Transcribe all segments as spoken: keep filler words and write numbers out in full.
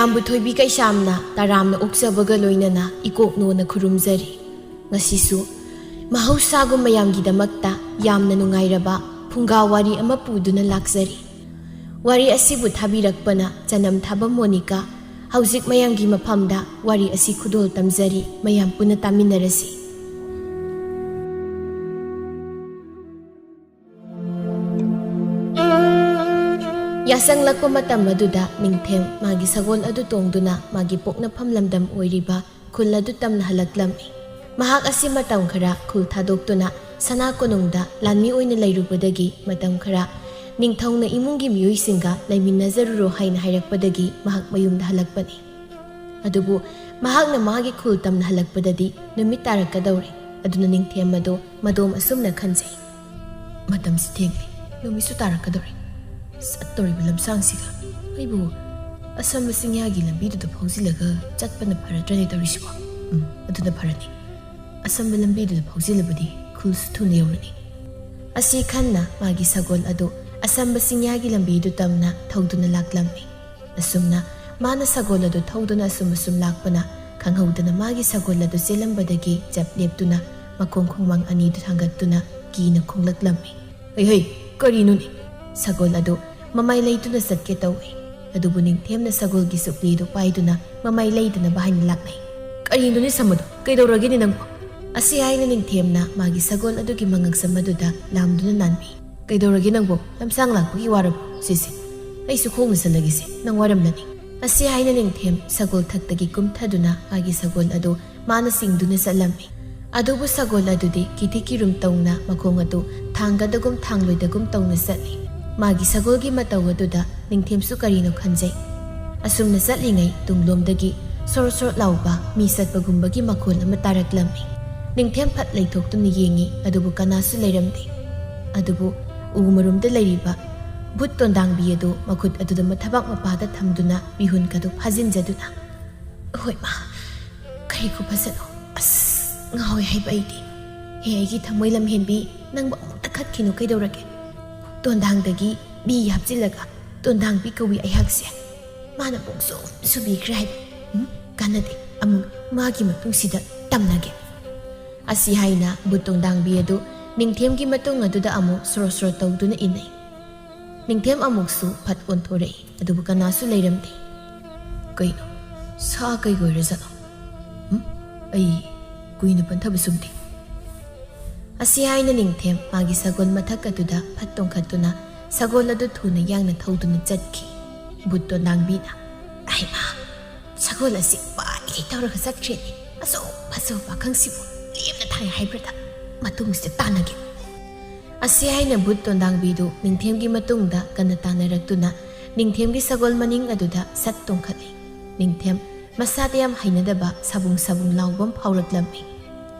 ꯃꯌꯥꯝꯕꯨ ꯊꯣꯏꯕꯤ ꯀꯩꯁꯥꯝꯅ ꯇꯔꯥꯝꯅ ꯑꯣꯛꯆꯕꯒ ꯂꯣꯏꯅꯅ ꯏꯀꯣꯛꯅꯣꯅ ꯈꯨꯔꯨꯝꯖꯔꯤ꯫ ꯉꯁꯤꯁꯨ ꯃꯍꯧꯁꯥꯒꯨꯝ ꯃꯌꯥꯝꯒꯤꯗꯃꯛꯇ ꯌꯥꯝꯅ ꯅꯨꯡꯉꯥꯏꯔꯕ ꯐꯨꯡꯒꯥ ꯋꯥꯔꯤ ꯑꯃ ꯄꯨꯗꯨꯅ ꯂꯥꯛꯆꯔꯤ꯫ ꯋꯥꯔꯤ ꯑꯁꯤꯕꯨ ꯊꯥꯕꯤꯔꯛꯄꯅ ꯆꯅꯝ ꯊꯥꯕ ꯃꯣꯅꯤꯀꯥ꯫ ꯍꯧꯖꯤꯛ ꯃꯌꯥꯝꯒꯤ ꯃꯐꯝꯗ ꯋꯥꯔꯤ ꯑꯁꯤ ꯈꯨꯗꯣꯜ ꯇꯝꯖꯔꯤ, ꯃꯌꯥꯝ ꯄꯨꯟꯅ ꯇꯥꯃꯤꯟꯅꯔꯁꯤ꯫ ꯌꯥꯁꯪꯂꯛꯄ ꯃꯇꯝ ꯑꯗꯨꯗ ꯅꯤꯡꯊꯦꯝ ꯃꯥꯒꯤ ꯁꯒꯣꯜ ꯑꯗꯨ ꯇꯣꯡꯗꯨꯅ ꯃꯥꯒꯤ ꯄꯣꯛꯅꯐꯝ ꯂꯝꯗꯝ ꯑꯣꯏꯔꯤꯕ ꯈꯨꯜ ꯑꯗꯨ ꯇꯝꯅ ꯍꯜꯂꯛꯂꯝꯃꯤ꯫ ꯃꯍꯥꯛ ꯑꯁꯤ ꯃꯇꯝ ꯈꯔ ꯈꯨꯜ ꯊꯥꯗꯣꯛꯇꯨꯅ ꯁꯅꯥ ꯀꯣꯅꯨꯡꯗ ꯂꯥꯟꯃꯤ ꯑꯣꯏꯅ ꯂꯩꯔꯨꯕꯗꯒꯤ ꯃꯇꯝ ꯈꯔ ꯅꯤꯡꯊꯧꯅ ꯏꯃꯨꯡꯒꯤ ꯃꯤꯑꯣꯏꯁꯤꯡꯒ ꯂꯩꯃꯤꯟꯅꯖꯔꯨꯔꯣ ꯍꯥꯏꯅ ꯍꯥꯏꯔꯛꯄꯗꯒꯤ ꯃꯍꯥꯛ ꯃꯌꯨꯝꯗ ꯍꯜꯂꯛꯄꯅꯤ꯫ ꯑꯗꯨꯕꯨ ꯃꯍꯥꯛꯅ ꯃꯥꯒꯤ ꯈꯨꯜ ꯇꯝꯅ ꯍꯜꯂꯛꯄꯗꯗꯤ ꯅꯨꯃꯤꯠ ꯇꯥꯔꯛꯀꯗꯧꯔꯦ꯫ ꯑꯗꯨꯅ ꯅꯤꯡꯊꯦꯝ ꯑꯗꯣ ꯃꯗꯣꯝ ꯑꯁꯨꯝꯅ ꯈꯟꯖꯩ, "ꯃꯇꯝꯁꯤ ꯊꯦꯡꯂꯦ, ꯅꯨꯃꯤꯠꯁꯨ ꯇꯥꯔꯛꯀꯗꯧꯔꯦ꯫ ꯆꯠꯇꯧꯔꯤꯕ ꯂꯝꯁꯥꯡꯁꯤꯒ ꯑꯩꯕꯨ ꯑꯁꯝꯕ ꯆꯤꯡꯌꯥꯒꯤ ꯂꯝꯕꯤꯗꯨꯗ ꯐꯥꯎꯖꯤꯜꯂꯒ ꯆꯠꯄꯅ ꯐꯔꯗ꯭ꯔꯅꯦ ꯇꯧꯔꯤꯁꯤꯕꯣ? ꯎꯝ, ꯑꯗꯨꯅ ꯐꯔꯅꯤ꯫ ꯑꯁꯝꯕ ꯂꯝꯕꯤꯗꯨꯗ ꯐꯥꯎꯖꯤꯜꯂꯕꯗꯤ ꯈꯨꯜꯁꯨ ꯊꯨꯅ ꯌꯧꯔꯅꯤ"꯫ ꯑꯁꯤ ꯈꯟꯅ ꯃꯥꯒꯤ ꯁꯒꯣꯜ ꯑꯗꯨ ꯑꯁꯝꯕ ꯆꯤꯡꯌꯥꯒꯤ ꯂꯝꯕꯤꯗꯨ ꯇꯝꯅ ꯊꯧꯗꯨꯅ ꯂꯥꯛꯂꯝꯃꯤ꯫ ꯑꯁꯨꯝꯅ ꯃꯥꯅ ꯁꯒꯣꯜ ꯑꯗꯨ ꯊꯧꯗꯨꯅ ꯑꯁꯨꯝ ꯑꯁꯨꯝ ꯂꯥꯛꯄꯅ ꯈꯪꯍꯧꯗꯅ ꯃꯥꯒꯤ ꯁꯒꯣꯜ ꯑꯗꯨ ꯆꯦꯜꯂꯝꯕꯗꯒꯤ ꯆꯞ ꯂꯦꯞꯇꯨꯅ ꯃꯈꯣꯡ ꯈꯣꯡꯃꯥꯡ ꯑꯅꯤꯗꯨ ꯊꯥꯡꯒꯠꯇꯨꯅ ꯀꯤꯅ ꯈꯣꯡꯂꯛꯂꯝꯃꯤ꯫ "ꯍꯩ ꯍꯩ, ꯀꯔꯤꯅꯣꯅꯦ?" ꯁꯒꯣꯜ ꯑꯗꯨ ꯃꯃꯥꯏ ꯂꯩꯇꯨꯅ ꯆꯠꯀꯦ ꯇꯧꯏ꯫ ꯑꯗꯨꯕꯨ ꯅꯤꯡꯊꯦꯝꯅ ꯁꯒꯣꯜꯒꯤ ꯁꯨꯛꯂꯤꯗꯨ ꯄꯥꯏꯗꯨꯅ ꯃꯃꯥꯏ ꯂꯩꯗꯅꯕ ꯍꯥꯏꯅ ꯂꯥꯛꯅꯩ꯫ "ꯀꯔꯤꯅꯣꯅꯦ ꯁꯝ ꯑꯗꯣ? ꯀꯩꯗꯧꯔꯒꯦꯅꯦ ꯅꯪꯕꯣ?" ꯑꯁꯤ ꯍꯥꯏꯅ ꯅꯤꯡꯊꯦꯝꯅ ꯃꯥꯒꯤ ꯁꯒꯣꯜ ꯑꯗꯨꯒꯤ ꯃꯉꯛꯁꯝ ꯑꯗꯨꯗ ꯂꯥꯝꯗꯨꯅ ꯅꯥꯟꯕꯤ꯫ "ꯀꯩꯗꯧꯔꯒꯦ ꯅꯪꯕꯣ? ꯂꯝꯁꯥꯡ ꯂꯥꯛꯄꯒꯤ ꯋꯥꯔꯕꯣ? ꯁꯤꯁꯦ, ꯑꯩꯁꯨ ꯈꯣꯡꯅ ꯆꯠꯂꯒꯦꯁꯦ, ꯅꯪ ꯋꯥꯔꯝꯂꯅꯤ"꯫ ꯑꯁꯤ ꯍꯥꯏꯅ ꯅꯤꯡꯊꯦꯝ ꯁꯒꯣꯜ ꯊꯛꯇꯒꯤ ꯀꯨꯝꯊꯗꯨꯅ ꯃꯥꯒꯤ ꯁꯒꯣꯜ ꯑꯗꯨ ꯃꯥꯅ ꯆꯤꯡꯗꯨꯅ ꯆꯠꯂꯝꯃꯤ꯫ ꯑꯗꯨꯕꯨ ꯁꯒꯣꯜ ꯑꯗꯨꯗꯤ ꯀꯤꯊꯤ ꯀꯤꯔꯨꯝ ꯇꯧꯅ ꯃꯈꯣꯡ ꯑꯗꯨ ꯊꯥꯡꯒꯗꯒꯨꯝ ꯊꯥꯡꯂꯣꯏꯗꯒꯨꯝ ꯇꯧꯅ ꯆꯠꯂꯤ꯫ ꯃꯥꯒꯤ ꯁꯒꯣꯜꯒꯤ ꯃꯇꯧ ꯑꯗꯨꯗ ꯅꯤꯡꯊꯦꯝꯁꯨ ꯀꯔꯤꯅꯣ ꯈꯟꯖꯩ꯫ ꯑꯁꯨꯝꯅ ꯆꯠꯂꯤꯉꯩ ꯇꯨꯡꯂꯣꯝꯗꯒꯤ ꯁꯣꯔꯣ ꯁꯣꯔꯣ ꯂꯥꯎꯕ ꯃꯤ ꯆꯠꯄꯒꯨꯝꯕꯒꯤ ꯃꯈꯣꯜ ꯑꯃ ꯇꯥꯔꯛꯂꯝꯃꯤ꯫ ꯅꯤꯡꯊꯦꯝ ꯐꯠ ꯂꯩꯊꯣꯛꯇꯨꯅ ꯌꯦꯡꯉꯤ, ꯑꯗꯨꯕꯨ ꯀꯅꯥꯁꯨ ꯂꯩꯔꯝꯗꯦ꯫ ꯑꯗꯨꯕꯨ ꯎ ꯃꯔꯨꯝꯗ ꯂꯩꯔꯤꯕ ꯚꯨꯠ ꯇꯣꯟꯗꯥꯡꯕꯤ ꯑꯗꯨ ꯃꯈꯨꯠ ꯑꯗꯨꯗ ꯃꯊꯕꯥꯛ ꯃꯄꯥꯗ ꯊꯝꯗꯨꯅ ꯃꯤꯍꯨꯟ ꯀꯗꯨ ꯐꯥꯖꯤꯟꯖꯗꯨꯅ, "ꯍꯣꯏ ꯃꯥ, ꯀꯔꯤ ꯈꯨꯐꯖꯅꯣ! ꯑꯁ, ꯉꯥꯎꯋꯦ ꯍꯥꯏꯕ ꯑꯩꯗꯤ꯫ ꯍꯦ ꯑꯩꯒꯤ ꯊꯃꯣꯏ ꯂꯝꯍꯦꯟꯕꯤ, ꯅꯪꯕꯨ ꯑꯃꯨꯛꯇ ꯈꯠꯈꯤꯅꯨ ꯀꯩꯗꯧꯔꯒꯦ? ꯇꯣꯟꯗꯥꯡꯗꯒꯤ ꯕꯤ ꯍꯥꯞꯆꯤꯜꯂꯒ ꯇꯣꯟꯗꯥꯡꯕꯤ ꯀꯧꯏ ꯑꯩꯍꯥꯛꯁꯦ"꯫ ꯃꯥꯅ ꯄꯨꯡꯁꯨꯝ ꯁꯨꯕꯤꯈ꯭ꯔꯦ ꯍꯥꯏꯕ꯫ ꯎꯝ, ꯀꯥꯟꯅꯗꯦ, ꯑꯃꯨꯛ ꯃꯥꯒꯤ ꯃꯇꯨꯡꯁꯤꯗ ꯇꯝꯅꯒꯦ꯫ ꯑꯁꯤ ꯍꯥꯏꯅ ꯕꯨꯠ ꯇꯣꯟꯗꯥꯡꯕꯤ ꯑꯗꯨ ꯅꯤꯡꯊꯦꯝꯒꯤ ꯃꯇꯨꯡ ꯑꯗꯨꯗ ꯑꯃꯨꯛ ꯁꯣꯔꯣ ꯁꯣꯔꯣ ꯇꯧꯗꯨꯅ ꯏꯟꯅꯩ꯫ ꯅꯤꯡꯊꯦꯝ ꯑꯃꯨꯛꯁꯨ ꯐꯠ ꯑꯣꯟꯊꯣꯔꯛꯏ, ꯑꯗꯨꯕꯨ ꯀꯅꯥꯁꯨ ꯂꯩꯔꯝꯗꯦ꯫ ꯀꯩꯅꯣ, ꯁꯥ ꯀꯩꯒꯤ ꯑꯣꯏꯔꯖꯥꯠꯅꯣ? ꯎꯝ? ꯑꯩ ꯀꯨꯏꯅ ꯄꯟꯊꯕ ꯆꯨꯝꯗꯦ꯫ ꯑꯁꯤ ꯍꯥꯏꯅ ꯅꯤꯡꯊꯦꯝ ꯃꯥꯒꯤ ꯁꯒꯣꯜ ꯃꯊꯛ ꯑꯗꯨꯗ ꯐꯠ ꯇꯣꯡꯈꯠꯇꯨꯅ ꯁꯒꯣꯜ ꯑꯗꯨ ꯊꯨꯅ ꯌꯥꯡꯅ ꯊꯧꯗꯨꯅ ꯆꯠꯈꯤ꯫ ꯕꯨꯠ ꯇꯣꯟꯗꯥꯡꯕꯤꯅ, "ꯑꯩꯃꯥ, ꯁꯒꯣꯜ ꯑꯁꯤ ꯄꯥꯏꯒꯩ ꯇꯧꯔꯒ ꯆꯠꯈ꯭ꯔꯦꯅꯦ꯫ ꯑꯆꯧ ꯑꯆꯧꯕ ꯄꯥꯈꯪꯁꯤꯕꯨ ꯂꯦꯝꯅ ꯊꯥꯏ ꯍꯥꯏꯕ꯭ꯔꯥꯗ? ꯃꯇꯨꯡꯁꯤꯗ ꯇꯥꯟꯅꯒꯦ꯫" ꯑꯁꯤ ꯍꯥꯏꯅ ꯕꯨꯠ ꯇꯣꯟꯗꯥꯡꯕꯤꯗꯨ ꯅꯤꯡꯊꯦꯝꯒꯤ ꯃꯇꯨꯡꯗ ꯀꯟꯅ ꯇꯥꯟꯅꯔꯛꯇꯨꯅ ꯅꯤꯡꯊꯦꯝꯒꯤ ꯁꯒꯣꯜ ꯃꯅꯤꯡ ꯑꯗꯨꯗ ꯁꯠ ꯇꯣꯡꯈꯠꯂꯤ꯫ ꯅꯤꯡꯊꯦꯝ ꯃꯁꯥꯗ ꯌꯥꯝ ꯍꯩꯅꯗꯕ ꯁꯥꯕꯨꯡ ꯁꯥꯕꯨꯡ ꯂꯥꯎꯕ ꯑꯃ ꯐꯥꯎꯔꯛꯂꯝꯃꯤ꯫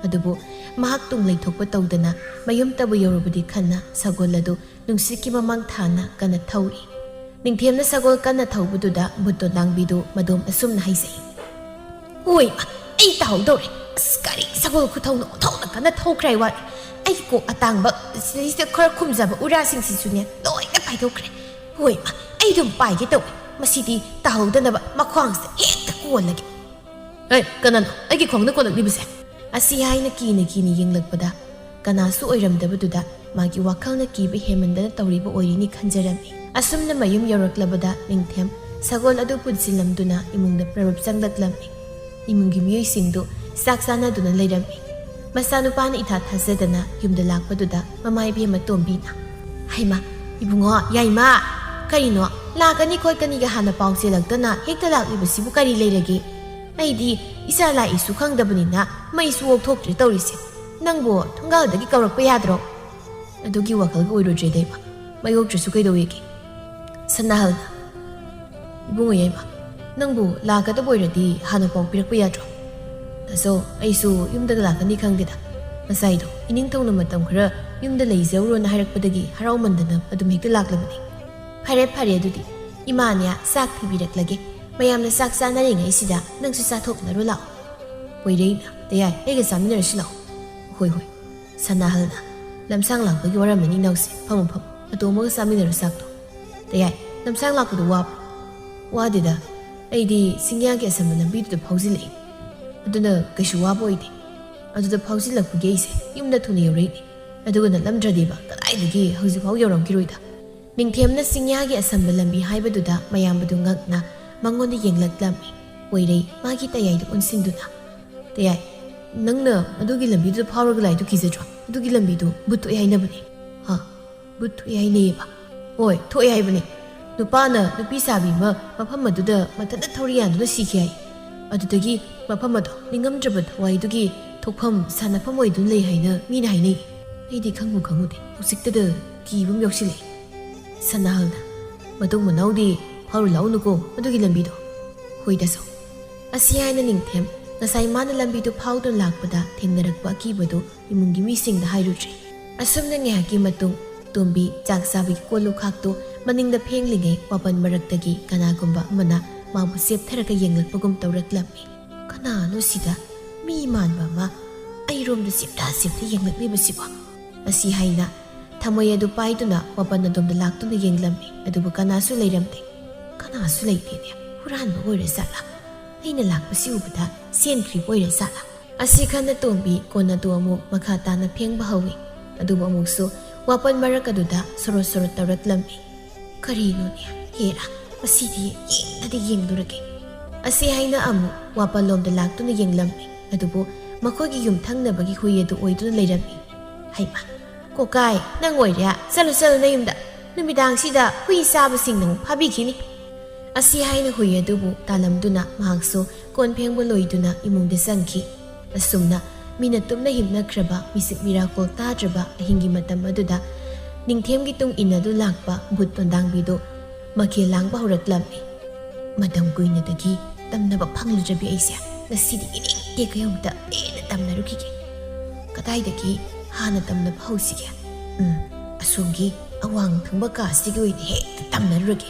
ꯑꯗꯨꯕꯨ ꯃꯍꯥꯛ ꯇꯨꯡ ꯂꯩꯊꯣꯛꯄ ꯇꯧꯗꯅ ꯃꯌꯨꯝꯇꯕꯨ ꯌꯧꯔꯕꯗꯤ ꯈꯟꯅ ꯁꯒꯣꯜ ꯑꯗꯨ ꯅꯨꯡꯁꯤꯠꯀꯤ ꯃꯃꯥꯡ ꯊꯥꯅ ꯀꯟꯅ ꯊꯧꯏ꯫ ꯅꯤꯡꯊꯦꯝꯅ ꯁꯒꯣꯜ ꯀꯟꯅ ꯊꯧꯕꯗꯨꯗ ꯕꯨꯠ ꯇꯣꯟꯗꯥꯡꯕꯤꯗꯨ ꯃꯗꯣꯝ ꯑꯁꯨꯝꯅ ꯍꯥꯏꯖꯩ꯫ "ꯍꯣꯏ, ꯑꯩ ꯇꯥꯍꯧꯗꯧꯔꯦ꯫ ꯑꯁ, ꯀꯔꯤ ꯁꯒꯣꯜ ꯈꯨꯊꯧꯅꯣ, ꯑꯣꯟꯊꯣꯛꯅ ꯀꯟꯅ ꯊꯧꯈ꯭ꯔꯦ ꯍꯥꯏ ꯋꯥꯅꯤ꯫ ꯑꯩꯒꯤ ꯀꯣꯛ ꯑꯇꯥꯡꯕ ꯁꯤꯗꯩꯁꯤꯗ ꯈꯔ ꯈꯨꯝꯖꯕ ꯎꯔꯥꯁꯤꯡꯁꯤꯁꯨꯅꯦ, ꯂꯣꯏꯅ ꯄꯥꯏꯊꯣꯛꯈ꯭ꯔꯦ꯫ ꯍꯣꯏ, ꯑꯩ ꯑꯗꯨꯝ ꯄꯥꯏꯒꯦ ꯇꯧꯏ꯫ ꯃꯁꯤꯗꯤ ꯇꯥꯍꯧꯗꯅꯕ ꯃꯈ꯭ꯋꯥꯡꯁꯤꯗ ꯍꯦꯛꯇ ꯀꯣꯜꯂꯒꯦ꯫" "ꯑꯦ, ꯀꯅꯥꯅꯣ ꯑꯩꯒꯤ ꯈꯣꯡꯗ ꯀꯣꯜꯂꯛꯂꯤꯕꯁꯦ?" ꯑꯁꯤ ꯍꯥꯏꯅ ꯀꯤꯅ ꯀꯤꯅ ꯌꯦꯡꯂꯛꯄꯗ ꯀꯅꯥꯁꯨ ꯑꯣꯏꯔꯝꯗꯕꯗꯨꯗ ꯃꯥꯒꯤ ꯋꯥꯈꯜꯅ ꯀꯤꯕ ꯍꯦꯟꯃꯟꯗꯅ ꯇꯧꯔꯤꯕ ꯑꯣꯏꯔꯤꯅꯤ ꯈꯟꯖꯔꯝꯃꯤ꯫ ꯑꯁꯨꯝꯅ ꯃꯌꯨꯝ ꯌꯧꯔꯛꯂꯕꯗ ꯅꯤꯡꯊꯦꯝ ꯁꯒꯣꯜ ꯑꯗꯨ ꯄꯨꯟꯁꯤꯜꯂꯝꯗꯨꯅ ꯏꯃꯨꯡꯗ ꯄ꯭ꯔꯞ ꯆꯪꯂꯛꯂꯝꯃꯤ꯫ ꯏꯃꯨꯡꯒꯤ ꯃꯤꯑꯣꯏꯁꯤꯡꯗꯨ ꯆꯥꯛ ꯆꯥꯅꯗꯨꯅ ꯂꯩꯔꯝꯃꯤ꯫ ꯃꯆꯥꯅꯨꯄꯥꯅ ꯏꯊꯥ ꯊꯥꯖꯗꯅ ꯌꯨꯝꯗ ꯂꯥꯛꯄꯗꯨꯗ ꯃꯃꯥ ꯏꯕꯦꯝꯃ ꯇꯣꯝꯕꯤꯅ, "ꯍꯩꯃꯥ, ꯏꯕꯨꯡꯉꯣ, ꯌꯥꯏꯃ, ꯀꯔꯤꯅꯣ, ꯂꯥꯛꯀꯅꯤ ꯈꯣꯠꯀꯅꯤꯒ ꯍꯥꯟꯅ ꯄꯥꯎ ꯆꯦꯜꯂꯛꯇꯅ ꯍꯦꯛꯇ ꯂꯥꯛꯂꯤꯕꯁꯤꯕꯨ ꯀꯔꯤ ꯂꯩꯔꯒꯦ? ꯑꯩꯗꯤ ꯏꯆꯥ ꯂꯥꯛꯏꯁꯨ ꯈꯪꯗꯕꯅꯤꯅ ꯃꯩꯁꯨ ꯑꯣꯛꯊꯣꯛꯇ꯭ꯔꯦ ꯇꯧꯔꯤꯁꯦ꯫ ꯅꯪꯕꯨ ꯊꯣꯡꯒꯥꯜꯗꯒꯤ ꯀꯧꯔꯛꯄ ꯌꯥꯗ꯭ꯔꯣ?" "ꯑꯗꯨꯒꯤ ꯋꯥꯈꯜꯒ ꯑꯣꯏꯔꯨꯗ꯭ꯔꯦꯗ ꯏꯃꯥ, ꯃꯩ ꯑꯣꯛꯇ꯭ꯔꯁꯨ ꯀꯩꯗꯧꯋꯦꯒꯦ?" ꯁꯅꯥꯍꯜꯅ, "ꯏꯕꯨꯡꯉꯣ ꯌꯥꯏꯃ, ꯅꯪꯕꯨ ꯂꯥꯛꯀꯗꯕ ꯑꯣꯏꯔꯗꯤ ꯍꯥꯟꯅ ꯄꯥꯎ ꯄꯤꯔꯛꯄ ꯌꯥꯗ꯭ꯔꯣ?" "ꯇꯥꯆꯧ, ꯑꯩꯁꯨ ꯌꯨꯝꯗꯒ ꯂꯥꯛꯀꯅꯤ ꯈꯪꯗꯦꯗ꯫ ꯉꯁꯥꯏꯗꯣ ꯏꯅꯤꯡꯊꯧꯅ ꯃꯇꯝ ꯈꯔ ꯌꯨꯝꯗ ꯂꯩꯖꯧꯔꯣꯅ ꯍꯥꯏꯔꯛꯄꯗꯒꯤ ꯍꯔꯥꯎꯃꯟꯗꯅ ꯑꯗꯨꯝ ꯍꯦꯛꯇ ꯂꯥꯛꯂꯕꯅꯤ꯫" "ꯐꯔꯦ ꯐꯔꯦ, ꯑꯗꯨꯗꯤ ꯏꯃꯥꯅꯦ ꯆꯥꯛ ꯊꯤꯕꯤꯔꯛꯂꯒꯦ꯫ ꯃꯌꯥꯝꯅ ꯆꯥꯛ ꯆꯥꯅꯔꯤꯉꯩꯁꯤꯗ ꯅꯪꯁꯨ ꯆꯥꯊꯣꯛꯅꯔꯣ ꯂꯥꯛꯑꯣ꯫" "ꯍꯣꯏꯔꯦ ꯏꯃꯥ, ꯇꯌꯥꯏ, ꯑꯩꯒ ꯆꯥꯃꯤꯟꯅꯔꯁꯤ ꯂꯥꯛꯑꯣ꯫" "ꯍꯣꯏ ꯍꯣꯏ꯫" ꯁꯅꯥꯍꯜꯅ, "ꯂꯝꯁꯥꯡ ꯂꯥꯛꯄꯒꯤ ꯋꯥꯔꯝꯃꯅꯤ ꯏꯅꯥꯎꯁꯦ꯫ ꯐꯝꯃꯨ ꯐꯝꯃꯨ, ꯑꯇꯣꯝꯕꯒ ꯆꯥꯃꯤꯟꯅꯔꯣ ꯆꯥꯛꯇꯣ꯫ ꯇꯌꯥꯏ, ꯂꯝꯁꯥꯡ ꯂꯥꯛꯄꯗꯣ ꯋꯥꯕ꯭ꯔꯣ?" "ꯋꯥꯗꯦꯗ, ꯑꯩꯗꯤ ꯆꯤꯡꯌꯥꯒꯤ ꯑꯁꯝꯕ ꯂꯝꯕꯤꯗꯨꯗ ꯐꯥꯎꯖꯤꯜꯂꯛꯏ꯫ ꯑꯗꯨꯅ ꯀꯩꯁꯨ ꯋꯥꯕ ꯑꯣꯏꯗꯦ꯫ ꯑꯗꯨꯗ ꯐꯥꯎꯖꯤꯜꯂꯛꯄꯒꯤ ꯑꯩꯁꯦ ꯌꯨꯝꯗ ꯊꯨꯅ ꯌꯧꯔꯛꯏꯅꯤ꯫ ꯑꯗꯨꯒ ꯅꯠꯂꯝꯗ꯭ꯔꯗꯤꯕ ꯀꯗꯥꯏꯗꯒꯤ ꯍꯧꯖꯤꯛꯐꯥꯎ ꯌꯧꯔꯝꯈꯤꯔꯣꯏꯗ"꯫ ꯅꯤꯡꯊꯦꯝꯅ ꯆꯤꯡꯌꯥꯒꯤ ꯑꯁꯝꯕ ꯂꯝꯕꯤ ꯍꯥꯏꯕꯗꯨꯗ ꯃꯌꯥꯝꯕꯗꯨ ꯉꯛꯅ ꯃꯉꯣꯟꯗ ꯌꯦꯡꯂꯛꯂꯝꯃꯤ꯫ ꯄꯣꯏꯔꯩ ꯃꯥꯒꯤ ꯇꯌꯥꯏꯗ ꯑꯣꯟꯁꯤꯟꯗꯨꯅ, "ꯇꯌꯥꯏ, ꯅꯪꯅ ꯑꯗꯨꯒꯤ ꯂꯝꯕꯤꯗꯨꯗ ꯐꯥꯎꯔꯒ ꯂꯥꯛꯏꯗꯨ ꯀꯤꯖꯗ꯭ꯔꯣ? ꯑꯗꯨꯒꯤ ꯂꯝꯕꯤꯗꯨ ꯚꯨꯠ ꯊꯣꯛꯑꯦ ꯍꯥꯏꯅꯕꯅꯦ"꯫ "ꯍꯥ? ꯚꯨꯠ ꯊꯣꯛꯑꯦ ꯍꯥꯏꯅꯩꯌꯦꯕ?" "ꯍꯣꯏ, ꯊꯣꯛꯑꯦ ꯍꯥꯏꯕꯅꯦ꯫ ꯅꯨꯄꯥꯅ ꯅꯨꯄꯤ ꯁꯥꯕꯤ ꯑꯃ ꯃꯐꯝ ꯑꯗꯨꯗ ꯃꯊꯟꯇ ꯊꯧꯔꯤ ꯌꯥꯟꯗꯨꯅ ꯁꯤꯈꯤ ꯍꯥꯏ꯫ ꯑꯗꯨꯗꯒꯤ ꯃꯐꯝ ꯑꯗꯣ ꯅꯤꯡꯉꯝꯗ꯭ꯔꯕ ꯊꯋꯥꯏꯗꯨꯒꯤ ꯊꯣꯛꯐꯝ ꯁꯥꯟꯅꯐꯝ ꯑꯣꯏꯗꯨꯅ ꯂꯩ ꯍꯥꯏꯅ ꯃꯤꯅ ꯍꯥꯏꯅꯩ꯫ ꯑꯩꯗꯤ ꯈꯪꯕꯨ ꯈꯪꯉꯨꯗꯦ, ꯍꯧꯖꯤꯛꯇꯗ ꯀꯤꯕ ꯑꯃ ꯌꯥꯎꯁꯤꯜꯂꯛꯑꯦ"꯫ ꯁꯅꯥꯍꯜꯅ, "ꯃꯇꯨꯡ ꯃꯅꯥꯎꯗꯤ ꯐꯥꯎꯔꯨ ꯂꯥꯛꯎꯅꯨꯀꯣ ꯑꯗꯨꯒꯤ ꯂꯝꯕꯤꯗꯣ"꯫ "ꯍꯣꯏꯗ ꯁꯧ"꯫ ꯑꯁꯤ ꯍꯥꯏꯅ ꯅꯤꯡꯊꯦꯝ ꯉꯁꯥꯏ ꯃꯥꯅ ꯂꯝꯕꯤꯗꯨ ꯐꯥꯎꯗꯨꯅ ꯂꯥꯛꯄꯗ ꯊꯦꯡꯅꯔꯛꯄ ꯑꯀꯤꯕꯗꯨ ꯏꯃꯨꯡꯒꯤ ꯃꯤꯁꯤꯡꯗ ꯍꯥꯏꯔꯨꯗ꯭ꯔꯦ꯫ ꯑꯁꯨꯝꯅ ꯉꯥꯏꯍꯥꯛꯀꯤ ꯃꯇꯨꯡ ꯇꯣꯝꯕꯤ ꯆꯥꯛ ꯆꯥꯕꯒꯤ ꯀꯣꯜ ꯂꯨꯈꯥꯛꯇꯨ ꯃꯅꯤꯡꯗ ꯐꯦꯡꯂꯤꯉꯩ ꯋꯥꯄꯟ ꯃꯔꯛꯇꯒꯤ ꯀꯅꯥꯒꯨꯝꯕ ꯑꯃꯅ ꯃꯥꯕꯨ ꯆꯦꯞꯊꯔꯒ ꯌꯦꯡꯂꯛꯄꯒꯨꯝ ꯇꯧꯔꯛꯂꯝꯃꯤ꯫ "ꯀꯅꯥꯅꯣ ꯁꯤꯗ ꯃꯤ ꯃꯥꯟꯕ ꯑꯃ ꯑꯩꯔꯣꯝꯗ ꯆꯦꯞꯊ ꯆꯦꯞꯊ ꯌꯦꯡꯂꯛꯂꯤꯕꯁꯤꯕꯣ?" ꯑꯁꯤ ꯍꯥꯏꯅ ꯊꯃꯣꯏ ꯑꯗꯨ ꯄꯥꯏꯗꯨꯅ ꯋꯥꯄꯟ ꯑꯗꯣꯝꯗ ꯂꯥꯛꯇꯨꯅ ꯌꯦꯡꯂꯝꯃꯤ, ꯑꯗꯨꯕꯨ ꯀꯅꯥꯁꯨ ꯂꯩꯔꯝꯗꯦ꯫ "ꯀꯅꯥꯁꯨ ꯂꯩꯇꯦꯅꯦ, ꯍꯨꯔꯥꯟꯕ ꯑꯣꯏꯔ ꯖꯥꯠꯂꯥ? ꯑꯩꯅ ꯂꯥꯛꯄꯁꯤ ꯎꯕꯗ ꯆꯦꯟꯈ꯭ꯔꯤꯕ ꯑꯣꯏꯔ ꯖꯥꯠꯂꯥ?" ꯑꯁꯤ ꯈꯟꯅ ꯇꯣꯝꯕꯤ ꯀꯣꯟ ꯑꯗꯨ ꯑꯃꯨꯛ ꯃꯈꯥ ꯇꯥꯅ ꯐꯦꯡꯕ ꯍꯧꯏ꯫ ꯑꯗꯨꯕꯨ ꯑꯃꯨꯛꯁꯨ ꯋꯥꯄꯟ ꯃꯔꯛ ꯑꯗꯨꯗ ꯁꯣꯔꯣ ꯁꯣꯔꯣ ꯇꯧꯔꯛꯂꯝꯃꯤ꯫ "ꯀꯔꯤꯅꯣꯅꯦ? ꯍꯦꯔꯥ, ꯃꯁꯤꯗꯤ ꯌꯦꯡꯗꯗꯤ ꯌꯦꯡꯂꯨꯔꯒꯦ"꯫ ꯑꯁꯤ ꯍꯥꯏꯅ ꯑꯃꯨꯛ ꯋꯥꯄꯜꯂꯣꯝꯗ ꯂꯥꯛꯇꯨꯅ ꯌꯦꯡꯂꯝꯃꯤ꯫ ꯑꯗꯨꯕꯨ ꯃꯈꯣꯏꯒꯤ ꯌꯨꯝꯊꯪꯅꯕꯒꯤ ꯍꯨꯏ ꯑꯗꯨ ꯑꯣꯏꯗꯨꯅ ꯂꯩꯔꯝꯃꯤ꯫ "ꯍꯩꯃꯥ, ꯀꯣꯀꯥꯏ, ꯅꯪ ꯑꯣꯏꯔꯦ? ꯆꯠꯂꯨ, ꯆꯠꯂꯨ ꯅꯌꯨꯝꯗ꯫ ꯅꯨꯃꯤꯗꯥꯡꯁꯤꯗ ꯍꯨꯏ ꯆꯥꯕꯁꯤꯡꯅ ꯑꯃꯨꯛ ꯐꯥꯕꯤꯈꯤꯅꯤ"꯫ ꯑꯁꯤ ꯍꯥꯏꯅ ꯍꯨꯏ ꯑꯗꯨꯕꯨ ꯇꯥꯂꯝꯗꯨꯅ ꯃꯍꯥꯛꯁꯨ ꯀꯣꯟ ꯐꯦꯡꯕ ꯂꯣꯏꯗꯨꯅ ꯏꯃꯨꯡꯗ ꯆꯪꯈꯤ꯫ ꯑꯁꯨꯝꯅ ꯃꯤꯅ ꯇꯨꯝꯅ ꯍꯤꯞꯅꯈ꯭ꯔꯕ, ꯃꯤꯁꯤꯛ ꯃꯤꯔꯥꯀꯣꯜ ꯇꯥꯗ꯭ꯔꯕ ꯑꯍꯤꯡꯒꯤ ꯃꯇꯝ ꯑꯗꯨꯗ ꯅꯤꯡꯊꯦꯝꯒꯤ ꯇꯨꯡ ꯏꯟꯅꯗꯨ ꯂꯥꯛꯄ ꯚꯨꯠ ꯇꯣꯟꯗꯥꯡꯕꯤꯗꯨ ꯃꯈꯦꯜ ꯂꯥꯡꯕ ꯍꯧꯔꯛꯂꯝꯃꯤ꯫ "ꯃꯇꯝ ꯀꯨꯏꯅꯗꯒꯤ ꯇꯝꯅꯕ ꯐꯪꯂꯨꯗ꯭ꯔꯕꯤ ꯑꯩꯁꯦ ꯉꯁꯤꯗꯤ ꯏꯅꯤꯡ ꯇꯦꯛꯈꯩ ꯑꯃꯨꯛꯇ ꯄꯦꯟꯅ ꯇꯝꯅꯔꯨꯈꯤꯒꯦ꯫ ꯀꯗꯥꯏꯗꯒꯤ ꯍꯥꯟꯅ ꯇꯝꯅꯕ ꯍꯧꯁꯤꯒꯦ? ꯎꯝ, ꯑꯁꯣꯝꯒꯤ ꯑꯋꯥꯡ ꯊꯪꯕ ꯀꯥꯁꯤꯗꯒꯤ ꯑꯣꯏꯅ ꯍꯦꯛꯇ ꯇꯝꯅꯔꯨꯔꯒꯦ"꯫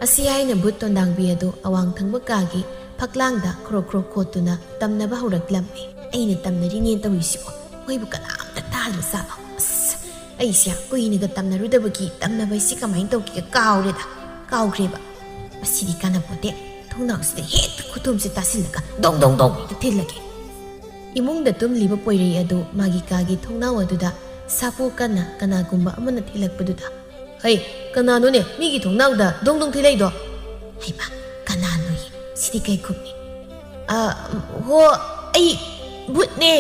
ꯑꯁꯤ ꯍꯥꯏꯅ ꯚꯨꯠ ꯇꯣꯟꯗꯥꯡꯕꯤ ꯑꯗꯨ ꯑꯋꯥꯡ ꯊꯪꯕ ꯀꯥꯒꯤ ꯐꯛꯂꯥꯡꯗ ꯈ꯭ꯔꯣꯛ ꯈ꯭ꯔꯣꯛ ꯈꯣꯠꯇꯨꯅ ꯇꯝꯅꯕ ꯍꯧꯔꯛꯂꯝꯃꯤ꯫ "ꯑꯩꯅ ꯇꯝꯅꯔꯤꯅꯦꯅ ꯇꯧꯔꯤꯁꯤꯕꯣ ꯃꯣꯏꯕꯨ ꯀꯅꯥꯝꯇ ꯇꯥꯗ꯭ꯔ ꯖꯥꯠꯂꯣ? ꯑꯁ, ꯑꯩꯁꯦ ꯀꯨꯏꯅꯒ ꯇꯝꯅꯔꯨꯗꯕꯒꯤ ꯇꯝꯅꯕ ꯍꯥꯏꯁꯤ ꯀꯃꯥꯏꯅ ꯇꯧꯈꯤꯒꯦ ꯀꯥꯎꯔꯦꯗ, ꯀꯥꯎꯈ꯭ꯔꯦꯕ"꯫ ꯃꯁꯤꯗꯤ ꯀꯥꯟꯅꯄꯣꯠꯇꯦ꯫ ꯊꯣꯡꯅꯥꯎꯁꯤꯗ ꯍꯦꯛꯇ ꯈꯨꯊꯨꯝꯁꯦ ꯇꯥꯁꯤꯜꯂꯒ ꯗꯣꯡ ꯗꯣꯡ ꯗꯣꯡ ꯍꯦꯛꯇ ꯊꯤꯜꯂꯒꯦ꯫ ꯏꯃꯨꯡꯗ ꯇꯨꯝꯂꯤꯕ ꯄꯣꯏꯔꯩ ꯑꯗꯨ ꯃꯥꯒꯤ ꯀꯥꯒꯤ ꯊꯣꯡꯅꯥꯎ ꯑꯗꯨꯗ ꯁꯥꯐꯨ ꯀꯟꯅ ꯀꯅꯥꯒꯨꯝꯕ ꯑꯃꯅ ꯊꯤꯜꯂꯛꯄꯗꯨꯗ, "ꯍꯩ, ꯀꯅꯥꯅꯣꯅꯦ ꯃꯤꯒꯤ ꯊꯣꯡꯅꯥꯎꯗ ꯗꯣꯡ ꯗꯣꯡ ꯊꯤꯜꯂꯛꯏꯗꯣ?" ꯍꯩꯃꯥ, ꯀꯅꯥꯅꯣꯌꯦ? ꯁꯤꯗꯤ ꯀꯩ ꯈꯨꯝꯅꯤ? "ꯑ, ꯍꯣ, ꯑꯩ ꯚꯨꯠꯅꯦ꯫"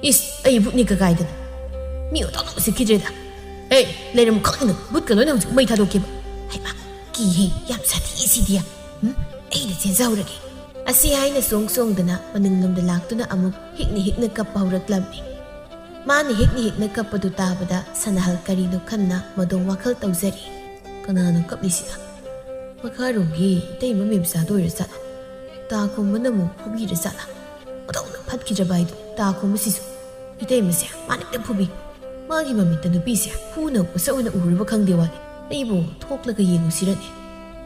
"ꯏꯁ, ꯑꯩ ꯚꯨꯠꯅꯤ ꯀꯀꯥꯏꯗꯅ? ꯃꯤ ꯑꯣꯟꯊꯣꯛꯅ ꯎꯁꯤꯠꯈꯤꯗ꯭ꯔꯦꯗ꯫ ꯑꯦ, ꯂꯩꯔꯝꯃꯨ ꯈꯪꯅ ꯚꯨꯠꯀ ꯂꯣꯏꯅ ꯍꯧꯖꯤꯛ ꯃꯩ ꯊꯥꯗꯣꯛꯀꯦꯕ꯫ ꯍꯩꯃꯥ, ꯀꯤꯍꯦ, ꯌꯥꯝ ꯁꯥꯊꯤꯁꯤꯗꯤ꯫ ꯎꯝ, ꯑꯩꯅ ꯆꯦꯟꯖꯍꯧꯔꯒꯦ꯫" ꯑꯁꯤ ꯍꯥꯏꯅ ꯆꯣꯡ ꯆꯣꯡꯗꯅ ꯃꯅꯤꯡꯂꯣꯝꯗ ꯂꯥꯛꯇꯨꯅ ꯑꯃꯨꯛ ꯍꯤꯛꯅ ꯍꯤꯛꯅ ꯀꯞꯄ ꯍꯧꯔꯛꯂꯝꯃꯤ꯫ ꯃꯥꯅ ꯍꯤꯛꯅ ꯍꯤꯛꯅ ꯀꯞꯄꯗꯨ ꯇꯥꯕꯗ ꯁꯅꯥꯍꯜ ꯀꯔꯤꯅꯣ ꯈꯟꯅ ꯃꯗꯣꯝ ꯋꯥꯈꯜ ꯇꯧꯖꯔꯤ꯫ "ꯀꯅꯥꯅꯣ ꯀꯞꯂꯤꯁꯤꯅ? ꯃꯈꯥꯔꯣꯝꯒꯤ ꯏꯇꯩꯃ ꯃꯦꯝꯆꯥꯗꯣ ꯑꯣꯏꯔ ꯖꯥꯠꯂꯥ? ꯇꯥ ꯈꯣꯝꯕꯅ ꯑꯃꯨꯛ ꯐꯨꯕꯤꯔ ꯖꯥꯠꯂꯥ? ꯑꯣꯟꯊꯣꯛꯅ ꯐꯠꯈꯤꯗ꯭ꯔꯕ ꯍꯥꯏꯗꯨꯅꯤ ꯇꯥ ꯈꯣꯝꯕꯁꯤꯁꯨ꯫ ꯏꯇꯩꯃꯁꯦ ꯃꯥꯅ ꯍꯦꯛꯇ ꯐꯨꯕꯤ꯫ ꯃꯥꯒꯤ ꯃꯃꯤꯠꯇ ꯅꯨꯄꯤꯁꯦ ꯍꯨꯅ ꯃꯁꯛ ꯑꯣꯏꯅ ꯎꯔꯕ ꯈꯪꯗꯦ ꯋꯥꯅꯤ꯫ ꯑꯩꯕꯨ ꯊꯣꯛꯂꯒ ꯌꯦꯡꯉꯨꯁꯤꯔꯅꯦ꯫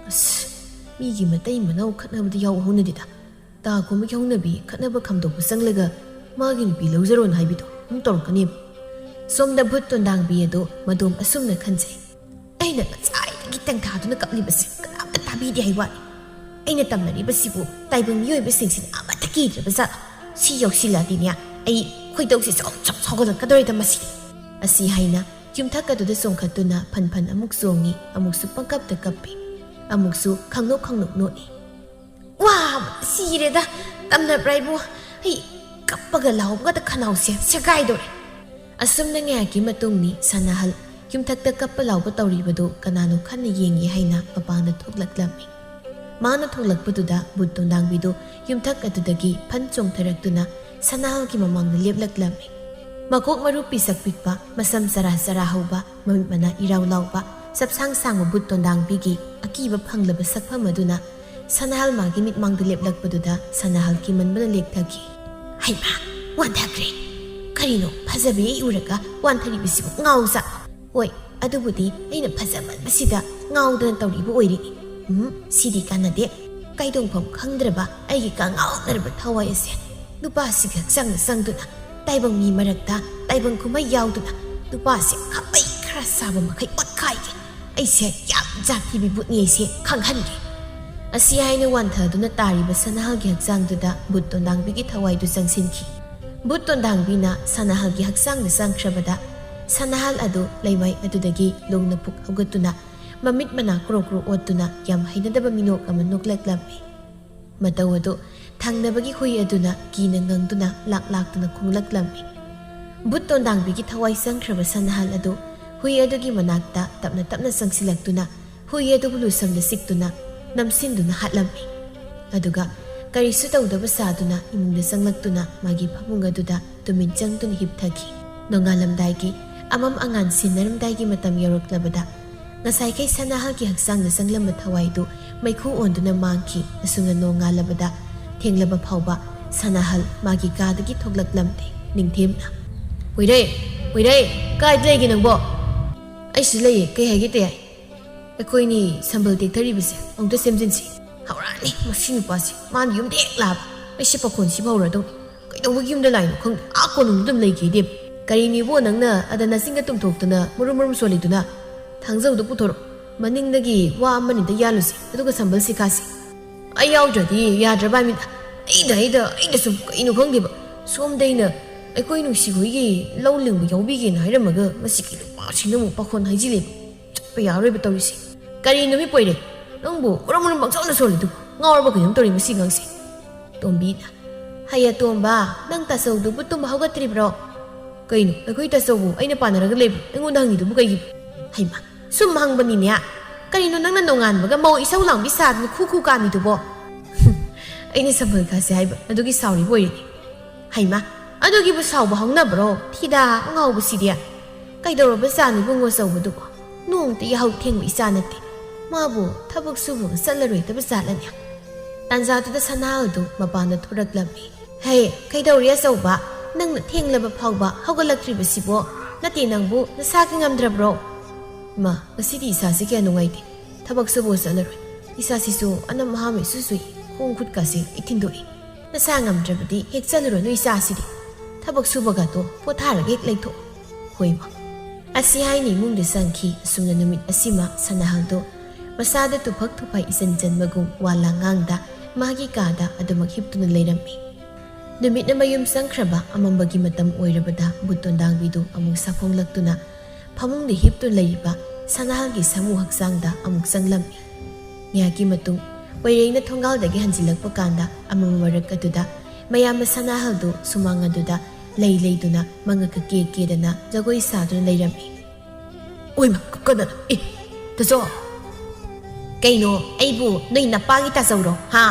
ꯑꯁ, ꯃꯤꯒꯤ ꯃꯇꯩ ꯃꯅꯥꯎ ꯈꯠꯅꯕꯗ ꯌꯥꯎꯕ ꯍꯧꯅꯗꯦꯗ꯫ ꯇꯥ ꯈꯣꯝꯕꯒꯤ ꯍꯧꯅꯕꯤ ꯈꯠꯅꯕ ꯈꯥꯝꯗꯣꯛꯄ ꯆꯪꯂꯒ ꯃꯥꯒꯤ ꯅꯨꯄꯤ ꯂꯧꯖꯔꯣꯅ ꯍꯥꯏꯕꯤꯗꯣ ꯑꯃꯨꯛ ꯇꯧꯔꯛꯀꯅꯦꯕ꯫" ꯁꯣꯝꯗ ꯚꯨꯠ ꯇꯣꯟꯗꯥꯡꯕꯤ ꯑꯗꯨ ꯃꯗꯣꯝ ꯑꯁꯨꯝꯅ ꯈꯟꯖꯩ꯫ "ꯑꯩꯅ ꯉꯁꯥꯏꯗꯒꯤ ꯇꯦꯡꯊꯥꯗꯨꯅ ꯀꯞꯂꯤꯕꯁꯦ ꯀꯅꯥꯝꯇ ꯇꯥꯕꯤꯗꯦ ꯍꯥꯏ ꯋꯥꯅꯤ꯫ ꯑꯩꯅ ꯇꯝꯅꯔꯤꯕꯁꯤꯕꯨ ꯇꯥꯏꯕꯪ ꯃꯤꯑꯣꯏꯕꯁꯤꯡꯁꯤꯅ ꯑꯃꯠꯇ ꯀꯤꯗ꯭ꯔꯕꯖꯥꯠꯂꯣ? ꯁꯤ ꯌꯧꯁꯤꯜꯂꯛꯑꯗꯤꯅꯦ, ꯑꯩ ꯈꯣꯏꯗꯧꯁꯦ ꯆꯥꯎ ꯆꯥꯎ ꯁꯥꯎꯒꯠꯂꯛꯀꯗꯧꯔꯦꯗ ꯃꯁꯤ꯫" ꯑꯁꯤ ꯍꯥꯏꯅ ꯌꯨꯝꯊꯛ ꯑꯗꯨꯗ ꯆꯣꯡꯈꯠꯇꯨꯅ ꯐꯟ ꯐꯟ ꯑꯃꯨꯛ ꯆꯣꯡꯉꯤ, ꯑꯃꯨꯛꯁꯨ ꯄꯪꯀꯞꯇ ꯀꯞꯄꯤ, ꯑꯃꯨꯛꯁꯨ ꯈꯪꯅꯣꯛ ꯈꯪꯅꯣꯛ ꯅꯣꯛꯏ꯫ "ꯋꯥ, ꯁꯤꯔꯦꯗ, ꯇꯝꯅꯕ꯭ꯔꯥ ꯏꯕꯨꯡ? ꯑꯩ ꯀꯞꯄꯒ ꯂꯥꯎꯕꯒꯗ ꯈꯅꯥꯎꯁꯦ ꯁꯦꯒꯥꯏꯗꯧꯔꯦ꯫" ꯑꯁꯨꯝꯅ ꯉꯥꯏꯍꯥꯛꯀꯤ ꯃꯇꯨꯡꯅꯤ ꯁꯅꯥꯍꯜ ꯌꯨꯝꯊꯛꯇ ꯀꯞꯄ ꯂꯥꯎꯕ ꯇꯧꯔꯤꯕꯗꯨ ꯀꯅꯥꯅꯣ ꯈꯟꯅ ꯌꯦꯡꯒꯦ ꯍꯥꯏꯅ ꯃꯄꯥꯟꯗ ꯊꯣꯛꯂꯛꯂꯝꯃꯤ꯫ ꯃꯥꯅ ꯊꯣꯛꯂꯛꯄꯗꯨꯗ ꯚꯨꯠ ꯇꯣꯟꯗꯥꯡꯕꯤꯗꯨ ꯌꯨꯝꯊꯛ ꯑꯗꯨꯗꯒꯤ ꯐꯟ ꯆꯣꯡꯊꯔꯛꯇꯨꯅ ꯁꯅꯥꯍꯜꯒꯤ ꯃꯃꯥꯡꯗ ꯂꯦꯞꯂꯛꯂꯝꯃꯤ꯫ ꯃꯀꯣꯛ ꯃꯔꯨ ꯄꯤꯁꯛ ꯄꯤꯛꯄ, ꯃꯁꯝ ꯆꯔꯥ ꯆꯔꯥ ꯍꯧꯕ, ꯃꯃꯤꯠ ꯃꯅꯥ ꯏꯔꯥꯎ ꯂꯥꯎꯕ, ꯆꯞꯁꯥꯡ ꯁꯥꯡꯕ ꯚꯨꯠ ꯇꯣꯟꯗꯥꯡꯕꯤꯒꯤ ꯑꯀꯤꯕ ꯐꯪꯂꯕ ꯁꯛꯐꯝ ꯑꯗꯨꯅ ꯁꯅꯥꯍꯜ ꯃꯥꯒꯤ ꯃꯤꯠꯃꯥꯡꯗ ꯂꯦꯞꯂꯛꯄꯗꯨꯗ ꯁꯅꯥꯍꯜ ꯀꯤꯃꯟꯕꯅ ꯂꯦꯛꯊꯈꯤ꯫ "ꯍꯩꯃꯥ, ꯋꯥꯟꯊꯈ꯭ꯔꯦ꯫ ꯀꯔꯤꯅꯣ ꯐꯖꯕꯤ ꯑꯩ ꯎꯔꯒ ꯋꯥꯟꯊꯔꯤꯕꯁꯤꯕꯨ ꯉꯥꯎꯖꯥꯠꯂꯣ? ꯍꯣꯏ, ꯑꯗꯨꯕꯨꯗꯤ ꯑꯩꯅ ꯐꯖꯃꯟꯕꯁꯤꯗ ꯉꯥꯎꯗꯅ ꯇꯧꯔꯤꯕ ꯑꯣꯏꯔꯤꯅꯤ꯫ ꯎꯝ, ꯁꯤꯗꯤ ꯀꯥꯟꯅꯗꯦ꯫ ꯀꯥꯏꯗꯣꯡꯐꯝ ꯈꯪꯗ꯭ꯔꯕ ꯑꯩꯒꯤ ꯀꯉꯥꯎꯅꯔꯕ ꯊꯋꯥꯏ ꯑꯁꯦ ꯅꯨꯄꯥꯁꯤꯒ ꯆꯪꯅ ꯆꯪꯗꯨꯅ, ꯇꯥꯏꯕꯪ ꯃꯤ ꯃꯔꯛꯇ ꯇꯥꯏꯕꯪ ꯀꯨꯝꯍꯩ ꯌꯥꯎꯗꯨꯅ, ꯅꯨꯄꯥꯁꯦ ꯈꯥꯕꯩ ꯈꯔ ꯁꯥꯕ ꯃꯈꯩ ꯑꯣꯠꯈꯥꯏꯒꯦ꯫ "ꯑꯩꯁꯦ ꯌꯥꯝ ꯖꯥꯠ ꯊꯤꯕꯤ ꯕꯨꯠꯅꯤ, ꯑꯩꯁꯦ ꯈꯪꯍꯟꯒꯦ"꯫ ꯑꯁꯤ ꯍꯥꯏꯅ ꯋꯥꯟꯊꯗꯨꯅ ꯇꯥꯔꯤꯕ ꯁꯅꯥꯍꯜꯒꯤ ꯍꯛꯆꯥꯡꯗꯨꯗ ꯕꯨꯠ ꯇꯣꯟꯗꯥꯡꯕꯤꯒꯤ ꯊꯋꯥꯏꯗꯨ ꯆꯪꯁꯤꯟꯈꯤ꯫ ꯕꯨꯠ ꯇꯣꯟꯗꯥꯡꯕꯤꯅ ꯁꯅꯥꯍꯜꯒꯤ ꯍꯛꯆꯥꯡꯗ ꯆꯪꯈ꯭ꯔꯕꯗ, ꯁꯅꯥꯍꯜ ꯑꯗꯨ ꯂꯩꯃꯥꯏ ꯑꯗꯨꯗꯒꯤ ꯂꯣꯡꯅ ꯄꯨꯛ ꯍꯧꯒꯠꯇꯨꯅ, ꯃꯃꯤꯠ ꯃꯅꯥ ꯀ꯭ꯔꯣꯛ ꯀ꯭ꯔꯣꯛ ꯑꯣꯠꯇꯨꯅ, ꯌꯥꯝ ꯍꯩꯅꯗꯕ ꯃꯤꯅꯣꯛ ꯑꯃ ꯅꯣꯛꯂꯛꯂꯝꯃꯤ꯫ ꯃꯇꯧ ꯑꯗꯨ ꯊꯪꯅꯕꯒꯤ ꯍꯨꯏ ꯑꯗꯨꯅ ꯀꯤꯅ ꯉꯪꯗꯨꯅ ꯂꯥꯛ ꯂꯥꯛꯇꯨꯅ ꯈꯣꯡꯂꯛꯂꯝꯃꯤ꯫ ꯕꯨꯠ ꯇꯣꯟꯗꯥꯡꯕꯤꯒꯤ ꯊꯋꯥꯏ ꯆꯪꯈ꯭ꯔꯕ ꯁꯅꯥꯍꯜ ꯑꯗꯨ ꯍꯨꯏ ꯑꯗꯨꯒꯤ ꯃꯅꯥꯛꯇ ꯇꯞꯅ ꯇꯞꯅ ꯆꯪꯁꯤꯜꯂꯛꯇꯨꯅ, ꯍꯨꯏ ꯑꯗꯨꯕꯨ ꯂꯨꯁꯝꯗ ꯆꯤꯛꯇꯨꯅ, ꯅꯝꯁꯤꯟꯗꯨꯅ ꯍꯥꯠꯂꯝꯃꯤ꯫ ꯑꯗꯨꯒ ꯀꯔꯤꯁꯨ ꯇꯧꯗꯕ ꯁꯥꯗꯨꯅ ꯏꯃꯨꯡꯗ ꯆꯪꯂꯛꯇꯨꯅ, ꯃꯥꯒꯤ ꯐꯃꯨꯡ ꯑꯗꯨꯗ ꯇꯨꯃꯤꯟ ꯆꯪꯗꯨꯅ ꯍꯤꯞꯊꯈꯤ꯫ ꯅꯣꯡꯉꯥꯜꯂꯝꯗꯥꯏꯒꯤ ꯑꯃꯝ ꯑꯉꯥꯟ ꯁꯤꯟꯅꯔꯝꯗꯥꯏꯒꯤ ꯃꯇꯝ ꯌꯧꯔꯛꯂꯕꯗ, ꯉꯁꯥꯏꯈꯩ ꯁꯅꯥꯍꯜꯒꯤ ꯍꯛꯆꯥꯡꯗ ꯆꯪꯂꯝꯕ ꯊꯋꯥꯏꯗꯨ ꯃꯩꯈꯨ ꯑꯣꯟꯗꯨꯅ ꯃꯥꯡꯈꯤ꯫ ꯑꯁꯨꯝꯅ ꯅꯣꯡꯉꯥꯜꯂꯕꯗ ꯊꯦꯡꯂꯕ ꯐꯥꯎꯕ ꯁꯅꯥꯍꯜ ꯃꯥꯒꯤ ꯀꯥꯗꯒꯤ ꯊꯣꯛꯂꯛꯂꯝꯗꯦ꯫ ꯅꯤꯡꯊꯦꯝꯅ, "ꯍꯨꯏꯔꯩ, ꯍꯨꯏꯔꯩ, ꯀꯥꯏꯗ ꯂꯩꯒꯦ ꯅꯪꯕꯣ?" "ꯑꯩꯁꯨ ꯂꯩꯌꯦ, ꯀꯩ ꯍꯥꯏꯒꯦ ꯇꯌꯥꯏ?" "ꯑꯩꯈꯣꯏꯅꯤ ꯁꯝꯕꯜ ꯇꯦꯛꯊꯔꯤꯕꯁꯦ ꯑꯃꯨꯛꯇ ꯁꯦꯝꯖꯤꯟꯁꯤ"꯫ "ꯍꯧꯔꯛꯑꯅꯤ ꯃꯁꯤ ꯅꯨꯄꯥꯁꯤ, ꯃꯥꯅ ꯌꯨꯝꯗ ꯍꯦꯛ ꯂꯥꯛꯑꯕ ꯑꯩꯁꯦ ꯄꯥꯈꯣꯟ ꯁꯤꯕ ꯍꯧꯔꯗꯧꯅꯤ꯫ ꯀꯩꯗꯧꯕꯒꯤ ꯌꯨꯝꯗ ꯂꯥꯛꯏꯅꯣ ꯈꯪꯗꯦ, ꯑꯥ ꯀꯣꯅꯨꯡꯗ ꯑꯗꯨꯝ ꯂꯩꯒꯦꯗꯤ꯫ ꯀꯔꯤꯅꯤꯕꯣ ꯅꯪꯅ ꯑꯗ ꯅꯆꯤꯟꯒ ꯇꯨꯝꯊꯣꯛꯇꯅ ꯃꯔꯨꯝ ꯃꯔꯨꯝ ꯁꯣꯜꯂꯤꯗꯨꯅ? ꯊꯥꯡꯖꯧꯗꯣ ꯄꯨꯊꯣꯔꯛꯑꯣ, ꯃꯅꯤꯡꯗꯒꯤ ꯋꯥ ꯑꯃꯅꯤꯗ ꯌꯥꯜꯂꯨꯁꯤ, ꯑꯗꯨꯒ ꯁꯝꯕꯜꯁꯤ ꯀꯥꯁꯤ꯫ ꯑꯩ ꯌꯥꯎꯗ꯭ꯔꯗꯤ ꯌꯥꯗ꯭ꯔꯕ ꯃꯤꯗ, ꯑꯩꯗ, ꯑꯩꯗ, ꯑꯩꯗ ꯁꯨꯝ ꯀꯩꯅꯣ ꯈꯪꯗꯦꯕ꯫ ꯁꯣꯝꯗ ꯑꯩꯅ ꯑꯩꯈꯣꯏ ꯅꯨꯡꯁꯤ ꯍꯣꯏꯒꯤ ꯂꯧ ꯂꯤꯡꯕ ꯌꯥꯎꯕꯤꯒꯦꯅ ꯍꯥꯏꯔꯝꯃꯒ ꯃꯁꯤꯒꯤ ꯅꯨꯄꯥꯁꯤꯅ ꯑꯃꯨꯛ ꯄꯥꯈꯣꯟ ꯍꯥꯏꯖꯤꯜꯂꯦꯕ꯫ ꯆꯠꯄ ꯌꯥꯔꯣꯏꯕ ꯇꯧꯔꯤꯁꯦ꯫ ꯀꯔꯤꯅꯣ ꯃꯤ ꯄꯣꯏꯔꯦ? ꯅꯪꯕꯨ ꯃꯔꯨꯝ ꯃꯔꯨꯝ ꯄꯪꯆꯥꯎꯅ ꯁꯣꯜꯂꯤꯗꯨꯕꯨ? ꯉꯥꯎꯔꯕ ꯀꯩꯅꯣꯝ ꯇꯧꯔꯤ ꯃꯁꯤ ꯑꯉꯥꯡꯁꯦ"꯫ ꯇꯣꯝꯕꯤꯅ, "ꯍꯩꯌꯦ ꯇꯣꯝꯕ, ꯅꯪ ꯇꯥꯆꯧꯗꯨꯕꯨ ꯇꯨꯝꯕ ꯍꯧꯒꯠꯇ꯭ꯔꯤꯕ꯭ꯔꯣ?" "ꯀꯩꯅꯣ, ꯑꯩꯈꯣꯏ ꯇꯥꯆꯧꯕꯨ ꯑꯩꯅ ꯄꯥꯟꯅꯔꯒ ꯂꯩꯕ꯭ꯔꯣ? ꯑꯩꯉꯣꯟꯗ ꯍꯪꯉꯤꯗꯨꯕꯨ ꯀꯩꯒꯤꯅꯣ?" "ꯍꯩꯃꯥ, ꯁꯨꯝ ꯍꯪꯕꯅꯤꯅꯦ꯫ ꯀꯔꯤꯅꯣ ꯅꯪꯅ ꯅꯣꯡꯉꯥꯟꯕꯒ ꯃꯧ ꯏꯁꯧ ꯂꯥꯡꯕꯤ ꯁꯥꯗꯅ ꯈꯨ ꯈꯨ ꯀꯥꯝꯃꯤꯗꯨꯕꯣ?" "ꯑꯩꯅ ꯁꯝꯕꯜ ꯀꯥꯁꯦ ꯍꯥꯏꯕ, ꯑꯗꯨꯒꯤ ꯁꯥꯎꯔꯤꯕ ꯑꯣꯏꯔꯤꯅꯤ"꯫ "ꯍꯩꯃꯥ, ꯑꯗꯨꯒꯤꯕꯨ ꯁꯥꯎꯕ ꯍꯧꯅꯕ꯭ꯔꯣ? ꯊꯤꯗꯥ ꯑꯉꯥꯎꯕꯁꯤꯗꯤ꯫ ꯀꯩꯗꯧꯔꯕ ꯖꯥꯠꯅꯣ ꯏꯕꯨꯡꯉꯣ ꯑꯆꯧꯕꯗꯨꯕꯨ? ꯅꯣꯡꯃꯇ ꯌꯥꯍꯧ ꯊꯦꯡꯕ ꯏꯆꯥ ꯅꯠꯇꯦ꯫ ꯃꯥꯕꯨ ꯊꯕꯛ ꯁꯨꯕꯒ ꯆꯠꯂꯔꯣꯏꯗꯕ ꯖꯥꯠꯂꯅꯦ?" ꯇꯥꯟꯖꯥꯗꯨꯗ ꯁꯅꯥꯍꯜꯗꯨ ꯃꯄꯥꯟꯗ ꯊꯣꯔꯛꯂꯝꯃꯤ꯫ "ꯍꯦ, ꯀꯩꯗꯧꯔꯦ ꯑꯆꯧꯕ? ꯅꯪꯅ ꯊꯦꯡꯂꯕ ꯐꯥꯎꯕ ꯍꯧꯒꯠꯂꯛꯇ꯭ꯔꯤꯕꯁꯤꯕꯣ? ꯅꯠꯇꯦ, ꯅꯪꯕꯨ ꯅꯁꯥꯒꯤ ꯉꯝꯗ꯭ꯔꯕ꯭ꯔꯣ?" "ꯏꯃꯥ, ꯉꯁꯤꯗꯤ ꯏꯁꯥꯁꯦ ꯀꯌꯥ ꯅꯨꯡꯉꯥꯏꯇꯦ꯫ ꯊꯕꯛ ꯁꯨꯕꯒ ꯆꯠꯂꯔꯣꯏ꯫ ꯏꯁꯥꯁꯤꯁꯨ ꯑꯅꯝ ꯑꯍꯥꯝ ꯏꯁꯨ ꯁꯨꯏ, ꯈꯣꯡ ꯈꯨꯠꯀꯥꯁꯦ ꯂꯣꯏ ꯊꯤꯟꯗꯣꯛꯏ꯫ ꯅꯁꯥ ꯉꯝꯗ꯭ꯔꯕꯗꯤ ꯍꯦꯛ ꯆꯠꯂꯨꯔꯅꯨ ꯏꯆꯥꯁꯤꯗꯤ꯫ ꯊꯕꯛ ꯁꯨꯕꯒꯗꯣ ꯄꯣꯊꯥꯔꯒ ꯍꯦꯛ ꯂꯩꯊꯣꯛꯑꯣ"꯫ "ꯍꯣꯏ ꯏꯃꯥ"꯫ ꯑꯁꯤ ꯍꯥꯏꯅ ꯏꯃꯨꯡꯗ ꯆꯪꯈꯤ꯫ ꯑꯁꯨꯝꯅ ꯅꯨꯃꯤꯠ ꯑꯁꯤꯃ ꯁꯅꯥꯍꯜꯗꯨ ꯃꯁꯥꯗ ꯇꯨꯐꯛ ꯊꯨꯐꯥꯏ ꯏꯆꯟ ꯆꯟꯕꯒꯨꯝ ꯋꯥ ꯂꯥꯡ ꯉꯥꯡꯗ ꯃꯥꯒꯤ ꯀꯥꯗ ꯑꯗꯨꯃꯛ ꯍꯤꯞꯇꯨꯅ ꯂꯩꯔꯝꯃꯤ꯫ ꯅꯨꯃꯤꯠꯅ ꯃꯌꯨꯝ ꯆꯪꯈ꯭ꯔꯕ ꯑꯃꯝꯕꯒꯤ ꯃꯇꯝ ꯑꯣꯏꯔꯕꯗ ꯕꯨꯠ ꯇꯣꯟꯗꯥꯡꯕꯤꯗꯨ ꯑꯃꯨꯛ ꯁꯥꯐꯣꯡꯂꯛꯇꯨꯅ ꯐꯃꯨꯡꯗ ꯍꯤꯞꯇꯨꯅ ꯂꯩꯔꯤꯕ ꯁꯅꯥꯍꯜꯒꯤ ꯁꯥꯃꯨ ꯍꯛꯆꯥꯡꯗ ꯑꯃꯨꯛ ꯆꯪꯂꯝꯃꯤ꯫ ꯉꯥꯏꯍꯥꯛꯀꯤ ꯃꯇꯨꯡ ꯄꯣꯏꯔꯩꯅ ꯊꯣꯡꯒꯥꯜꯗꯒꯤ ꯍꯟꯖꯤꯜꯂꯛꯄ ꯀꯥꯟꯗ ꯑꯃꯝꯕ ꯃꯔꯛ ꯑꯗꯨꯗ ꯃꯌꯥꯝꯅ ꯁꯅꯥꯍꯜꯗꯨ ꯁꯨꯃꯥꯡ ꯑꯗꯨꯗ ꯂꯩ ꯂꯩꯗꯨꯅ ꯃꯉꯛꯀ ꯀꯦ ꯀꯦꯗꯅ ꯖꯒꯣꯏ ꯁꯥꯗꯨꯅ ꯂꯩꯔꯝꯃꯤ꯫ ꯑꯣꯏꯃ, ꯀꯅꯥꯅꯣ? ꯑꯦ, ꯇꯥꯆꯧ! ꯀꯩꯅꯣ, ꯑꯩꯕꯨ ꯅꯣꯏ ꯅꯄꯥꯒꯤ ꯇꯥꯆꯧꯔꯣ, ꯍꯥ?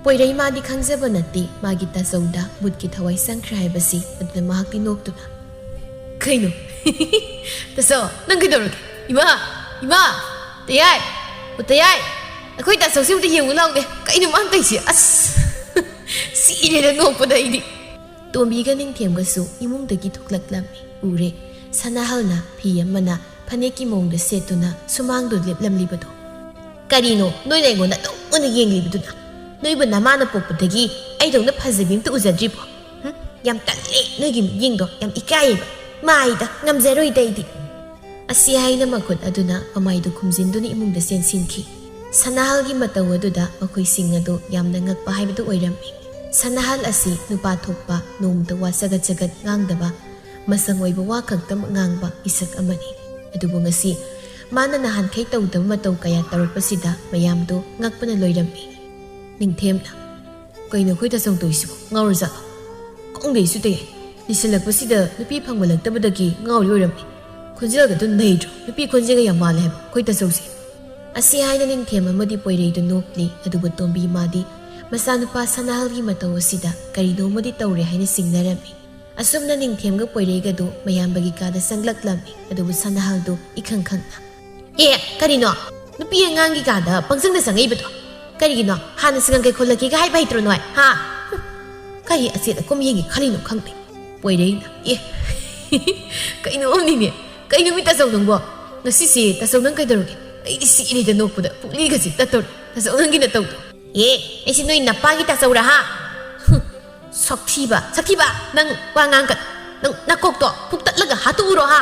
ꯄꯣꯏꯔꯩ ꯃꯥꯗꯤ ꯈꯪꯖꯕ ꯅꯠꯇꯦ, ꯃꯥꯒꯤ ꯇꯥꯆꯧꯗ ꯕꯨꯠꯀꯤ ꯊꯋꯥꯏ ꯆꯪꯈ꯭ꯔꯦ ꯍꯥꯏꯕꯁꯤ꯫ ꯑꯗꯨꯅ ꯃꯍꯥꯛꯇꯤ ꯅꯣꯛꯇꯨꯅ, "ꯀꯩꯅꯣ? ꯇꯥꯆꯧ, ꯅꯪ ꯀꯩꯗꯧꯔꯒꯦ? ꯏꯃꯥ! ꯏꯃꯥ! ꯇꯌꯥꯏ! ꯑꯣ, ꯇꯌꯥꯏ! ꯑꯩꯈꯣꯏ ꯇꯥꯆꯧꯁꯤ ꯑꯝꯇ ꯌꯦꯡꯉꯨ ꯂꯥꯎꯅꯦ꯫ ꯀꯩꯅꯣ ꯃꯥꯅ ꯇꯧꯏꯁꯦ? ꯑꯁ! ꯁꯤꯔꯦꯗ ꯅꯣꯛꯄꯗ ꯑꯩꯗꯤ!" ꯇꯣꯝꯕꯤꯒ ꯅꯤꯡꯊꯦꯝꯒꯁꯨ ꯏꯃꯨꯡꯗꯒꯤ ꯊꯣꯛꯂꯛꯂꯝꯃꯤ꯫ ꯎꯔꯦ, ꯁꯅꯥꯍꯜꯅ ꯐꯤ ꯑꯃꯅ ꯐꯅꯦꯛꯀꯤ ꯃꯑꯣꯡꯗ ꯁꯦꯠꯇꯨꯅ ꯁꯨꯃꯥꯡꯗꯨ ꯂꯦꯞꯂꯝꯂꯤꯕꯗꯣ꯫ "ꯀꯔꯤꯅꯣ ꯅꯣꯏꯅ ꯑꯩꯉꯣꯟꯗ ꯑꯗꯨꯝ ꯑꯣꯏꯅ ꯌꯦꯡꯂꯤꯕꯗꯨꯅ? ꯅꯣꯏꯕꯨ ꯅꯃꯥꯅ ꯄꯣꯛꯄꯗꯒꯤ ꯑꯩꯗꯧꯅ ꯐꯖꯕꯤ ꯑꯝꯇ ꯎꯖꯗ꯭ꯔꯤꯕꯣ? ꯍꯨꯝ? ꯌꯥꯝ ꯇꯜꯂꯦ ꯅꯣꯏꯒꯤ ꯃꯤꯠꯌꯦꯡꯗꯣ, ꯌꯥꯝ ꯏꯀꯥꯏꯌꯦꯕ꯫ ꯃꯥꯏꯗ ꯉꯝꯖꯔꯣꯏꯗ ꯑꯩꯗꯤ!" ꯑꯁꯤ ꯍꯥꯏꯅ ꯃꯈꯨꯠ ꯑꯗꯨꯅ ꯃꯃꯥꯏꯗꯨ ꯈꯨꯝꯖꯤꯟꯗꯨꯅ ꯏꯃꯨꯡꯗ ꯆꯦꯟꯁꯤꯟꯈꯤ꯫ ꯁꯅꯥꯍꯜꯒꯤ ꯃꯇꯧ ꯑꯗꯨꯗ ꯃꯈꯣꯏꯁꯤꯡ ꯑꯗꯨ ꯌꯥꯝꯅ ꯉꯛꯄ ꯍꯥꯏꯕꯗꯨ ꯑꯣꯏꯔꯝꯃꯤ꯫ ꯁꯅꯥꯍꯜ ꯑꯁꯤ ꯅꯨꯄꯥ ꯊꯣꯛꯄ, ꯅꯣꯡꯃꯇ ꯋꯥ ꯆꯒꯠ ꯆꯒꯠ ꯉꯥꯡꯗꯕ, ꯃꯁꯪ ꯑꯣꯏꯕ ꯋꯥ ꯈꯛꯇꯃꯛ ꯉꯥꯡꯕ ꯏꯁꯛ ꯑꯃꯅꯤ꯫ ꯑꯗꯨꯕꯨ ꯉꯁꯤ ꯃꯥꯅ ꯅꯍꯥꯟꯈꯩ ꯇꯧꯗꯕ ꯃꯇꯧ ꯀꯌꯥ ꯇꯧꯔꯛꯄꯁꯤꯗ ꯃꯌꯥꯝꯗꯨ ꯉꯛꯄꯅ ꯂꯣꯏꯔꯝꯃꯤ꯫ ꯅꯤꯡꯊꯦꯝꯅ, "ꯀꯩꯅꯣ ꯑꯩꯈꯣꯏ ꯇꯥꯆꯧ ꯇꯧꯏꯁꯤꯕꯣ? ꯉꯥꯎꯔꯖꯥꯠꯂꯣ? ꯈꯪꯗꯦ ꯑꯩꯁꯨ ꯇꯌꯥꯏ꯫ ꯂꯤꯁꯜꯂꯛꯄꯁꯤꯗ ꯅꯨꯄꯤ ꯐꯪꯃꯜꯂꯛꯇꯕꯗꯒꯤ ꯉꯥꯎꯔꯤ ꯑꯣꯏꯔꯝꯅꯤ꯫ ꯈꯣꯟꯖꯦꯜꯒꯗꯨ ꯅꯩꯗ꯭ꯔꯣ? ꯅꯨꯄꯤ ꯈꯣꯟꯖꯦꯜꯒ ꯌꯥꯝ ꯃꯥꯜꯂꯦ ꯍꯥꯏꯕ ꯑꯩꯈꯣꯏ ꯇꯥꯆꯧꯁꯦ!" ꯑꯁꯤ ꯍꯥꯏꯅ ꯅꯤꯡꯊꯦꯝ ꯑꯃꯗꯤ ꯄꯣꯏꯔꯩꯗꯨ ꯅꯣꯛꯂꯤ꯫ ꯑꯗꯨꯕꯨ ꯇꯣꯝꯕꯤ ꯃꯥꯗꯤ ꯃꯆꯥꯅꯨꯄꯥ ꯁꯅꯥꯍꯜꯒꯤ ꯃꯇꯧ ꯑꯁꯤꯗ ꯀꯔꯤꯅꯣꯃꯗꯤ ꯇꯧꯔꯦ ꯍꯥꯏꯅ ꯆꯤꯡꯅꯔꯝꯃꯤ꯫ ꯑꯁꯨꯝꯅ ꯅꯤꯡꯊꯦꯝꯒ ꯄꯣꯏꯔꯩꯒꯗꯨ ꯃꯌꯥꯝꯕꯒꯤ ꯀꯥꯗ ꯆꯪꯂꯛꯂꯝꯃꯤ꯫ ꯑꯗꯨꯕꯨ ꯁꯅꯥꯍꯜꯗꯨ ꯏꯈꯪ ꯈꯪꯅ, "ꯑꯦ, ꯀꯔꯤꯅꯣ? ꯅꯨꯄꯤ ꯑꯉꯥꯡꯒꯤ ꯀꯥꯗ ꯄꯪꯆꯪꯗ ꯆꯪꯉꯛꯏꯕꯗꯣ ꯀꯔꯤꯒꯤꯅꯣ? ꯍꯥꯟꯅ ꯁꯪꯒꯝ ꯀꯩ ꯈꯣꯜꯂꯛꯀꯦꯒ ꯍꯥꯏꯕ ꯍꯩꯇ꯭ꯔꯣ ꯅꯣꯏ? ꯍꯥ? ꯍꯨꯝ, ꯀꯔꯤ ꯑꯆꯦꯠ ꯑꯀꯣꯝ ꯌꯦꯡꯒꯦ ꯈꯜꯂꯤꯅꯣ ꯈꯪꯗꯦ꯫" ꯄꯣꯏꯔꯩꯅ, "ꯑꯦ, ꯀꯩꯅꯣ ꯑꯃꯅꯤꯅꯦ꯫ ꯀꯩꯅꯣ ꯃꯤ ꯇꯥꯆꯧ ꯅꯪꯕꯣ? ꯉꯁꯤꯁꯦ ꯇꯥꯆꯧ ꯅꯪ ꯀꯩꯗꯧꯔꯒꯦ? ꯑꯩꯗꯤ ꯁꯤꯔꯦꯗ ꯅꯣꯛꯄꯗ, ꯄꯨꯛꯂꯤꯒꯁꯦ ꯇꯠꯇꯧꯔꯦ꯫ ꯇꯥꯆꯧ ꯅꯪꯒꯤ ꯅꯇꯧꯗꯣ!" "ꯑꯦ, ꯑꯩꯁꯦ ꯅꯣꯏ ꯅꯄꯥꯒꯤ ꯇꯥꯆꯧꯔꯥ ꯍꯥ? ꯍꯨꯝ, ꯁꯛꯊꯤꯕ, ꯁꯛꯊꯤꯕ! ꯅꯪ ꯋꯥ ꯉꯥꯡꯒꯅꯨ꯫ ꯅꯪ ꯅꯀꯣꯛꯇꯣ ꯐꯨꯛꯇꯠꯂꯒ ꯍꯥꯠꯇꯣꯛꯎꯔꯣ ꯍꯥ?"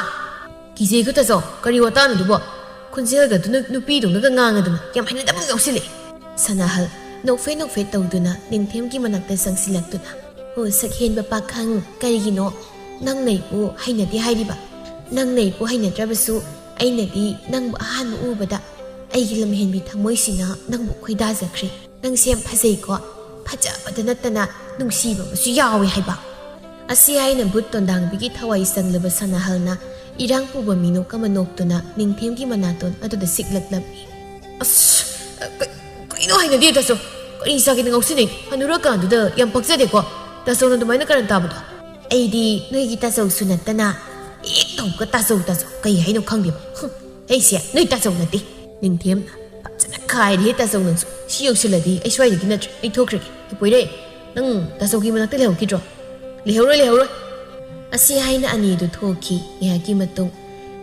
"ꯀꯤꯖꯩꯀꯣ ꯇꯥꯆꯧ, ꯀꯔꯤ ꯋꯥꯇꯥꯅꯣ ꯑꯗꯨꯕꯣ? ꯈꯣꯟꯖꯦꯜꯒꯗꯨꯅ ꯅꯨꯄꯤꯗꯧꯅꯒ ꯉꯥꯡꯉꯗꯅ ꯌꯥꯝ ꯍꯩꯅꯗꯕ ꯑꯃ ꯌꯥꯎꯁꯤꯜꯂꯛꯑꯦ꯫" ꯁꯅꯥꯍꯜ ꯅꯣꯛꯐꯦꯠ ꯅꯣꯛꯐꯦꯠ ꯇꯧꯗꯨꯅ ꯅꯤꯡꯊꯦꯝꯒꯤ ꯃꯅꯥꯛꯇ ꯆꯪꯁꯤꯜꯂꯛꯇꯨꯅ, "ꯑꯣ ꯁꯛꯍꯦꯟꯕ ꯄꯥꯈꯪ, ꯀꯔꯤꯒꯤꯅꯣ ꯅꯪꯅ ꯑꯩꯕꯨ ꯍꯩꯅꯗꯦ ꯍꯥꯏꯔꯤꯕ? ꯅꯪꯅ ꯑꯩꯕꯨ ꯍꯩꯅꯗ꯭ꯔꯕꯁꯨ ꯑꯩꯅꯗꯤ ꯅꯪꯕꯨ ꯑꯍꯥꯟꯕ ꯎꯕꯗ ꯑꯩꯒꯤ ꯂꯝꯍꯦꯟꯕꯤ ꯊꯃꯣꯏꯁꯤꯅ ꯅꯪꯕꯨ ꯈꯣꯏꯗꯥꯖꯈ꯭ꯔꯦ꯫ ꯅꯪꯁꯦ ꯌꯥꯝ ꯐꯖꯩꯀꯣ꯫ ꯐꯖꯕꯗ ꯅꯠꯇꯅ ꯅꯨꯡꯁꯤꯕ ꯑꯃꯁꯨ ꯌꯥꯎꯋꯦ ꯍꯥꯏꯕ꯫" ꯑꯁꯤ ꯍꯥꯏꯅ ꯚꯨꯠ ꯇꯣꯟꯗꯥꯡꯕꯤꯒꯤ ꯊꯋꯥꯏ ꯆꯪꯂꯕ ꯁꯅꯥꯍꯜꯅ ꯏꯔꯥꯡ ꯄꯨꯕ ꯃꯤꯅꯣꯛ ꯑꯃ ꯅꯣꯛꯇꯨꯅ ꯅꯤꯡꯊꯦꯝꯒꯤ ꯃꯅꯥꯇꯣꯟ ꯑꯗꯨꯗ ꯁꯤꯛꯂꯛꯂꯝꯃꯤ꯫ "ꯑꯁ, ꯀ-, ꯀꯩꯅꯣ ꯍꯩꯅꯗꯦ ꯇꯥꯆꯧ꯫ ꯀꯔꯤ ꯆꯥꯒꯦꯅ ꯉꯥꯎꯁꯤꯟꯅꯩ? ꯍꯅꯨꯔꯀꯥꯟꯗꯨꯗ ꯌꯥꯝ ꯄꯛꯆꯗꯦꯀꯣ꯫ ꯇꯥꯆꯧꯅ ꯑꯗꯨꯃꯥꯏꯅ ꯀꯔꯟ ꯇꯥꯕꯗꯣ꯫" "ꯑꯩꯗꯤ ꯅꯣꯏꯒꯤ ꯇꯥꯆꯧꯁꯨ ꯅꯠꯇꯅ ꯍꯦꯛ ꯇꯧꯕꯒ ꯇꯥꯆꯧ ꯇꯥꯆꯧ ꯀꯩ ꯍꯥꯏꯅꯣ ꯈꯪꯗꯦꯕ꯫ ꯍꯨꯝ, ꯑꯩꯁꯦ ꯅꯣꯏ ꯇꯥꯆꯧ ꯅꯠꯇꯦ꯫" ꯅꯤꯡꯊꯦꯝꯅ ꯐꯖꯅ ꯈꯥꯏꯔꯦꯍꯦ ꯇꯥꯆꯧ ꯅꯪꯁꯨ꯫ "ꯁꯤ ꯌꯧꯁꯤꯜꯂꯗꯤ ꯑꯩ ꯁ꯭ꯋꯥꯏꯗꯒꯤ ꯅꯠꯇ꯭ꯔꯦ, ꯑꯩ ꯊꯣꯛꯈ꯭ꯔꯒꯦ꯫ ꯑꯦ ꯄꯣꯏꯔꯩ, ꯅꯪ ꯇꯥꯆꯧꯒꯤ ꯃꯅꯥꯛꯇ ꯂꯩꯍꯧꯈꯤꯗ꯭ꯔꯣ?" "ꯂꯩꯍꯧꯔꯣꯏ, ꯂꯩꯍꯧꯔꯣꯏ꯫" ꯑꯁꯤ ꯍꯥꯏꯅ ꯑꯅꯤꯗꯨ ꯊꯣꯛꯈꯤ꯫ ꯉꯥꯏꯍꯥꯛꯀꯤ ꯃꯇꯨꯡ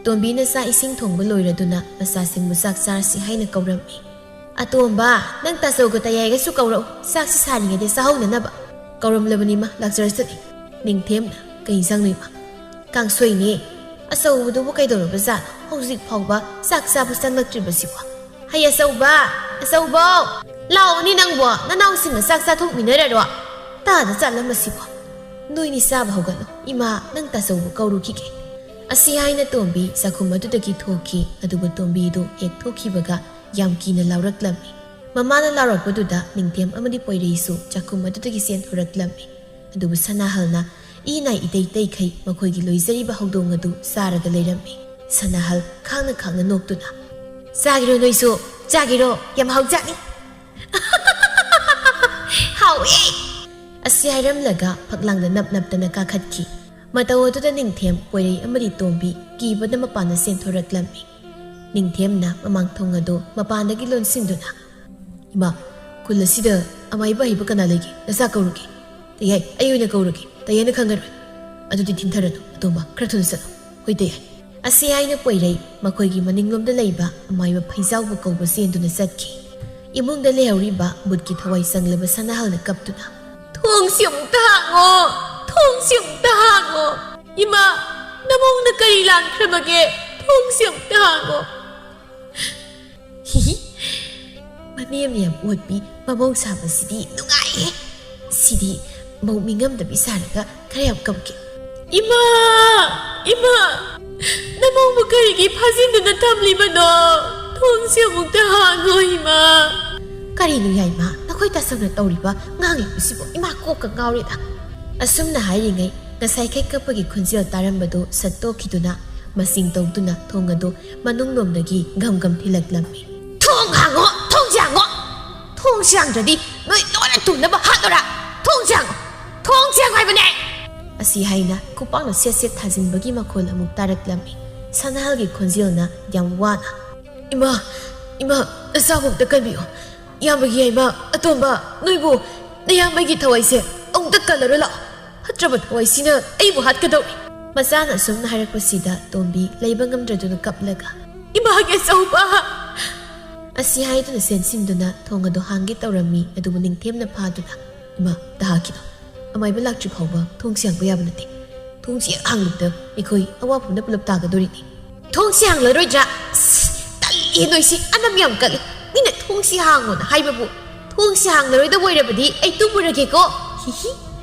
ꯇꯣꯝꯕꯤꯅ ꯆꯥꯛ ꯏꯁꯤꯡ ꯊꯣꯡꯕ ꯂꯣꯏꯔꯗꯨꯅ ꯃꯆꯥꯁꯤꯡꯕꯨ ꯆꯥꯛ ꯆꯥꯔꯁꯤ ꯍꯥꯏꯅ ꯀꯧꯔꯝꯃꯤ꯫ "ꯑꯇꯣꯝꯕ, ꯅꯪ ꯇꯥꯆꯧꯒ ꯇꯌꯥꯏꯒꯁꯨ ꯀꯧꯔꯛꯎ, ꯆꯥꯛꯁꯤ ꯁꯥꯔꯤꯉꯩꯗ ꯆꯥꯍꯧꯅꯅꯕ꯫" "ꯀꯧꯔꯝꯂꯕꯅꯤꯃ, ꯂꯥꯛꯆꯔꯁꯅꯤ꯫" ꯅꯤꯡꯊꯦꯝꯅ, "ꯀꯩ ꯏꯟꯁꯥꯡꯅꯣ ꯏꯃꯥ?" "ꯀꯥꯡꯁꯣꯏꯅꯦ꯫ ꯑꯆꯧꯕꯗꯨꯕꯨ ꯀꯩꯗꯧꯔꯕꯖꯥꯠꯅꯣ ꯍꯧꯖꯤꯛ ꯐꯥꯎꯕ ꯆꯥꯛ ꯆꯥꯕ ꯆꯪꯂꯛꯇ꯭ꯔꯤꯕꯁꯤꯕꯣ? ꯍꯩ ꯑꯆꯧꯕ, ꯑꯆꯧꯕꯧ, ꯂꯥꯛꯑꯣꯅꯦ ꯅꯪꯕꯣ, ꯅꯅꯥꯎꯁꯤꯡꯅ ꯆꯥꯛ ꯆꯥꯊꯣꯛꯃꯤꯟꯅꯔꯔꯣ꯫ ꯇꯥꯗ ꯆꯥꯠꯂꯝꯃꯁꯤꯕꯣ꯫ ꯅꯣꯏꯅꯤ ꯆꯥꯕ ꯍꯧꯒꯠꯂꯣ, ꯏꯃꯥ ꯅꯪ ꯇꯥꯆꯧꯕꯨ ꯀꯧꯔꯨꯈꯤꯒꯦ꯫" ꯑꯁꯤ ꯍꯥꯏꯅ ꯇꯣꯝꯕꯤ ꯆꯥꯛꯈꯨꯝ ꯑꯗꯨꯗꯒꯤ ꯊꯣꯛꯈꯤ꯫ ꯑꯗꯨꯕꯨ ꯇꯣꯝꯕꯤꯗꯨ ꯍꯦꯛ ꯊꯣꯛꯈꯤꯕꯒ ꯌꯥꯝ ꯀꯤꯅ ꯂꯥꯎꯔꯛꯂꯝꯃꯤ꯫ ꯃꯃꯥꯅ ꯂꯥꯎꯔꯛꯄꯗꯨꯗ ꯅꯤꯡꯊꯦꯝ ꯑꯃꯗꯤ ꯄꯣꯏꯔꯩꯁꯨ ꯆꯥꯛꯈꯨꯝ ꯑꯗꯨꯗꯒꯤ ꯆꯦꯟꯊꯣꯔꯛꯂꯝꯃꯤ꯫ ꯑꯗꯨꯕꯨ ꯁꯅꯥꯍꯜꯅ ꯏ ꯅꯥꯏ ꯏꯇꯩ ꯇꯩꯈꯩ ꯃꯈꯣꯏꯒꯤ ꯂꯣꯏꯖꯔꯤꯕ ꯍꯧꯗꯣꯡ ꯑꯗꯨ ꯆꯥꯔꯒ ꯂꯩꯔꯝꯃꯤ꯫ ꯁꯅꯥꯍꯜ ꯈꯥꯡꯅ ꯈꯥꯡꯅ ꯅꯣꯛꯇꯨꯅ, "ꯆꯥꯒꯦꯔꯣ ꯅꯣꯏꯁꯨ? ꯆꯥꯒꯦꯔꯣ? ꯌꯥꯝ ꯍꯥꯎꯖꯥꯠꯅꯤ꯫" "ꯍꯥꯎꯋꯦ!" ꯑꯁꯤ ꯍꯥꯏꯔꯝꯂꯒ ꯐꯛꯂꯥꯡꯗ ꯅꯞ ꯅꯞꯇꯅ ꯀꯥꯈꯠꯈꯤ꯫ ꯃꯇꯧ ꯑꯗꯨꯗ ꯅꯤꯡꯊꯦꯝ, ꯄꯣꯏꯔꯩ ꯑꯃꯗꯤ ꯇꯣꯝꯕꯤ ꯀꯤꯕꯅ ꯃꯄꯥꯟꯗ ꯆꯦꯟꯊꯣꯔꯛꯂꯝꯃꯤ꯫ ꯅꯤꯡꯊꯦꯝꯅ ꯃꯃꯥꯡ ꯊꯣꯡ ꯑꯗꯨ ꯃꯄꯥꯟꯗꯒꯤ ꯂꯣꯟꯁꯤꯟꯗꯨꯅ, "ꯏꯃꯥ, ꯈꯨꯜ ꯑꯁꯤꯗ ꯑꯃꯥꯏꯕ ꯑꯍꯩꯕ ꯀꯅꯥ ꯂꯩꯒꯦ? ꯅꯆꯥ ꯀꯧꯔꯨꯒꯦ꯫" "ꯇꯌꯥꯏ, ꯑꯩ ꯑꯣꯏꯅ ꯀꯧꯔꯒꯦ꯫ ꯇꯌꯥꯏꯅ ꯈꯪꯉꯔꯣꯏ꯫" "ꯑꯗꯨꯗꯤ ꯊꯤꯟꯊꯔꯅꯨ, ꯑꯇꯣꯝꯕ, ꯈꯔ ꯊꯨꯅ ꯆꯠꯂꯣ꯫" "ꯍꯣꯏ, ꯇꯌꯥꯏ꯫" ꯑꯁꯤ ꯍꯥꯏꯅ ꯄꯣꯏꯔꯩ ꯃꯈꯣꯏꯒꯤ ꯃꯅꯤꯡꯂꯣꯝꯗ ꯂꯩꯕ ꯑꯃꯥꯏꯕ ꯐꯩꯖꯥꯎꯕ ꯀꯧꯕ ꯆꯦꯟꯗꯨꯅ ꯆꯠꯈꯤ꯫ ꯏꯃꯨꯡꯗ ꯂꯩꯍꯧꯔꯤꯕ ꯕꯨꯠꯀꯤ ꯊꯋꯥꯏ ꯆꯪꯂꯕ ꯁꯅꯥꯍꯜꯅ ꯀꯞꯇꯨꯅ, "ꯊꯣꯡꯁꯤ ꯑꯃꯨꯛꯇ ꯍꯥꯡꯉꯣ! ꯊꯣꯡꯁꯤ ꯑꯃꯨꯛꯇ ꯍꯥꯡꯉꯣ! ꯏꯃꯥ!" ꯅꯃꯧꯅ ꯀꯔꯤ ꯂꯥꯟꯈ꯭ꯔꯕꯒꯦ? ꯊꯣꯡꯁꯦ ꯑꯃꯨꯛꯇ ꯍꯥꯡꯉꯣ꯫ ꯍꯤꯍꯤ꯫ ꯃꯅꯦꯝ ꯌꯥꯝ ꯑꯣꯠꯄꯤ ꯃꯃꯧ ꯁꯥꯕꯁꯤꯗꯤ ꯅꯨꯡꯉꯥꯏꯍꯦ꯫ ꯁꯤꯗꯤ ꯃꯧ ꯃꯤꯉꯝꯗꯕꯤ ꯁꯥꯔꯒ ꯈꯔ ꯌꯥꯝ ꯀꯞꯀꯦ꯫ ꯏꯃꯥ! ꯏꯃꯥ! ꯅꯃꯧꯕꯨ ꯀꯔꯤꯒꯤ ꯐꯥꯖꯤꯟꯗꯨꯅ ꯊꯝꯂꯤꯕꯅꯣ? ꯊꯣꯡꯁꯦ ꯑꯃꯨꯛꯇ ꯍꯥꯡꯉꯣ, ꯏꯃꯥ꯫ ꯀꯔꯤꯅꯣ ꯌꯥꯏꯃ, ꯅꯈꯣꯏ ꯇꯥꯁꯧꯅ ꯇꯧꯔꯤꯕ ꯉꯥꯡꯂꯤꯕꯁꯤꯕꯨ? ꯏꯃꯥ ꯀꯣꯛꯀ ꯉꯥꯎꯔꯦꯗ꯫ ꯑꯁꯨꯝꯅ ꯍꯥꯏꯔꯤꯉꯩ ꯉꯁꯥꯏ ꯈꯩ ꯀꯞꯄꯒꯤ ꯈꯣꯟꯖꯦꯜ ꯇꯥꯔꯝꯕꯗꯨ ꯁꯠꯇꯣꯛꯈꯤꯗꯨꯅ ꯃꯁꯤꯡ ꯇꯧꯗꯨꯅ ꯊꯣꯡ ꯑꯗꯨ ꯃꯅꯨꯡꯂꯣꯝꯗꯒꯤ ꯒꯝ ꯒꯝ ꯊꯤꯜꯂꯛꯂꯝꯃꯤ꯫ "ꯊꯣꯡ ꯍꯥꯡꯉꯣ! ꯊꯣꯡꯁꯦ ꯍꯥꯡꯉꯣ! ꯊꯣꯡꯁꯦ ꯍꯥꯡꯗ꯭ꯔꯗꯤ ꯅꯣꯏ ꯂꯣꯏꯅ ꯇꯨꯝꯅꯕ ꯍꯥꯠꯂꯨꯔꯥ? ꯊꯣꯡꯁꯦ ꯍꯥꯡꯉꯣ! ꯊꯣꯡꯁꯦ ꯍꯥꯡꯉꯣ ꯍꯥꯏꯕꯅꯦ!" ꯑꯁꯤ ꯍꯥꯏꯅ ꯈꯨꯄꯥꯛꯅ ꯁꯦꯠ ꯁꯦꯠ ꯊꯥꯖꯤꯟꯕꯒꯤ ꯃꯈꯣꯜ ꯑꯃꯨꯛ ꯇꯥꯔꯛꯂꯝꯃꯤ꯫ ꯁꯅꯥꯍꯜꯒꯤ ꯈꯣꯟꯖꯦꯜꯅ ꯌꯥꯝ ꯋꯥꯅ, "ꯏꯃꯥ, ꯏꯃꯥ, ꯅꯆꯥꯕꯨ ꯑꯝꯇ ꯀꯟꯕꯤꯌꯨ꯫ ꯏꯌꯥꯝꯕꯒꯤ ꯌꯥꯏꯃ ꯑꯇꯣꯝꯕ, ꯅꯣꯏꯕꯨ ꯅꯌꯥꯝꯕꯒꯤ ꯊꯋꯥꯏꯁꯦ ꯑꯃꯨꯛꯇ ꯀꯜꯂꯔꯣꯏ ꯂꯥꯛꯑꯣ꯫ ꯐꯠꯇ꯭ꯔꯕ ꯊꯋꯥꯏꯁꯤꯅ ꯑꯩꯕꯨ ꯍꯥꯠꯀꯗꯧꯔꯤ꯫" ꯃꯆꯥꯅ ꯑꯁꯨꯝꯅ ꯍꯥꯏꯔꯛꯄꯁꯤꯗ ꯇꯣꯝꯕꯤ ꯂꯩꯕ ꯉꯝꯗ꯭ꯔꯗꯨꯅ ꯀꯞꯂꯒ, "ꯏꯃꯥꯒꯤ ꯑꯆꯧꯕ!" ꯑꯁꯤ ꯍꯥꯏꯗꯨꯅ ꯆꯦꯟꯁꯤꯟꯗꯨꯅ ꯊꯣꯡ ꯑꯗꯨ ꯍꯥꯡꯒꯦ ꯇꯧꯔꯝꯃꯤ, ꯑꯗꯨꯕꯨ ꯅꯤꯡꯊꯦꯝꯅ ꯐꯥꯗꯨꯅ, "ꯏꯃꯥ, ꯇꯍꯥꯀꯤꯅꯣ꯫ ꯑꯃꯥꯏꯕ ꯂꯥꯛꯇ꯭ꯔꯤ ꯐꯥꯎꯕ ꯊꯣꯡꯁꯦ ꯍꯥꯡꯕ ꯌꯥꯕ ꯅꯠꯇꯦ꯫ ꯊꯣꯡꯁꯦ ꯍꯦꯛ ꯍꯥꯡꯂꯨꯕꯗ ꯑꯩꯈꯣꯏ ꯑꯋꯥꯐꯝꯗ ꯄꯨꯂꯞ ꯇꯥꯒꯗꯧꯔꯤꯅꯤ꯫" "ꯊꯣꯡꯁꯦ ꯍꯥꯡꯂꯔꯣꯏꯗ꯭ꯔꯥ? ꯑꯁ, ꯇꯜꯂꯤ ꯅꯣꯏꯁꯤ, ꯑꯅꯝ ꯌꯥꯝ ꯀꯜꯂꯤ꯫ ꯃꯤꯅ ꯊꯣꯡꯁꯦ ꯍꯥꯡꯉꯣꯅ ꯍꯥꯏꯕꯕꯨ ꯊꯣꯡꯁꯦ ꯍꯥꯡꯂꯔꯣꯏꯗꯕ ꯑꯣꯏꯔꯕꯗꯤ ꯑꯩ ꯇꯨꯝꯃꯨꯔꯒꯦꯀꯣ꯫ ꯍꯤꯍꯤ,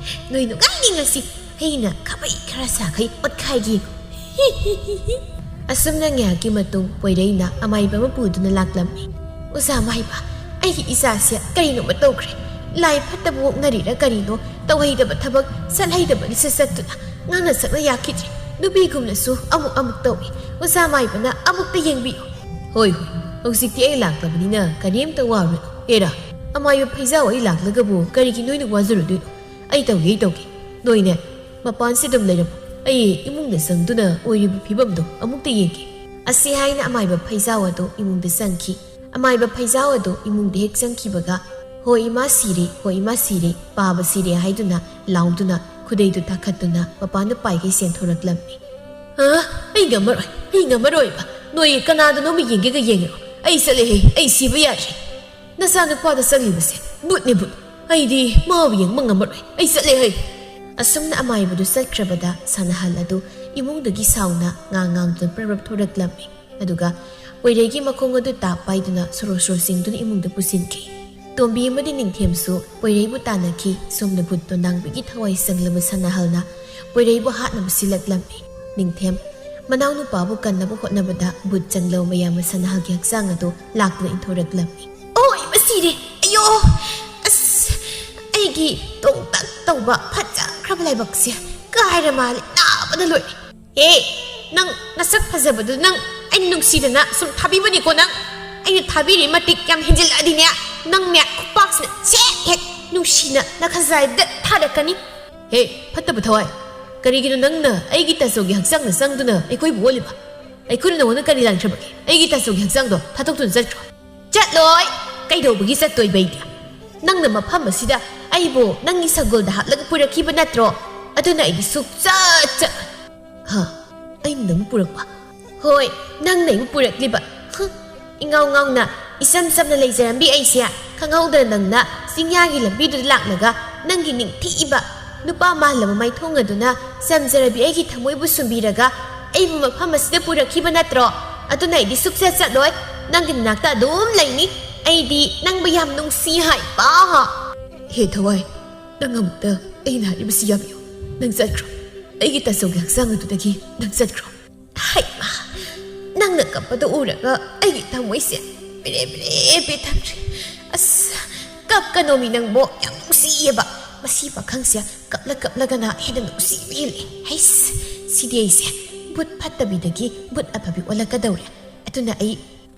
ꯅꯣꯏ ꯅꯨꯡꯉꯥꯏꯅꯤ ꯉꯁꯤ꯫ ꯑꯩꯅ ꯈꯥꯕꯩ ꯈꯔ ꯁꯥꯈꯩ ꯑꯣꯠꯈꯥꯏꯒꯦ ꯌꯦꯡꯉꯨ꯫" ꯑꯁꯨꯝꯅ ꯉꯥꯏꯍꯥꯛꯀꯤ ꯃꯇꯨꯡ ꯄꯣꯏꯔꯩꯅ ꯑꯃꯥꯏꯕ ꯑꯃ ꯄꯨꯗꯨꯅ ꯂꯥꯛꯂꯝꯃꯤ꯫ "ꯑꯣꯖꯥ ꯃꯥꯏꯕ, ꯑꯩꯒꯤ ꯏꯆꯥꯁꯦ ꯀꯔꯤꯅꯣꯃ ꯇꯧꯈ꯭ꯔꯦ꯫ ꯂꯥꯏ ꯐꯠꯇꯕ ꯑꯣꯛꯅꯔꯤꯔ ꯀꯔꯤꯅꯣ, ꯇꯧꯍꯩꯗꯕ ꯊꯕꯛ ꯆꯠꯍꯩꯗꯕꯒꯤꯁꯨ ꯆꯠꯇꯨꯅ ꯉꯥꯡꯅ ꯁꯛꯅ ꯌꯥꯈꯤꯗ꯭ꯔꯦ꯫ ꯅꯨꯄꯤꯒꯨꯝꯅꯁꯨ ꯑꯃꯨꯛ ꯑꯃꯨꯛ ꯇꯧꯏ꯫ ꯑꯣꯖꯥ ꯃꯥꯏꯕꯅ ꯑꯃꯨꯛꯇ ꯌꯦꯡꯕꯤꯌꯨ꯫" "ꯍꯣꯏ, ꯍꯣꯏ, ꯍꯧꯖꯤꯛꯇꯤ ꯑꯩ ꯂꯥꯛꯂꯕꯅꯤꯅ ꯀꯔꯤꯝꯇ ꯋꯥꯔꯨꯔꯅꯨ꯫ ꯑꯦꯔꯥ, ꯑꯃꯥꯏꯕ ꯐꯩꯖꯥꯎ ꯑꯩ ꯂꯥꯛꯂꯒꯕꯨ ꯀꯔꯤꯒꯤ ꯅꯣꯏꯅ ꯋꯥꯖꯔꯨꯗꯣꯏꯅꯣ? ꯑꯩ ꯇꯧꯒꯦ, ꯑꯩ ꯇꯧꯒꯦ꯫ ꯅꯣꯏꯅꯦ, ꯃꯄꯥꯟꯁꯤ ꯑꯗꯨꯝ ꯂꯩꯔꯝꯃꯨ꯫ ꯑꯩ ꯏꯃꯨꯡꯗ ꯆꯪꯗꯨꯅ ꯑꯣꯏꯔꯤꯕ ꯐꯤꯕꯝꯗꯣ ꯑꯃꯨꯛꯇ ꯌꯦꯡꯒꯦ꯫" ꯑꯁꯤ ꯍꯥꯏꯅ ꯑꯃꯥꯏꯕ ꯐꯩꯖꯥꯎ ꯑꯗꯨ ꯏꯃꯨꯡꯗ ꯆꯪꯈꯤ꯫ ꯑꯃꯥꯏꯕ ꯐꯩꯖꯥꯎ ꯑꯗꯨ ꯏꯃꯨꯡꯗ ꯍꯦꯛ ꯆꯪꯈꯤꯕꯒ, "ꯍꯣ ꯏꯃꯥ ꯁꯤꯔꯦ, ꯍꯣ ꯏꯃꯥ ꯁꯤꯔꯦ, ꯄꯥꯕ ꯁꯤꯔꯦ" ꯍꯥꯏꯗꯨꯅ ꯂꯥꯎꯗꯨꯅ ꯈꯨꯗꯩꯗꯨ ꯊꯥꯈꯠꯇꯨꯅ ꯃꯄꯥꯟꯗ ꯄꯥꯏꯒꯩ ꯆꯦꯟꯊꯣꯔꯛꯂꯝꯃꯤ꯫ "ꯑ, ꯑꯩ ꯉꯝꯃꯔꯣꯏ, ꯑꯩ ꯉꯝꯃꯔꯣꯏꯕ꯫ ꯅꯣꯏ ꯀꯅꯥꯗꯅꯣꯝ ꯌꯦꯡꯒꯦꯒ ꯌꯦꯡꯉꯛꯑꯣ꯫ ꯑꯩ ꯆꯠꯂꯦꯍꯦ, ꯑꯩ ꯁꯤꯕ ꯌꯥꯗ꯭ꯔꯦ꯫ ꯅꯆꯥꯅꯨꯄꯥꯗ ꯆꯪꯂꯤꯕꯁꯦ ꯚꯨꯠꯅꯦ, ꯚꯨꯠ꯫ ꯑꯩꯗꯤ ꯃꯥꯕꯨ ꯌꯦꯡꯕ ꯉꯝꯃꯔꯣꯏ꯫ ꯑꯩ ꯆꯠꯂꯦ ꯍꯩ꯫" ꯑꯁꯨꯝꯅ ꯑꯃꯥꯏꯕꯗꯨ ꯆꯠꯈ꯭ꯔꯕꯗ ꯁꯅꯥꯍꯜ ꯑꯗꯨ ꯏꯃꯨꯡꯗꯒꯤ ꯁꯥꯎꯅ ꯉꯥꯡ ꯉꯥꯡꯗꯨꯅ ꯄ꯭ꯔꯞ ꯄ꯭ꯔꯞ ꯊꯣꯔꯛꯂꯝꯃꯤ꯫ ꯑꯗꯨꯒ ꯄꯣꯏꯔꯩꯒꯤ ꯃꯈꯣꯡ ꯑꯗꯨ ꯇꯥꯞ ꯄꯥꯏꯗꯨꯅ ꯁꯣꯔꯣ ꯁꯣꯔꯣ ꯆꯤꯡꯗꯨꯅ ꯏꯃꯨꯡꯗ ꯄꯨꯁꯤꯟꯈꯤ꯫ ꯇꯣꯝꯕꯤ ꯑꯃꯗꯤ ꯅꯤꯡꯊꯦꯝꯁꯨ ꯄꯣꯏꯔꯩꯕꯨ ꯇꯥꯟꯅꯈꯤ꯫ ꯁꯣꯝꯗ ꯕꯨꯠ ꯇꯣꯟꯗꯥꯡꯕꯤꯒꯤ ꯊꯋꯥꯏ ꯆꯪꯂꯕ ꯁꯅꯥꯍꯜꯅ ꯄꯣꯏꯔꯩꯕꯨ ꯍꯥꯠꯅꯕ ꯁꯤꯜꯂꯛꯂꯝꯃꯤ꯫ ꯅꯤꯡꯊꯦꯝ, ꯃꯅꯥꯎꯅꯨꯄꯥꯕꯨ ꯀꯟꯅꯕ ꯍꯣꯠꯅꯕꯗ ꯕꯨꯠ ꯆꯪꯂꯕ ꯃꯌꯥꯝꯅ ꯁꯅꯥꯍꯜꯒꯤ ꯍꯛꯆꯥꯡ ꯑꯗꯨ ꯂꯥꯛꯇꯨꯅ ꯏꯟꯊꯣꯔꯛꯂꯝꯃꯤ꯫ ꯑꯣꯏ, ꯃꯁꯤꯔꯦ! ꯑꯌꯣ! ꯑꯁ, ꯑꯩꯒꯤ ꯇꯣꯡꯇꯛ ꯇꯧꯕ ꯐꯖꯈ꯭ꯔꯕ ꯂꯥꯏꯕꯛꯁꯦ ꯀꯥꯏꯔ ꯃꯥꯜꯂꯦ, ꯅꯥꯕꯅ ꯂꯣꯏꯔꯦ꯫ ꯍꯦ, ꯅꯪ ꯅꯁꯛ ꯐꯖꯕꯗꯨ ꯅꯪ ꯑꯩꯅ ꯅꯨꯡꯁꯤꯗꯅ ꯁꯨꯝ ꯊꯥꯕꯤꯕꯅꯤꯀꯣ꯫ ꯅꯪ ꯑꯩꯅ ꯊꯥꯕꯤꯔꯤ ꯃꯇꯤꯛ ꯌꯥꯝ ꯍꯦꯟꯖꯤꯜꯂꯛꯑꯗꯤꯅꯦ, ꯅꯪꯅꯦ ꯈꯨꯄꯥꯛꯁꯤꯅ ꯁꯦꯠ ꯍꯦꯛ ꯅꯨꯡꯁꯤꯅ ꯅꯈꯖꯥꯏꯗ ꯊꯥꯔꯛꯀꯅꯤ꯫ ꯍꯦ, ꯐꯠꯇꯕ ꯊꯋꯥꯏ, ꯀꯔꯤꯒꯤꯅꯣ ꯅꯪꯅ ꯑꯩꯒꯤ ꯇꯥꯆꯧꯒꯤ ꯍꯛꯆꯥꯡꯗ ꯆꯪꯗꯨꯅ ꯑꯩꯈꯣꯏꯕꯨ ꯑꯣꯠꯂꯤꯕ? ꯑꯩꯈꯣꯏꯅ ꯅꯉꯣꯟꯗ ꯀꯔꯤ ꯂꯥꯟꯈ꯭ꯔꯕꯒꯦ? ꯑꯩꯒꯤ ꯇꯥꯆꯧꯒꯤ ꯍꯛꯆꯥꯡꯗꯣ ꯊꯥꯗꯣꯛꯇꯨꯅ ꯆꯠꯈ꯭ꯔꯣ꯫ ꯆꯠꯂꯣꯏ! ꯀꯩꯗꯧꯕꯒꯤ ꯆꯠꯇꯣꯏꯕ ꯑꯩꯗꯤ? ꯅꯪꯅ ꯃꯐꯝ ꯑꯁꯤꯗ ꯑꯩꯕꯨ ꯅꯪꯒꯤ ꯁꯒꯣꯜꯗ ꯍꯥꯞꯂꯒ ꯄꯨꯔꯛꯈꯤꯕ ꯅꯠꯇ꯭ꯔꯣ? ꯑꯗꯨꯅ ꯑꯩꯗꯤ ꯁꯨꯛꯆꯠ ꯆꯠꯂꯣꯏ꯫ ꯍꯥ? ꯑꯩꯅ ꯅꯪꯕꯨ ꯄꯨꯔꯛꯄ? ꯍꯣꯏ, ꯅꯪꯅ ꯑꯩꯕꯨ ꯄꯨꯔꯛꯂꯤꯕ꯫ ꯍꯨꯝ, ꯏꯉꯥꯎ ꯉꯥꯎꯅ ꯏꯆꯝ ꯆꯝꯅ ꯂꯩꯖꯔꯝꯕꯤ ꯑꯩꯁꯦ ꯈꯪꯍꯧꯗꯅ ꯅꯪꯅ ꯆꯤꯡꯌꯥꯒꯤ ꯂꯝꯕꯤꯗꯨꯗ ꯂꯥꯛꯂꯒ ꯅꯪꯒꯤ ꯅꯤꯡꯊꯤꯕ ꯅꯨꯄꯥ ꯃꯥꯜꯂꯕ ꯃꯥꯏꯊꯣꯡ ꯑꯗꯨꯅ ꯆꯝꯖꯔꯕꯤ ꯑꯩꯒꯤ ꯊꯃꯣꯏꯕꯨ ꯁꯨꯝꯕꯤꯔꯒ ꯑꯩꯕꯨ ꯃꯐꯝ ꯑꯁꯤꯗ ꯄꯨꯔꯛꯈꯤꯕ ꯅꯠꯇ꯭ꯔꯣ? ꯑꯗꯨꯅ ꯑꯩꯗꯤ ꯁꯨꯛꯆꯠ ꯆꯠꯂꯣꯏ꯫ ꯅꯪꯒꯤ ꯅꯥꯛꯇ ꯑꯗꯨꯝ ꯂꯩꯅꯤ꯫ ꯑꯩꯗꯤ ꯅꯪꯕꯨ ꯌꯥꯝ ꯅꯨꯡꯁꯤ ꯍꯥꯏꯕ꯫ ꯍꯦ ꯊꯋꯥꯏ, ꯅꯪ ꯑꯃꯨꯛꯇ ꯑꯩꯅ ꯍꯥꯏꯔꯤꯕꯁꯤ ꯌꯥꯕꯤꯌꯨ꯫ ꯅꯪ ꯆꯠꯈ꯭ꯔꯣ꯫ ꯑꯩꯒꯤ ꯇꯥꯆꯧꯒꯤ ꯍꯛꯆꯥꯡ ꯑꯗꯨꯗꯒꯤ ꯅꯪ ꯆꯠꯈ꯭ꯔꯣ꯫ ꯍꯩꯃꯥ! ꯅꯪꯅ ꯀꯞꯄꯗꯣ ꯎꯔꯒ ꯑꯩꯒꯤ ꯊꯃꯣꯏꯁꯦ ꯕꯦꯔꯦ ꯕꯦꯔꯦ ꯄꯦ ꯊꯝꯈ꯭ꯔꯦ꯫ ꯑꯁ, ꯀꯞꯀꯅꯣꯃꯤ ꯅꯪꯕꯣ, ꯌꯥꯝ ꯅꯨꯡꯁꯤꯌꯦꯕ꯫ ꯃꯁꯤ ꯄꯥꯈꯪꯁꯦ ꯀꯞꯂ ꯀꯞꯂꯒꯅ ꯍꯦꯟꯅ ꯅꯨꯡꯁꯤꯕ ꯍꯦꯜꯂꯦ꯫ ꯍꯩꯁ, ꯁꯤꯗꯤ ꯑꯩꯁꯦ ꯕꯨꯠ ꯐꯠꯇꯕꯤꯗꯒꯤ ꯕꯨꯠ ꯑꯐꯕꯤ ꯑꯣꯜꯂꯛꯀꯗꯧꯔꯦ꯫ ꯑꯗꯨꯅ ꯑꯩ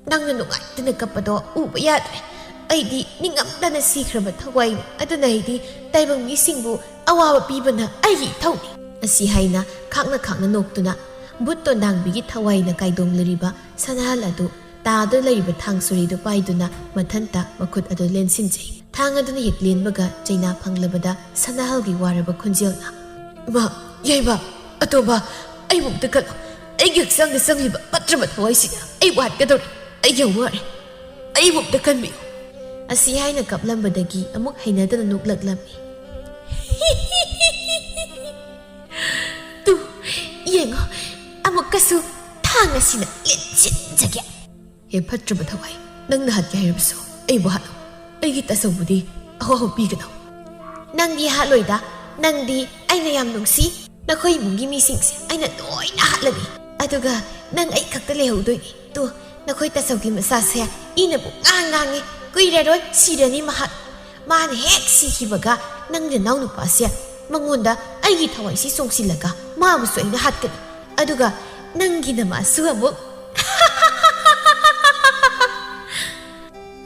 ꯅꯪꯅ ꯅꯨꯡꯉꯥꯏꯇꯅ ꯀꯞꯄꯗꯣ ꯎꯕ ꯌꯥꯗ꯭ꯔꯦ꯫ ꯑꯩꯗꯤ ꯅꯤꯡꯉꯝꯗꯅ ꯁꯤꯈ꯭ꯔꯕ ꯊꯋꯥꯏꯅꯤ꯫ ꯑꯗꯨꯅ ꯑꯩꯗꯤ ꯇꯥꯏꯕꯪ ꯃꯤꯁꯤꯡꯕꯨ ꯑꯋꯥꯕ ꯄꯤꯕꯅ ꯑꯩꯒꯤ ꯏꯊꯧꯅꯤ꯫ ꯑꯁꯤ ꯍꯥꯏꯅ ꯈꯥꯛꯅ ꯈꯥꯛꯅ ꯅꯣꯛꯇꯨꯅ ꯕꯨꯠ ꯇꯣꯟꯗꯥꯡꯕꯤꯒꯤ ꯊꯋꯥꯏꯅ ꯀꯥꯏꯗꯣꯡꯂꯔꯤꯕ ꯁꯅꯥꯍꯜ ꯑꯗꯨ ꯇꯥꯗꯨꯅ ꯂꯩꯔꯤꯕ ꯊꯥꯡ ꯁꯣꯔꯤꯗꯨ ꯄꯥꯏꯗꯨꯅ ꯃꯊꯟꯇ ꯃꯈꯨꯠ ꯑꯗꯨ ꯂꯦꯟꯁꯤꯟꯖꯩ꯫ ꯊꯥꯡ ꯑꯗꯨꯅ ꯍꯦꯛ ꯂꯦꯟꯕꯒ ꯆꯩꯅꯥ ꯐꯪꯂꯕꯗ ꯁꯅꯥꯍꯜꯒꯤ ꯋꯥꯔꯕ ꯈꯣꯟꯖꯦꯜꯅ, "ꯏꯃꯥ, ꯌꯥꯏꯃ, ꯑꯇꯣꯝꯕ, ꯑꯩꯕꯨ ꯑꯝꯇ ꯀꯜꯂꯣ꯫ ꯑꯩꯒꯤ ꯍꯛꯆꯥꯡꯗ ꯆꯪꯂꯤꯕ ꯐꯠꯇ꯭ꯔꯕ ꯊꯋꯥꯏꯁꯤꯅ ꯑꯩꯕꯨ ꯍꯥꯠꯀꯗꯧꯔꯦ꯫ ꯑꯩ ꯌꯥꯝ ꯋꯥꯔꯦ꯫ ꯑꯩꯕꯨ ꯑꯝꯇ ꯀꯟꯕꯤꯌꯨ"꯫ ꯑꯁꯤ ꯍꯥꯏꯅ ꯀꯞꯂꯝꯕꯗꯒꯤ ꯑꯃꯨꯛ ꯍꯩꯅꯗꯅ ꯅꯣꯛꯂꯛꯂꯝꯃꯤ꯫ ꯇꯨ, ꯌꯦꯡꯉꯣ, ꯑꯃꯨꯛꯀꯁꯨ ꯊꯥꯡ ꯑꯁꯤꯅ ꯂꯦꯟꯁꯤꯟꯖꯒꯦ꯫ ꯍꯦ ꯐꯠꯇ꯭ꯔꯕ ꯊꯋꯥꯏ, ꯅꯪꯅ ꯍꯥꯠꯀꯦ ꯍꯥꯏꯔꯕꯁꯨ ꯑꯩꯕꯨ ꯍꯥꯠꯂꯨ꯫ ꯑꯩꯒꯤ ꯇꯥꯆꯧꯕꯨꯗꯤ ꯑꯍꯣ ꯍꯣ ꯄꯤꯒꯅꯨ꯫ ꯅꯪꯗꯤ ꯍꯥꯠꯂꯣꯏꯗ, ꯅꯪꯗꯤ ꯑꯩꯅ ꯌꯥꯝ ꯅꯨꯡꯁꯤ꯫ ꯅꯈꯣꯏ ꯏꯃꯨꯡꯒꯤ ꯃꯤꯁꯤꯡꯁꯦ ꯑꯩꯅ ꯂꯣꯏꯅ ꯍꯥꯠꯂꯅꯤ꯫ ꯑꯗꯨꯒ ꯅꯪ ꯑꯩ ꯈꯛꯇ ꯂꯩꯍꯧꯗꯣꯏꯅꯤ꯫ ꯇꯨ, ꯅꯈꯣꯏ ꯇꯥꯆꯧꯒꯤ ꯃꯆꯥꯁꯦ ꯏꯅ ꯄꯨꯡꯉꯥꯡ ꯉꯥꯡꯉꯤ꯫ ꯀꯨꯏꯔꯔꯣꯏ ꯁꯤꯔꯅꯤ ꯃꯍꯥꯛ꯫ ꯃꯥꯅ ꯍꯦꯛ ꯁꯤꯈꯤꯕꯒ ꯅꯪ ꯅꯅꯥꯎ ꯅꯨꯄꯥꯁꯦ ꯃꯉꯣꯟꯗ ꯑꯩꯒꯤ ꯊꯋꯥꯏꯁꯤ ꯆꯣꯡꯁꯤꯜꯂꯒ ꯃꯥꯕꯨꯁꯨ ꯑꯩꯅ ꯍꯥꯠꯀꯅꯤ꯫ ꯑꯗꯨꯒ ꯅꯪꯒꯤ ꯅꯃꯥꯁꯨ ꯑꯃꯨꯛ꯫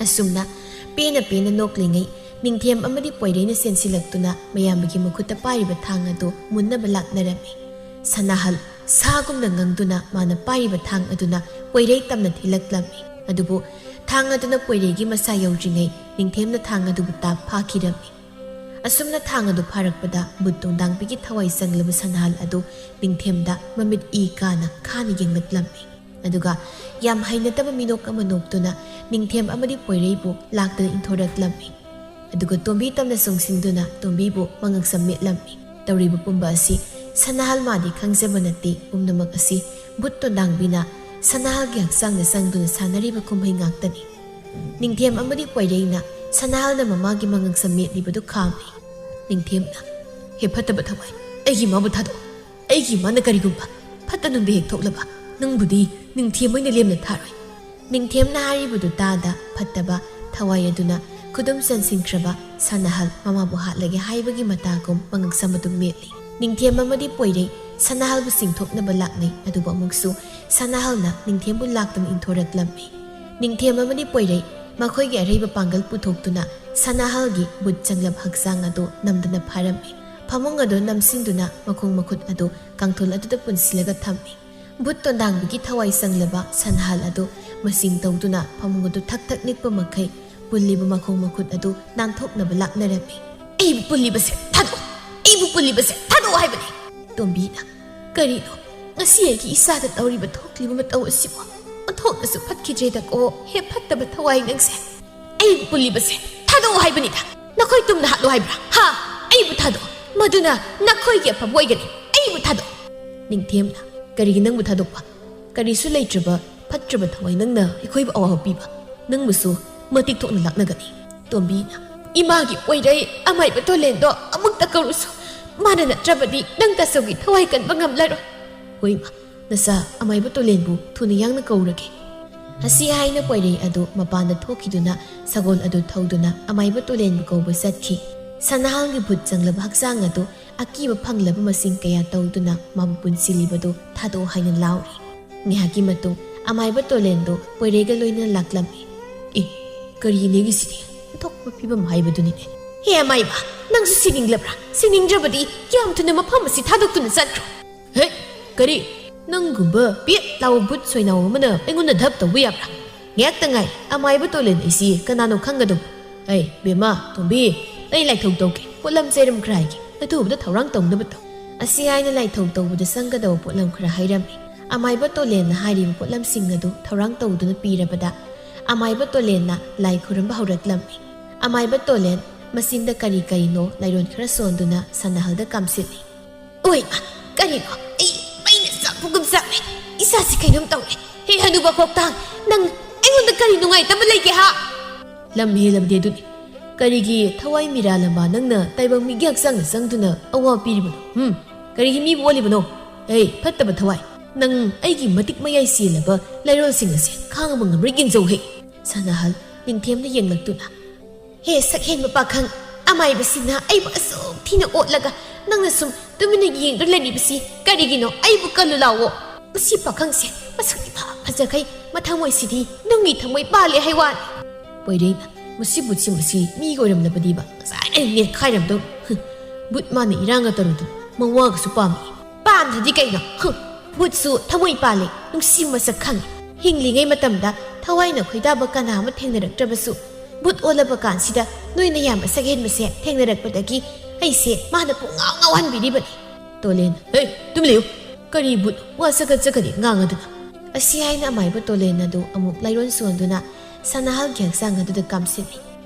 ꯑꯁꯨꯝꯅ ꯄꯦꯟꯅ ꯄꯦꯟꯅ ꯅꯣꯛꯂꯤꯉꯩ, ꯅꯤꯡꯊꯦꯝ ꯑꯃꯗꯤ ꯄꯣꯏꯔꯩꯅ ꯆꯦꯟꯁꯤꯜꯂꯛꯇꯨꯅ ꯃꯌꯥꯝꯕꯒꯤ ꯃꯈꯨꯠꯇ ꯄꯥꯏꯔꯤꯕ ꯊꯥꯡ ꯑꯗꯨ ꯃꯨꯟꯅꯕ ꯂꯥꯛꯅꯔꯝꯃꯤ꯫ ꯁꯅꯥꯍꯜ ꯁꯥꯒꯨꯝꯅ ꯉꯪꯗꯨꯅ ꯃꯥꯅ ꯄꯥꯏꯔꯤꯕ ꯊꯥꯡ ꯑꯗꯨꯅ ꯄꯣꯏꯔꯩ ꯇꯝꯅ ꯊꯤꯜꯂꯛꯂꯝꯃꯤ꯫ ꯑꯗꯨꯕꯨ ꯊꯥꯡ ꯑꯗꯨꯅ ꯄꯣꯏꯔꯩꯒꯤ ꯃꯁꯥ ꯌꯧꯗ꯭ꯔꯤꯉꯩ ꯅꯤꯡꯊꯦꯝꯅ ꯊꯥꯡ ꯑꯗꯨꯕꯨ ꯇꯥꯞ ꯐꯥꯈꯤꯔꯝꯃꯤ꯫ ꯑꯁꯨꯝꯅ ꯊꯥꯡ ꯑꯗꯨ ꯐꯥꯔꯛꯄꯗ ꯕꯨꯠ ꯇꯣꯟꯗꯥꯡꯕꯤꯒꯤ ꯊꯋꯥꯏ ꯆꯪꯂꯕ ꯁꯅꯥꯍꯜ ꯑꯗꯨ ꯅꯤꯡꯊꯦꯝꯗ ꯃꯃꯤꯠ ꯏ ꯀꯥꯅ ꯈꯥꯅ ꯌꯦꯡꯂꯛꯂꯝꯃꯤ꯫ ꯑꯗꯨꯒ ꯌꯥꯝ ꯍꯩꯅꯗꯕ ꯃꯤꯅꯣꯛ ꯑꯃ ꯅꯣꯛꯇꯨꯅ ꯅꯤꯡꯊꯦꯝ ꯑꯃꯗꯤ ꯄꯣꯏꯔꯩꯕꯨ ꯂꯥꯛꯇꯨꯅ ꯏꯟꯊꯣꯔꯛꯂꯝꯃꯤ꯫ ꯑꯗꯨꯒ ꯇꯣꯝꯕꯤ ꯇꯝꯅ ꯆꯣꯡꯁꯤꯟꯗꯨꯅ ꯇꯣꯝꯕꯤꯕꯨ ꯃꯉꯛꯁꯝ ꯃꯦꯠꯂꯝꯃꯤ꯫ ꯇꯧꯔꯤꯕ ꯄꯨꯝꯕ ꯑꯁꯤ ꯁꯅꯥꯍꯜ ꯃꯥꯗꯤ ꯈꯪꯖꯕ ꯅꯠꯇꯦ꯫ ꯄꯨꯝꯅꯃꯛ ꯑꯁꯤ ꯕꯨꯠ ꯇꯣꯟꯗꯥꯡꯕꯤꯅ ꯁꯅꯥꯍꯜꯒꯤ ꯍꯛꯆꯥꯡꯗ ꯆꯪꯗꯨꯅ ꯁꯥꯟꯅꯔꯤꯕ ꯀꯨꯝꯍꯩ ꯉꯥꯛꯇꯅꯤ꯫ ꯅꯤꯡꯊꯦꯝ ꯑꯃꯗꯤ ꯄꯣꯏꯔꯩꯅ ꯁꯅꯥꯍꯜꯅ ꯃꯃꯥꯒꯤ ꯃꯉꯛꯁꯝ ꯃꯦꯠꯂꯤꯕꯗꯨ ꯈꯥꯝꯃꯤ꯫ ꯅꯤꯡꯊꯦꯝꯅ, "ꯍꯦ ꯐꯠꯇꯕ ꯊꯋꯥꯏ, ꯑꯩꯒꯤ ꯏꯃꯥꯕꯨ ꯊꯥꯗꯣꯛꯑꯣ꯫ ꯑꯩꯒꯤ ꯏꯃꯥꯅ ꯀꯔꯤꯒꯨꯝꯕ ꯐꯠꯇ ꯅꯨꯡꯗ ꯍꯦꯛ ꯊꯣꯛꯂꯕ ꯅꯪꯕꯨꯗꯤ ꯅꯤꯡꯊꯦꯝ ꯑꯣꯏꯅ ꯂꯦꯝꯅ ꯊꯥꯔꯣꯏ꯫" ꯅꯤꯡꯊꯦꯝꯅ ꯍꯥꯏꯔꯤꯕꯗꯨ ꯇꯥꯗ ꯐꯠꯇꯕ ꯊꯋꯥꯏ ꯑꯗꯨꯅ ꯈꯨꯗꯨꯝ ꯆꯟꯁꯤꯟꯈ꯭ꯔꯕ ꯁꯅꯥꯍꯜ ꯃꯃꯥꯕꯨ ꯍꯥꯠꯂꯒꯦ ꯍꯥꯏꯕꯒꯤ ꯃꯇꯥꯒꯨꯝ ꯃꯉꯛꯁꯝ ꯑꯗꯨ ꯃꯦꯠꯂꯤ꯫ ꯅꯤꯡꯊꯦꯝ ꯑꯃꯗꯤ ꯄꯣꯏꯔꯩ ꯁꯅꯥꯍꯜꯕꯨ ꯆꯤꯡꯊꯣꯛꯅꯕ ꯂꯥꯛꯅꯩ, ꯑꯗꯨꯕꯨ ꯑꯃꯨꯛꯁꯨ ꯁꯅꯥꯍꯜꯅ ꯅꯤꯡꯊꯦꯝꯕꯨ ꯂꯥꯛꯇꯨꯅ ꯏꯟꯊꯣꯔꯛꯂꯝꯃꯤ꯫ ꯅꯤꯡꯊꯦꯝ ꯑꯃꯗꯤ ꯄꯣꯏꯔꯩ ꯃꯈꯣꯏꯒꯤ ꯑꯔꯩꯕ ꯄꯥꯡꯒꯜ ꯄꯨꯊꯣꯛꯇꯨꯅ ꯁꯅꯥꯍꯜꯒꯤ ꯕꯨꯠ ꯆꯪꯂꯕ ꯍꯛꯆꯥꯡ ꯑꯗꯨ ꯅꯝꯗꯨꯅ ꯐꯥꯔꯝꯃꯤ꯫ ꯐꯃꯨꯡ ꯑꯗꯨ ꯅꯝꯁꯤꯟꯗꯨꯅ ꯃꯈꯣꯡ ꯃꯈꯨꯠ ꯑꯗꯨ ꯀꯥꯡꯊꯣꯜ ꯑꯗꯨꯗ ꯄꯨꯟꯁꯤꯜꯂꯒ ꯊꯝꯃꯤ꯫ ꯕꯨꯠ ꯇꯣꯟꯗꯥꯡꯕꯤꯒꯤ ꯊꯋꯥꯏ ꯆꯪꯂꯕ ꯁꯅꯥꯍꯜ ꯑꯗꯨ ꯃꯆꯤꯡ ꯇꯧꯗꯨꯅ ꯐꯃꯨꯡ ꯑꯗꯨ ꯊꯛ ꯊꯛ ꯅꯤꯛꯄ ꯃꯈꯩ ꯄꯨꯜꯂꯤꯕ ꯃꯈꯣꯡ ꯃꯈꯨꯠ ꯑꯗꯨ ꯅꯥꯟꯊꯣꯛꯅꯕ ꯂꯥꯛꯅꯔꯝꯃꯤ꯫ "ꯑꯩꯕꯨ ꯄꯨꯜꯂꯤꯕꯁꯦ ꯊꯥꯗꯣꯛꯑꯣ! ꯑꯩꯕꯨ ꯄꯨꯜꯂꯤꯕꯁꯦ ꯊꯥꯗꯣꯛꯑꯣ ꯍꯥꯏꯕꯅꯤ!" ꯇꯣꯝꯕꯤꯅ, "ꯀꯔꯤꯅꯣ ꯉꯁꯤ ꯑꯩꯒꯤ ꯏꯆꯥꯗ ꯇꯧꯔꯤꯕ ꯊꯣꯛꯂꯤꯕ ꯃꯇꯧ ꯑꯁꯤꯕꯨ? ꯑꯣꯟꯊꯣꯛꯅꯁꯨ ꯐꯠꯈꯤꯗ꯭ꯔꯦꯗꯀꯣ, ꯍꯦ ꯐꯠꯇꯕ ꯊꯋꯥꯏ ꯅꯪꯁꯦ!" "ꯑꯩꯕꯨ ꯄꯨꯜꯂꯤꯕꯁꯦ ꯊꯥꯗꯣꯛꯑꯣ ꯍꯥꯏꯕꯅꯤꯗ꯫ ꯅꯈꯣꯏ ꯇꯨꯝꯅ ꯍꯥꯠꯂꯣ ꯍꯥꯏꯕ꯭ꯔꯥ? ꯍꯥ? ꯑꯩꯕꯨ ꯊꯥꯗꯣꯛꯑꯣ, ꯃꯗꯨꯅ ꯅꯈꯣꯏꯒꯤ ꯑꯐꯕ ꯑꯣꯏꯒꯅꯤ꯫ ꯑꯩꯕꯨ ꯊꯥꯗꯣꯛꯑꯣ!" ꯅꯤꯡꯊꯦꯝꯅ, "ꯀꯔꯤꯒꯤ ꯅꯪꯕꯨ ꯊꯥꯗꯣꯛꯄ? ꯀꯔꯤꯁꯨ ꯂꯩꯇ꯭ꯔꯕ ꯐꯠꯇ꯭ꯔꯕ ꯊꯋꯥꯏ ꯅꯪꯅ ꯑꯩꯈꯣꯏꯕꯨ ꯑꯋꯥꯕ ꯄꯤꯕ? ꯅꯪꯕꯨꯁꯨ ꯃꯇꯤꯛ ꯊꯣꯛꯅ ꯂꯥꯛꯅꯒꯅꯤ꯫" ꯇꯣꯝꯕꯤꯅ, "ꯏꯃꯥꯒꯤ ꯑꯣꯏꯔꯩ ꯑꯃꯥꯏꯕ ꯇꯣꯂꯦꯟꯗꯣ ꯑꯃꯨꯛꯇ ꯀꯧꯔꯨꯁꯨ꯫ ꯃꯥꯅ ꯅꯠꯇ꯭ꯔꯕꯗꯤ ꯅꯪ ꯇꯥꯆꯧꯒꯤ ꯊꯋꯥꯏ ꯀꯟꯕ ꯉꯝꯂꯔꯣꯏ꯫" "ꯍꯣꯏ ꯏꯃꯥ, ꯅꯆꯥ ꯑꯃꯥꯏꯕ ꯇꯣꯂꯦꯟꯕꯨ ꯊꯨꯅ ꯌꯥꯡꯅ ꯀꯧꯔꯒꯦ꯫" ꯑꯁꯤ ꯍꯥꯏꯅ ꯄꯣꯏꯔꯩ ꯑꯗꯨ ꯃꯄꯥꯟꯗ ꯊꯣꯛꯈꯤꯗꯨꯅ ꯁꯒꯣꯜ ꯑꯗꯨ ꯊꯧꯗꯨꯅ ꯑꯃꯥꯏꯕ ꯇꯣꯂꯦꯟꯕꯨ ꯀꯧꯕ ꯆꯠꯈꯤ꯫ ꯁꯅꯥꯍꯜꯒꯤ ꯚꯨꯠ ꯆꯪꯂꯕ ꯍꯛꯆꯥꯡ ꯑꯗꯨ ꯑꯀꯤꯕ ꯐꯪꯂꯕ ꯃꯁꯤꯡ ꯀꯌꯥ ꯇꯧꯗꯨꯅ ꯃꯥꯕꯨ ꯄꯨꯟꯁꯤꯜꯂꯤꯕꯗꯨ ꯊꯥꯗꯣꯛꯑꯣ ꯍꯥꯏꯅ ꯂꯥꯎꯔꯤ꯫ ꯉꯥꯏꯍꯥꯛꯀꯤ ꯃꯇꯨꯡ ꯑꯃꯥꯏꯕ ꯇꯣꯂꯦꯟꯗꯨ ꯄꯣꯏꯔꯩꯒ ꯂꯣꯏꯅꯅ ꯂꯥꯛꯂꯝꯃꯤ꯫ "ꯑꯦ, ꯀꯔꯤꯅꯦꯒꯤ ꯁꯤꯗꯤ? ꯑꯣꯟꯊꯣꯛꯄ ꯐꯤꯕꯝ ꯍꯥꯏꯕꯗꯨꯅꯤꯅꯦ꯫ ꯍꯦ ꯑꯃꯥꯏꯕ, ꯅꯪꯁꯨ ꯁꯤꯅꯤꯡꯂꯕ꯭ꯔꯥ? ꯁꯤꯅꯤꯡꯗ꯭ꯔꯕꯗꯤ ꯌꯥꯝ ꯊꯨꯅ ꯃꯐꯝ ꯑꯁꯤ ꯊꯥꯗꯣꯛꯇꯨꯅ ꯆꯠꯈ꯭ꯔꯣ꯫" "ꯍꯦ, ꯀꯔꯤ? ꯅꯪꯒꯨꯝꯕ ꯄꯦꯠ ꯂꯥꯎꯕ ꯚꯨꯠ ꯁꯣꯏꯅꯥꯎ ꯑꯃꯅ ꯑꯩꯉꯣꯟꯗ ꯙꯞ ꯇꯧꯕ ꯌꯥꯕ꯭ꯔꯥ? ꯉꯥꯏꯍꯥꯛꯇ ꯉꯥꯏ, ꯑꯃꯥꯏꯕ ꯇꯣꯂꯦꯟ ꯑꯩꯁꯤ ꯀꯅꯥꯅꯣ ꯈꯪꯒꯗꯧꯕ꯫ ꯑꯩ, ꯕꯦꯝꯃ, ꯇꯣꯝꯕꯤ, ꯑꯩ ꯂꯥꯏꯊꯧ ꯇꯧꯒꯦ, ꯄꯣꯠꯂꯝ ꯆꯩꯔꯝ ꯈꯔ ꯍꯥꯏꯒꯦ, ꯑꯊꯨꯕꯗ ꯊꯧꯔꯥꯡ ꯇꯧꯅꯕ ꯇꯧ꯫" ꯑꯁꯤ ꯍꯥꯏꯅ ꯂꯥꯏꯊꯧ ꯇꯧꯕꯗ ꯆꯪꯒꯗꯕ ꯄꯣꯠꯂꯝ ꯈꯔ ꯍꯥꯏꯔꯝꯃꯤ꯫ ꯑꯃꯥꯏꯕ ꯇꯣꯂꯦꯟꯅ ꯍꯥꯏꯔꯤꯕ ꯄꯣꯠꯂꯝꯁꯤꯡ ꯑꯗꯨ ꯊꯧꯔꯥꯡ ꯇꯧꯗꯨꯅ ꯄꯤꯔꯕꯗ ꯑꯃꯥꯏꯕ ꯇꯣꯂꯦꯟꯅ ꯂꯥꯏ ꯈꯨꯔꯨꯝꯕ ꯍꯧꯔꯛꯂꯝꯃꯤ꯫ ꯑꯃꯥꯏꯕ ꯇꯣꯂꯦꯟ ꯃꯆꯤꯟꯗ ꯀꯔꯤ ꯀꯔꯤꯅꯣ ꯂꯥꯏꯔꯣꯟ ꯈꯔ ꯁꯣꯟꯗꯨꯅ ꯁꯅꯥꯍꯜꯗ ꯀꯥꯝꯁꯤꯜꯂꯤ꯫ "ꯑꯣꯏ ꯃꯥ, ꯀꯔꯤꯅꯣ? ꯑꯩ ꯃꯩꯅ ꯆꯥꯛꯄꯒꯨꯝ ꯆꯥꯛꯂꯦ꯫ ꯏꯁꯥꯁꯤ ꯀꯩꯅꯣꯝ ꯇꯧꯔꯦ꯫ ꯍꯦ ꯍꯅꯨꯕ ꯀꯣꯛꯇꯥꯡ, ꯅꯪ ꯑꯩꯉꯣꯟꯗ ꯀꯔꯤ ꯅꯨꯡꯉꯥꯏꯇꯕ ꯂꯩꯒꯦ ꯍꯥ?" "ꯂꯝ ꯍꯦꯜꯂꯕꯗꯤ ꯑꯗꯨꯅꯤ꯫ ꯀꯔꯤꯒꯤ ꯊꯋꯥꯏ ꯃꯤꯔꯥ ꯂꯝꯕꯥ ꯅꯪꯅ ꯇꯥꯏꯕꯪ ꯃꯤꯒꯤ ꯍꯛꯆꯥꯡꯗ ꯆꯪꯗꯨꯅ ꯑꯋꯥ ꯄꯤꯔꯤꯕꯅꯣ? ꯍꯨꯝ? ꯀꯔꯤꯒꯤ ꯃꯤꯕꯨ ꯑꯣꯜꯂꯤꯕꯅꯣ? ꯑꯦ, ꯐꯠꯇꯕ ꯊꯋꯥꯏ, ꯅꯪ ꯑꯩꯒꯤ ꯃꯇꯤꯛ ꯃꯌꯥꯏ ꯆꯦꯜꯂꯕ ꯂꯥꯏꯔꯣꯜꯁꯤꯡ ꯑꯁꯦ ꯈꯥꯡꯕ ꯉꯝꯕ꯭ꯔꯥ ꯌꯦꯡꯖꯧ ꯍꯦ꯫" ꯁꯅꯥꯍꯜ ꯅꯤꯡꯊꯦꯝꯅ ꯌꯦꯡꯂꯛꯇꯨꯅ, "ꯍꯦ ꯁꯛꯍꯦꯟꯕ ꯄꯥꯈꯪ, ꯑꯃꯥꯏꯕꯁꯤꯅ ꯑꯩꯕꯨ ꯑꯁꯨꯛ ꯊꯤꯅ ꯑꯣꯠꯂꯒ ꯅꯪꯅ ꯁꯨꯝ ꯇꯨꯃꯤꯟꯅ ꯌꯦꯡꯗꯨꯅ ꯂꯩꯔꯤꯕꯁꯤ ꯀꯔꯤꯒꯤꯅꯣ? ꯑꯩꯕꯨ ꯀꯜꯂꯨ ꯂꯥꯛꯑꯣ꯫ ꯃꯁꯤ ꯄꯥꯈꯪꯁꯦ ꯃꯁꯛ ꯏꯐ ꯐꯖꯈꯩ, ꯃꯊꯃꯣꯏꯁꯤꯗꯤ ꯅꯨꯡꯒꯤ ꯊꯃꯣꯏ ꯄꯥꯜꯂꯦ ꯍꯥꯏ ꯋꯥꯅꯤ꯫" ꯄꯣꯏꯔꯩꯅ, "ꯃꯁꯤ ꯕꯨꯠꯁꯤ ꯃꯁꯤ ꯃꯤꯒ ꯑꯣꯏꯔꯝꯂꯕꯗꯤꯕ ꯉꯁꯥꯏꯅ ꯅꯦꯠꯈꯥꯏꯔꯝꯗꯧ꯫ ꯍꯨꯝ, ꯕꯨꯠ ꯃꯥꯅ ꯏꯔꯥꯡꯒ ꯇꯧꯔꯨꯗꯨ ꯃꯋꯥꯒꯁꯨ ꯄꯥꯝꯃꯤ꯫" "ꯄꯥꯝꯗ꯭ꯔꯗꯤ ꯀꯩꯅꯣ? ꯍꯨꯝ, ꯕꯨꯠꯁꯨ ꯊꯃꯣꯏ ꯄꯥꯜꯂꯦ, ꯅꯨꯡꯁꯤ ꯃꯁꯛ ꯈꯪꯉꯤ꯫ ꯍꯤꯡꯂꯤꯉꯩ ꯃꯇꯝꯗ ꯊꯋꯥꯏꯅ ꯈꯣꯏꯗꯥꯕ ꯀꯅꯥ ꯑꯃ ꯊꯦꯡꯅꯔꯛꯇ꯭ꯔꯕꯁꯨ ꯕꯨꯠ ꯑꯣꯜꯂꯕ ꯀꯥꯟꯁꯤꯗ ꯅꯣꯏꯅ ꯌꯥꯝꯕ ꯁꯛꯍꯦꯟꯕꯁꯦ ꯊꯦꯡꯅꯔꯛꯄꯗꯒꯤ ꯑꯩꯁꯦ ꯃꯥꯅ ꯄꯨꯡꯉꯥꯎ ꯉꯥꯎꯍꯟꯕꯤꯔꯤꯕꯅꯤ꯫" ꯇꯣꯂꯦꯟ, "ꯍꯦ, ꯇꯨꯃꯤꯟ ꯂꯩꯌꯨ꯫ ꯀꯔꯤ ꯕꯨꯠ ꯋꯥ ꯆꯒꯠ ꯆꯒꯠ ꯉꯥꯡꯉꯗꯅ?" ꯑꯁꯤ ꯍꯥꯏꯅ ꯑꯃꯥꯏꯕ ꯇꯣꯂꯦꯟ ꯑꯗꯨ ꯑꯃꯨꯛ ꯂꯥꯏꯔꯣꯟ ꯁꯣꯟꯗꯨꯅ ꯁꯅꯥꯍꯜꯒꯤ ꯍꯛꯆꯥꯡ ꯑꯗꯨꯗ ꯀꯥꯝꯁꯤꯜꯂꯤ꯫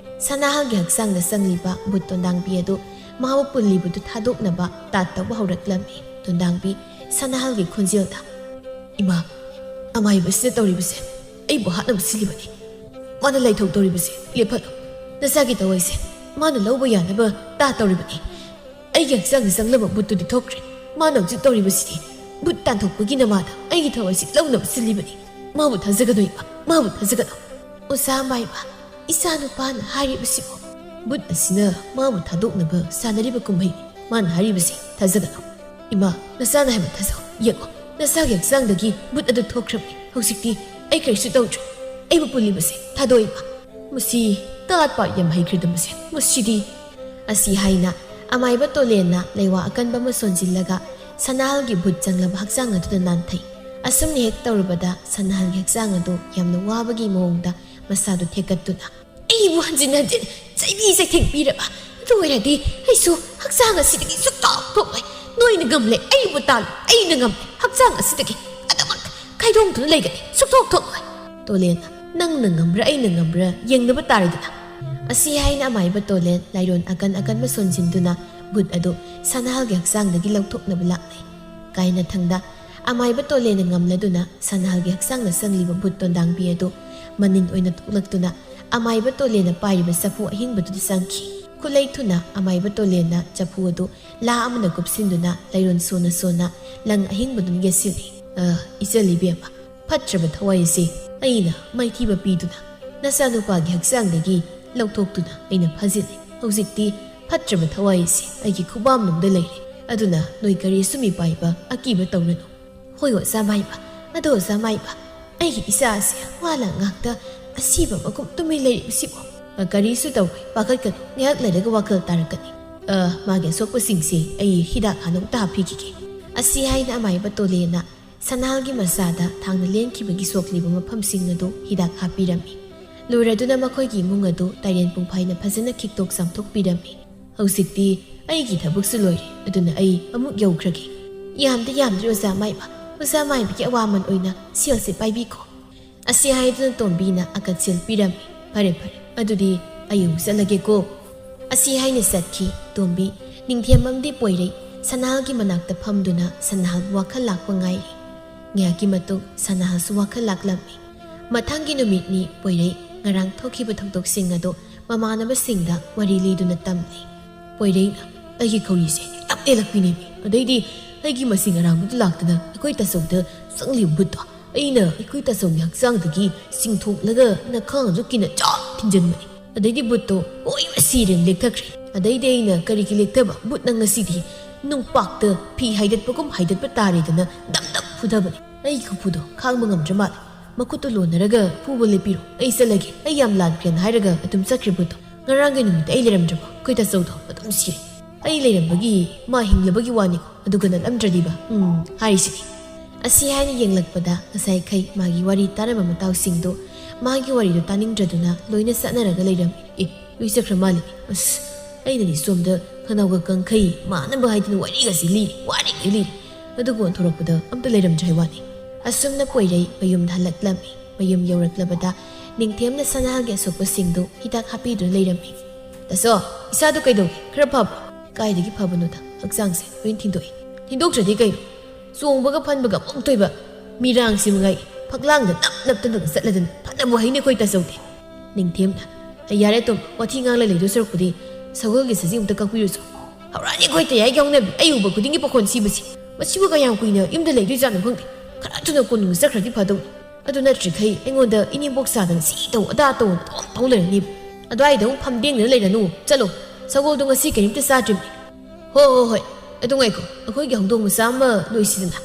ꯁꯅꯥꯍꯜꯒꯤ ꯍꯛꯆꯥꯡꯗ ꯆꯪꯂꯤꯕ ꯕꯨꯠ ꯇꯣꯟꯗꯥꯡꯕꯤ ꯑꯗꯨ ꯃꯥꯕꯨ ꯄꯨꯜꯂꯤꯕꯗꯨ ꯊꯥꯗꯣꯛꯅꯕ ꯇꯥꯠ ꯇꯧꯕ ꯍꯧꯔꯛꯂꯝꯃꯤ꯫ ꯇꯣꯟꯗꯥꯡꯕꯤ ꯁꯅꯥꯍꯜꯒꯤ ꯈꯣꯟꯖꯦꯜꯗ, "ꯏꯃꯥ, ꯑꯃꯥꯏꯕꯁꯤꯅ ꯇꯧꯔꯤꯕꯁꯦ ꯑꯩꯕꯨ ꯍꯥꯠꯅꯕ ꯁꯤꯜꯂꯤꯕꯅꯤ꯫ ꯃꯥꯅ ꯂꯩꯊꯣꯛꯇꯧꯔꯤꯕꯁꯦ ꯂꯦꯞꯍꯜꯂꯨ꯫ ꯅꯆꯥꯒꯤ ꯊꯋꯥꯏꯁꯦ ꯃꯥꯅ ꯂꯧꯕ ꯌꯥꯅꯕ ꯇꯥ ꯇꯧꯔꯤꯕꯅꯤ꯫ ꯑꯩꯒꯤ ꯍꯛꯆꯥꯡꯗ ꯆꯪꯂꯝꯕ ꯕꯨꯠꯇꯨꯗꯤ ꯊꯣꯛꯈ꯭ꯔꯦ꯫ ꯃꯥꯅ ꯍꯧꯖꯤꯛ ꯇꯧꯔꯤꯕꯁꯤꯗꯤ ꯕꯨꯠ ꯇꯥꯟꯊꯣꯛꯄꯒꯤ ꯅꯃꯥꯗ ꯑꯩꯒꯤ ꯊꯋꯥꯏꯁꯤ ꯂꯧꯅꯕ ꯁꯤꯜꯂꯤꯕꯅꯤ꯫ ꯃꯥꯕꯨ ꯊꯥꯖꯒꯅꯨ ꯏꯃꯥ, ꯃꯥꯕꯨ ꯊꯥꯖꯒꯅꯨ꯫" "ꯑꯣꯖꯥ ꯑꯃꯥꯏꯕ, ꯏꯆꯥ ꯅꯨꯄꯥꯅ ꯍꯥꯏꯔꯤꯕꯁꯤꯕꯨ?" "ꯕꯨꯠ ꯑꯁꯤꯅ ꯃꯥꯕꯨ ꯊꯥꯗꯣꯛꯅꯕ ꯁꯥꯟꯅꯔꯤꯕ ꯀꯨꯝꯍꯩꯅꯤ꯫ ꯃꯥꯅ ꯍꯥꯏꯔꯤꯕꯁꯤ ꯊꯥꯖꯒꯅꯨ꯫ ꯏꯃꯥ, ꯅꯆꯥꯅ ꯍꯥꯏꯕ ꯊꯥꯖꯧ꯫ ꯌꯦꯡꯉꯣ, ꯅꯆꯥꯒꯤ ꯍꯛꯆꯥꯡꯗꯒꯤ ꯕꯨꯠ ꯑꯗꯨ ꯊꯣꯛꯈ꯭ꯔꯕꯅꯤ꯫ ꯍꯧꯖꯤꯛꯇꯤ ꯑꯩ ꯀꯔꯤꯁꯨ ꯇꯧꯗ꯭ꯔꯦ꯫ ꯑꯩꯕꯨ ꯄꯨꯜꯂꯤꯕꯁꯦ ꯊꯥꯗꯣꯛꯑꯣ ꯏꯃꯥ꯫" "ꯃꯁꯤ ꯇꯥꯠ ꯄꯥꯠ ꯌꯥꯝ ꯍꯩꯈ꯭ꯔꯦꯗ ꯃꯁꯦ꯫ ꯃꯁꯤꯗꯤ꯫" ꯑꯁꯤ ꯍꯥꯏꯅ ꯑꯃꯥꯏꯕ ꯇꯣꯂꯦꯟꯅ ꯂꯩꯋꯥ ꯑꯀꯟꯕ ꯑꯃ ꯁꯣꯟꯖꯤꯜꯂꯒ ꯁꯅꯥꯍꯜꯒꯤ ꯕꯨꯠ ꯆꯪꯂꯕ ꯍꯛꯆꯥꯡ ꯑꯗꯨꯗ ꯅꯥꯟꯊꯩ꯫ ꯑꯁꯨꯝꯅ ꯍꯦꯛ ꯇꯧꯔꯨꯕꯗ ꯁꯅꯥꯍꯜꯒꯤ ꯍꯛꯆꯥꯡ ꯑꯗꯨ ꯌꯥꯝꯅ ꯋꯥꯕꯒꯤ ꯃꯑꯣꯡꯗ ꯃꯁꯥꯗꯨ ꯊꯦꯛꯀꯠꯇꯨꯅ, "ꯑꯩꯕꯨ ꯍꯟꯖꯤꯟ ꯍꯟꯖꯤꯟ ꯆꯩꯕꯤ ꯆꯩꯊꯦꯡ ꯄꯤꯔꯕ ꯂꯣꯏꯔꯗꯤ ꯑꯩꯁꯨ ꯍꯛꯆꯥꯡ ꯑꯁꯤꯗꯒꯤ ꯁꯨꯛꯊꯣꯛ ꯊꯣꯛꯂꯣꯏ꯫ ꯅꯣꯏꯅ ꯉꯝꯂꯦ, ꯑꯩꯕꯨ ꯇꯥꯜꯂꯨ, ꯑꯩꯅ ꯉꯝꯂꯦ꯫ ꯍꯛꯆꯥꯡ ꯑꯁꯤꯗꯒꯤ ꯑꯗꯨꯃꯛ ꯈꯥꯏꯗꯣꯡꯗꯨꯅ ꯂꯩꯒꯅꯤ, ꯁꯨꯛꯊꯣꯛ ꯊꯣꯛꯂꯣꯏ꯫" ꯇꯣꯂꯦꯟꯅ, "ꯅꯪꯅ ꯉꯝꯕ꯭ꯔꯥ ꯑꯩꯅ ꯉꯝꯕ꯭ꯔꯥ ꯌꯦꯡꯅꯕ ꯇꯥꯔꯦꯗꯅ꯫" ꯑꯁꯤ ꯍꯥꯏꯅ ꯑꯃꯥꯏꯕ ꯇꯣꯂꯦꯟ ꯂꯥꯏꯔꯣꯟ ꯑꯀꯟ ꯑꯀꯟꯕ ꯁꯣꯟꯖꯤꯟꯗꯨꯅ ꯕꯨꯠ ꯑꯗꯨ ꯁꯅꯥꯍꯜꯒꯤ ꯍꯛꯆꯥꯡꯗꯒꯤ ꯂꯧꯊꯣꯛꯅꯕ ꯂꯥꯛꯅꯩ꯫ ꯀꯥꯏꯅꯊꯪꯗ ꯑꯃꯥꯏꯕ ꯇꯣꯂꯦꯟꯅ ꯉꯝꯂꯗꯨꯅ ꯁꯅꯥꯍꯜꯒꯤ ꯍꯛꯆꯥꯡꯗ ꯆꯪꯂꯤꯕ ꯕꯨꯠ ꯇꯣꯟꯗꯥꯡꯕꯤ ꯑꯗꯨ ꯃꯅꯤꯟ ꯑꯣꯏꯅ ꯊꯣꯛꯂꯛꯇꯨꯅ ꯑꯃꯥꯏꯕ ꯇꯣꯂꯦꯟꯅ ꯄꯥꯏꯔꯤꯕ ꯆꯐꯨ ꯑꯍꯤꯡꯕꯗꯨꯗ ꯆꯪꯈꯤ꯫ ꯈꯨꯠꯂꯩ ꯊꯨꯅ ꯑꯃꯥꯏꯕ ꯇꯣꯂꯦꯟꯅ ꯆꯐꯨ ꯑꯗꯨ ꯂꯥ ꯑꯃꯅ ꯀꯨꯞꯁꯤꯟꯗꯨꯅ ꯂꯥꯏꯔꯣꯟ ꯁꯣꯟꯅ ꯁꯣꯟꯅ ꯂꯪ ꯑꯍꯤꯡꯕꯗꯨꯅ ꯌꯦꯠꯁꯤꯜꯂꯤ꯫ "ꯑ, ꯏꯆꯜ ꯏꯕꯦꯝꯃ, ꯐꯠꯇ꯭ꯔꯕ ꯊꯋꯥꯏ ꯑꯁꯤ ꯑꯩꯅ ꯃꯥꯏꯊꯤꯕ ꯄꯤꯗꯨꯅ ꯅꯆꯥꯅꯨꯄꯥꯒꯤ ꯍꯛꯆꯥꯡꯗꯒꯤ ꯂꯧꯊꯣꯛꯇꯨꯅ ꯑꯩꯅ ꯐꯥꯖꯤꯜꯂꯤ꯫ ꯍꯧꯖꯤꯛꯇꯤ ꯐꯠꯇ꯭ꯔꯕ ꯊꯋꯥꯏ ꯑꯁꯤ ꯑꯩꯒꯤ ꯈꯨꯕꯥꯝꯂꯣꯝꯗ ꯂꯩꯔꯦ꯫ ꯑꯗꯨꯅ ꯅꯣꯏ ꯀꯔꯤꯁꯨ ꯃꯤꯄꯥꯏꯕ ꯑꯀꯤꯕ ꯇꯧꯔꯅꯨ꯫" "ꯍꯣꯏ ꯑꯣꯖꯥ ꯃꯥꯏꯕ, ꯑꯗꯣ ꯑꯣꯖꯥ ꯃꯥꯏꯕ, ꯑꯩꯒꯤ ꯏꯆꯥ ꯑꯁꯤ ꯋꯥꯂꯥ ꯉꯥꯛꯇ ꯑꯁꯤꯕ ꯃꯒꯨꯝ ꯇꯨꯃꯤꯟ ꯂꯩꯔꯤꯕꯁꯤꯕꯨ?" "ꯑ, ꯀꯔꯤꯁꯨ ꯇꯧꯔꯣꯏ, ꯄꯥꯈꯠꯀꯅꯨ, ꯉꯥꯏꯍꯥꯛ ꯂꯩꯔꯒ ꯋꯥꯈꯜ ꯇꯥꯔꯛꯀꯅꯤ꯫ ꯑ, ꯃꯥꯒꯤ ꯑꯁꯣꯛꯄꯁꯤꯡꯁꯦ ꯑꯩ ꯍꯤꯗꯥꯛ ꯍꯥꯟꯅ ꯑꯃꯨꯛꯇ ꯍꯥꯞꯄꯤꯈꯤꯒꯦ꯫" ꯑꯁꯤ ꯍꯥꯏꯅ ꯑꯃꯥꯏꯕ ꯇꯣꯂꯦꯟꯅ ꯁꯅꯥꯍꯜꯒꯤ ꯃꯆꯥꯗ ꯊꯥꯡꯅ ꯂꯦꯟꯈꯤꯕꯒꯤ ꯁꯣꯛꯂꯤꯕ ꯃꯐꯝꯁꯤꯡ ꯑꯗꯨ ꯍꯤꯗꯥꯛ ꯍꯥꯞꯄꯤꯔꯝꯃꯤ꯫ ꯂꯣꯏꯔꯗꯨꯅ ꯃꯈꯣꯏꯒꯤ ꯏꯃꯨꯡ ꯑꯗꯨ ꯇꯥꯏꯔꯦꯟ ꯄꯨꯡꯐꯥꯏꯅ ꯐꯖꯅ ꯈꯤꯛꯇꯣꯛ ꯆꯥꯝꯊꯣꯛꯄꯤꯔꯝꯃꯤ꯫ "ꯍꯧꯖꯤꯛꯇꯤ ꯑꯩꯒꯤ ꯊꯕꯛꯁꯨ ꯂꯣꯏꯔꯦ, ꯑꯗꯨꯅ ꯑꯩ ꯑꯃꯨꯛ ꯌꯧꯈ꯭ꯔꯒꯦ꯫" "ꯌꯥꯝꯗꯤ ꯌꯥꯝꯗ꯭ꯔꯦ ꯑꯣꯖꯥ ꯃꯥꯏꯕ꯫ ꯑꯣꯖꯥ ꯃꯥꯏꯕꯒꯤ ꯑꯋꯥꯃꯟ ꯑꯣꯏꯅ ꯁꯦꯜꯁꯦ ꯄꯥꯏꯕꯤꯈꯣ꯫" ꯑꯁꯤ ꯍꯥꯏꯗꯨꯅ ꯇꯣꯝꯕꯤꯅ ꯑꯀꯠ ꯁꯦꯜ ꯄꯤꯔꯝꯃꯤ꯫ "ꯐꯔꯦ, ꯐꯔꯦ, ꯑꯗꯨꯗꯤ ꯑꯩ ꯑꯃꯨꯛ ꯆꯠꯂꯒꯦꯀꯣ꯫" ꯑꯁꯤ ꯍꯥꯏꯅ ꯆꯠꯈꯤ ꯇꯣꯝꯕꯤ꯫ ꯅꯤꯡꯊꯦꯝꯕꯝꯗꯤ ꯄꯣꯏꯔꯩ꯫ ꯁꯅꯥꯍꯜꯒꯤ ꯃꯅꯥꯛꯇ ꯐꯝꯗꯨꯅ ꯁꯅꯥꯍꯜꯕꯨ ꯋꯥꯈꯜ ꯂꯥꯛꯄ ꯉꯥꯏꯔꯤ꯫ ꯉꯥꯏꯍꯥꯛꯀꯤ ꯃꯇꯨꯡ ꯁꯅꯥꯍꯜꯁꯨ ꯋꯥꯈꯜ ꯂꯥꯛꯂꯝꯃꯤ꯫ ꯃꯊꯪꯒꯤ ꯅꯨꯃꯤꯠꯅꯤ ꯄꯣꯏꯔꯩ ꯉꯔꯥꯡ ꯊꯣꯛꯈꯤꯕ ꯊꯧꯗꯣꯛꯁꯤꯡ ꯑꯗꯨ ꯃꯃꯥꯟꯅꯕꯁꯤꯡꯗ ꯋꯥꯔꯤ ꯂꯤꯗꯨꯅ ꯇꯝꯂꯤ꯫ ꯄꯣꯏꯔꯩꯅ, "ꯑꯩꯒꯤ ꯈꯧꯔꯤꯁꯦ ꯌꯥꯝ ꯂꯦꯜꯂꯛꯄꯤꯅꯦꯃꯤ꯫ ꯑꯗꯩꯗꯤ ꯑꯩꯒꯤ ꯃꯁꯤ ꯉꯔꯥꯡꯕꯨꯗ ꯂꯥꯛꯇꯅ ꯑꯩꯈꯣꯏ ꯇꯥꯆꯧꯗ ꯆꯪꯂꯤꯕ ꯕꯨꯠꯇꯣ ꯑꯩꯅ ꯑꯩꯈꯣꯏ ꯇꯥꯆꯧꯒꯤ ꯍꯛꯆꯥꯡꯗꯒꯤ ꯆꯤꯡꯊꯣꯛꯂꯒ ꯅꯈꯥꯡꯗꯨ ꯀꯤꯅ ꯆꯥꯛ ꯊꯤꯟꯖꯤꯟꯕꯅꯤ꯫ ꯑꯗꯩꯗꯤ ꯕꯨꯠꯇꯣ ꯍꯣꯏ ꯁꯤꯔꯦꯅ ꯂꯦꯛꯊꯈ꯭ꯔꯦ꯫ ꯑꯗꯩꯗꯤ ꯑꯩꯅ ꯀꯔꯤꯒꯤ ꯂꯦꯛꯊꯕ? ꯕꯨꯠꯅ ꯉꯁꯤꯗꯤ ꯅꯨꯡꯄꯥꯛꯇ ꯐꯤ ꯍꯥꯏꯗꯠꯄꯒꯨꯝ ꯍꯥꯏꯗꯠꯄ ꯇꯥꯔꯦꯗꯅ ꯗꯝ ꯗꯝ ꯐꯨꯊꯕꯅꯤ꯫ ꯑꯩꯒꯤ ꯈꯨꯐꯨꯗꯣ ꯈꯥꯡꯕ ꯉꯝꯗ꯭ꯔ ꯃꯥꯜꯂꯦ꯫ ꯃꯈꯨꯠꯇꯨ ꯂꯣꯟꯅꯔꯒ ꯐꯨꯕ ꯂꯦꯞꯄꯤꯔꯣ, ꯑꯩ ꯆꯠꯂꯒꯦ, ꯑꯩ ꯌꯥꯝ ꯂꯥꯟꯈ꯭ꯔꯦꯅ" ꯍꯥꯏꯔꯒ ꯑꯗꯨꯝ ꯆꯠꯈ꯭ꯔꯦ ꯕꯨꯠꯇꯣ꯫ ꯉꯔꯥꯡꯒꯤ ꯅꯨꯃꯤꯠꯇ ꯑꯩ ꯂꯩꯔꯝꯗ꯭ꯔꯕꯣ? ꯑꯩꯈꯣꯏ ꯇꯥꯆꯧꯗꯣ ꯑꯗꯨꯝ ꯁꯤꯔꯦ꯫ ꯑꯩ ꯂꯩꯔꯝꯕꯒꯤ ꯃꯥ ꯍꯤꯡꯂꯕꯒꯤ ꯋꯥꯅꯤꯀꯣ, ꯑꯗꯨꯒ ꯅꯠꯂꯝꯗ꯭ꯔꯗꯤꯕ, ꯎꯝ, ꯍꯥꯏꯔꯤꯁꯤꯗꯤ꯫ ꯑꯁꯤ ꯍꯥꯏꯅ ꯌꯦꯡꯂꯛꯄꯗ ꯉꯁꯥꯏꯈꯩ ꯃꯥꯒꯤ ꯋꯥꯔꯤ ꯇꯥꯔꯝꯕ ꯃꯇꯥꯎꯁꯤꯡꯗꯨ ꯃꯥꯒꯤ ꯋꯥꯔꯤꯗꯨ ꯇꯥꯅꯤꯡꯗ꯭ꯔꯗꯨꯅ ꯂꯣꯏꯅ ꯆꯠꯅꯔꯒ ꯂꯩꯔꯝꯃꯤ꯫ ꯑꯦ, ꯂꯣꯏ ꯆꯠꯈ꯭ꯔ ꯃꯥꯜꯂꯦ꯫ ꯑꯁ, ꯑꯩꯅꯗꯤ ꯁꯣꯝꯗ ꯈꯅꯥꯎꯒ ꯀꯪꯈꯩ ꯃꯥꯅꯕ ꯍꯥꯏꯗꯅ ꯋꯥꯔꯤꯒꯁꯤ ꯂꯤꯔꯤ, ꯋꯥꯔꯤꯒꯩ ꯂꯤꯔꯤ꯫ ꯑꯗꯨꯕꯨ ꯑꯣꯟꯊꯣꯔꯛꯄꯗ ꯑꯝꯇ ꯂꯩꯔꯝꯗ꯭ꯔꯦ ꯍꯥꯏ ꯋꯥꯅꯤ꯫ ꯑꯁꯨꯝꯅ ꯄꯣꯏꯔꯩ ꯃꯌꯨꯝꯗ ꯍꯜꯂꯛꯂꯝꯃꯤ꯫ ꯃꯌꯨꯝ ꯌꯧꯔꯛꯂꯕꯗ ꯅꯤꯡꯊꯦꯝꯅ ꯁꯅꯥꯒꯤ ꯑꯁꯣꯛꯄꯁꯤꯡꯗꯨ ꯍꯤꯗꯥꯛ ꯍꯥꯞꯄꯤꯗꯨꯅ ꯂꯩꯔꯝꯃꯤ꯫ "ꯇꯥꯆꯧ, ꯏꯁꯥꯗꯣ ꯀꯩꯗꯧꯒꯦ? ꯈꯔ ꯐꯕ꯭ꯔꯣ?" "ꯀꯥꯏꯗꯒꯤ ꯐꯕꯅꯣꯗ, ꯍꯛꯆꯥꯡꯁꯦ ꯂꯣꯏ ꯊꯤꯟꯗꯣꯛꯏ꯫" "ꯊꯤꯟꯗꯣꯛꯇ꯭ꯔꯗꯤ ꯀꯩꯅꯣ? ꯆꯣꯡꯕꯒ ꯐꯟꯕꯒ ꯑꯃꯨꯛ ꯇꯣꯏꯕ ꯃꯤꯔꯥꯡꯁꯤ ꯃꯉꯥꯏ, ꯐꯛꯂꯥꯡꯗ ꯅꯞ ꯅꯞꯇꯅꯒ ꯆꯠꯂꯗꯅ ꯐꯅꯕꯨ ꯍꯩꯅꯦ ꯑꯩꯈꯣꯏ ꯇꯥꯆꯧꯗꯤ꯫" ꯅꯤꯡꯊꯦꯝꯅ, "ꯑꯩ ꯌꯥꯔꯦ ꯑꯗꯨꯝ, ꯋꯥꯊꯤ ꯉꯥꯡꯂ ꯂꯩꯗꯣꯏ ꯁꯔꯨꯛꯄꯨꯗꯤ ꯁꯒꯣꯜꯒꯤ ꯁꯖꯤ ꯑꯃꯨꯛꯇ ꯀꯛꯄꯤꯔꯨꯆꯣ꯫" "ꯍꯧꯔꯛꯑꯅꯤ ꯑꯩꯈꯣꯏ ꯇꯌꯥꯏꯒꯤ ꯍꯧꯅꯕꯤ, ꯑꯩ ꯎꯕ ꯈꯨꯗꯤꯡꯒꯤ ꯄꯥꯈꯣꯟ ꯁꯤꯕꯁꯤ꯫ ꯃꯁꯤꯕꯨ ꯀꯌꯥꯝ ꯀꯨꯏꯅ ꯌꯨꯝꯗ ꯂꯩꯗꯣꯏꯖꯥꯠꯅꯣ ꯈꯪꯗꯦ꯫ ꯈꯔ ꯊꯨꯅ ꯀꯣꯅꯨꯡꯗ ꯆꯠꯈ꯭ꯔꯗꯤ ꯐꯗꯧꯅꯤ꯫ ꯑꯗꯨ ꯅꯠꯇ꯭ꯔꯤꯈꯩ ꯑꯩꯉꯣꯟꯗ ꯏꯅꯦꯝꯕꯣꯛ ꯁꯥꯗꯅ ꯁꯤ ꯇꯧ ꯑꯗꯥ ꯇꯧꯅ ꯑꯗꯨꯝ ꯇꯧ ꯂꯩꯔꯅꯤꯕ꯫ ꯑꯗꯨꯋꯥꯏꯗ ꯑꯃꯨꯛ ꯐꯝꯗꯦꯡꯗꯅ ꯂꯩꯔꯅꯨ꯫ ꯆꯠꯂꯣ, ꯁꯒꯣꯜꯗꯣ ꯉꯁꯤ ꯀꯔꯤꯝꯇ ꯆꯥꯗ꯭ꯔꯤꯕꯅꯤ꯫" "ꯍꯣ, ꯍꯣ, ꯍꯣꯏ꯫ ꯑꯗꯨ ꯉꯥꯏꯈꯣ, ꯑꯩꯈꯣꯏꯒꯤ ꯍꯧꯗꯣꯡ ꯃꯆꯥ ꯑꯃ ꯂꯣꯏꯁꯤꯗꯅ꯫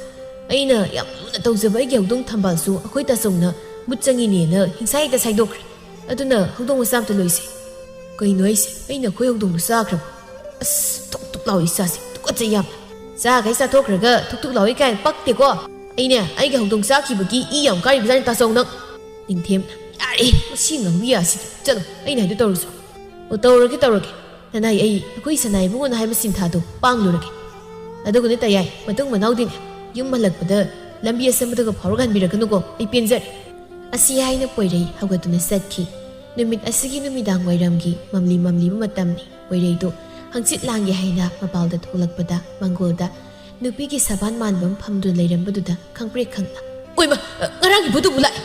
ꯑꯩꯅ ꯌꯥꯝ ꯂꯨꯅ ꯇꯧꯖꯕ ꯑꯩꯒꯤ ꯍꯧꯗꯣꯡ ꯊꯝꯕꯥꯜꯁꯨ ꯑꯩꯈꯣꯏ ꯇꯥꯆꯧꯅ ꯃꯨꯠ ꯆꯪꯉꯤꯅꯦꯅ ꯍꯤꯡꯁꯥ ꯍꯦꯛꯇ ꯁꯥꯏꯗꯣꯛꯈ꯭ꯔꯦ꯫ ꯑꯗꯨꯅ ꯍꯧꯗꯣꯡ ꯃꯆꯥ ꯑꯝꯇ ꯂꯣꯏꯁꯦ꯫" "ꯀꯩꯅꯣ ꯍꯥꯏꯁꯦ? ꯑꯩꯅ ꯑꯩꯈꯣꯏ ꯍꯧꯗꯣꯡꯗꯣ ꯆꯥꯈ꯭ꯔꯕ? ꯑꯁ, ꯊꯨꯛ ꯊꯨꯛ ꯂꯥꯎꯏ ꯏꯁꯥꯁꯦ, ꯇꯨꯀꯠꯆꯩ ꯌꯥꯝꯅ꯫" "ꯆꯥꯈꯩ ꯆꯥꯊꯣꯛꯈ꯭ꯔꯒ ꯊꯨꯛ ꯊꯨꯛ ꯂꯥꯎꯏ ꯀꯥꯏꯅ ꯄꯛꯇꯦꯀꯣ꯫ ꯑꯩꯅꯦ, ꯑꯩꯒꯤ ꯍꯧꯗꯣꯡ ꯆꯥꯈꯤꯕꯒꯤ ꯏ ꯌꯥꯝ ꯀꯥꯔꯤꯕꯖꯥꯠꯅꯤ ꯇꯥꯆꯧ ꯅꯪ꯫" ꯅꯤꯡꯊꯦꯝꯅ, "ꯌꯥꯔꯦ, ꯃꯁꯤ ꯉꯥꯡꯕꯤ ꯌꯥꯁꯤꯗꯤ꯫ ꯆꯠꯂꯣ, ꯑꯩꯅ ꯍꯥꯏꯗꯣ ꯇꯧꯔꯨꯁꯣ꯫" "ꯑꯣ, ꯇꯧꯔꯒꯦ, ꯇꯧꯔꯒꯦ꯫ ꯅꯅꯥꯏ ꯑꯩ ꯑꯩꯈꯣꯏ ꯁꯅꯥ ꯏꯕꯨꯡꯉꯣꯅ ꯍꯥꯏꯕ ꯁꯤꯟꯊꯥꯗꯣ ꯄꯥꯡꯂꯨꯔꯒꯦ꯫ ꯑꯗꯨꯒꯅꯦ ꯇꯌꯥꯏ, ꯃꯇꯨꯡ ꯃꯅꯥꯎꯗꯤꯅꯦ, ꯌꯨꯝ ꯍꯜꯂꯛꯄꯗ ꯂꯝꯕꯤ ꯑꯁꯝꯕꯗꯒ ꯐꯥꯎꯔꯒ ꯍꯟꯕꯤꯔꯛꯀꯅꯨꯀꯣ, ꯑꯩ ꯄꯦꯟꯖꯔꯦ꯫" ꯑꯁꯤ ꯍꯥꯏꯅ ꯄꯣꯏꯔꯩ ꯍꯧꯒꯠꯇꯨꯅ ꯆꯠꯈꯤ꯫ ꯅꯨꯃꯤꯠ ꯑꯁꯤꯒꯤ ꯅꯨꯃꯤꯗꯥꯡ ꯋꯥꯏꯔꯝꯒꯤ ꯃꯝꯂꯤ ꯃꯝꯂꯤꯕ ꯃꯇꯝꯅꯤ꯫ ꯄꯣꯏꯔꯩꯗꯨ ꯍꯪꯆꯤꯠ ꯂꯥꯡꯒꯦ ꯍꯥꯏꯅ ꯃꯄꯥꯜꯗ ꯊꯣꯛꯂꯛꯄꯗ ꯃꯥꯡꯒꯣꯜꯗ ꯅꯨꯄꯤꯒꯤ ꯁꯕꯥꯟ ꯃꯥꯟꯕ ꯑꯃ ꯐꯝꯗꯨꯅ ꯂꯩꯔꯝꯕꯗꯨꯗ ꯈꯪꯄ꯭ꯔꯦꯛ ꯈꯪꯅ, "ꯑꯣꯏꯃ, ꯉꯔꯥꯡꯒꯤ ꯚꯨꯠꯇꯨꯕꯨ ꯂꯥꯛꯑꯦ!"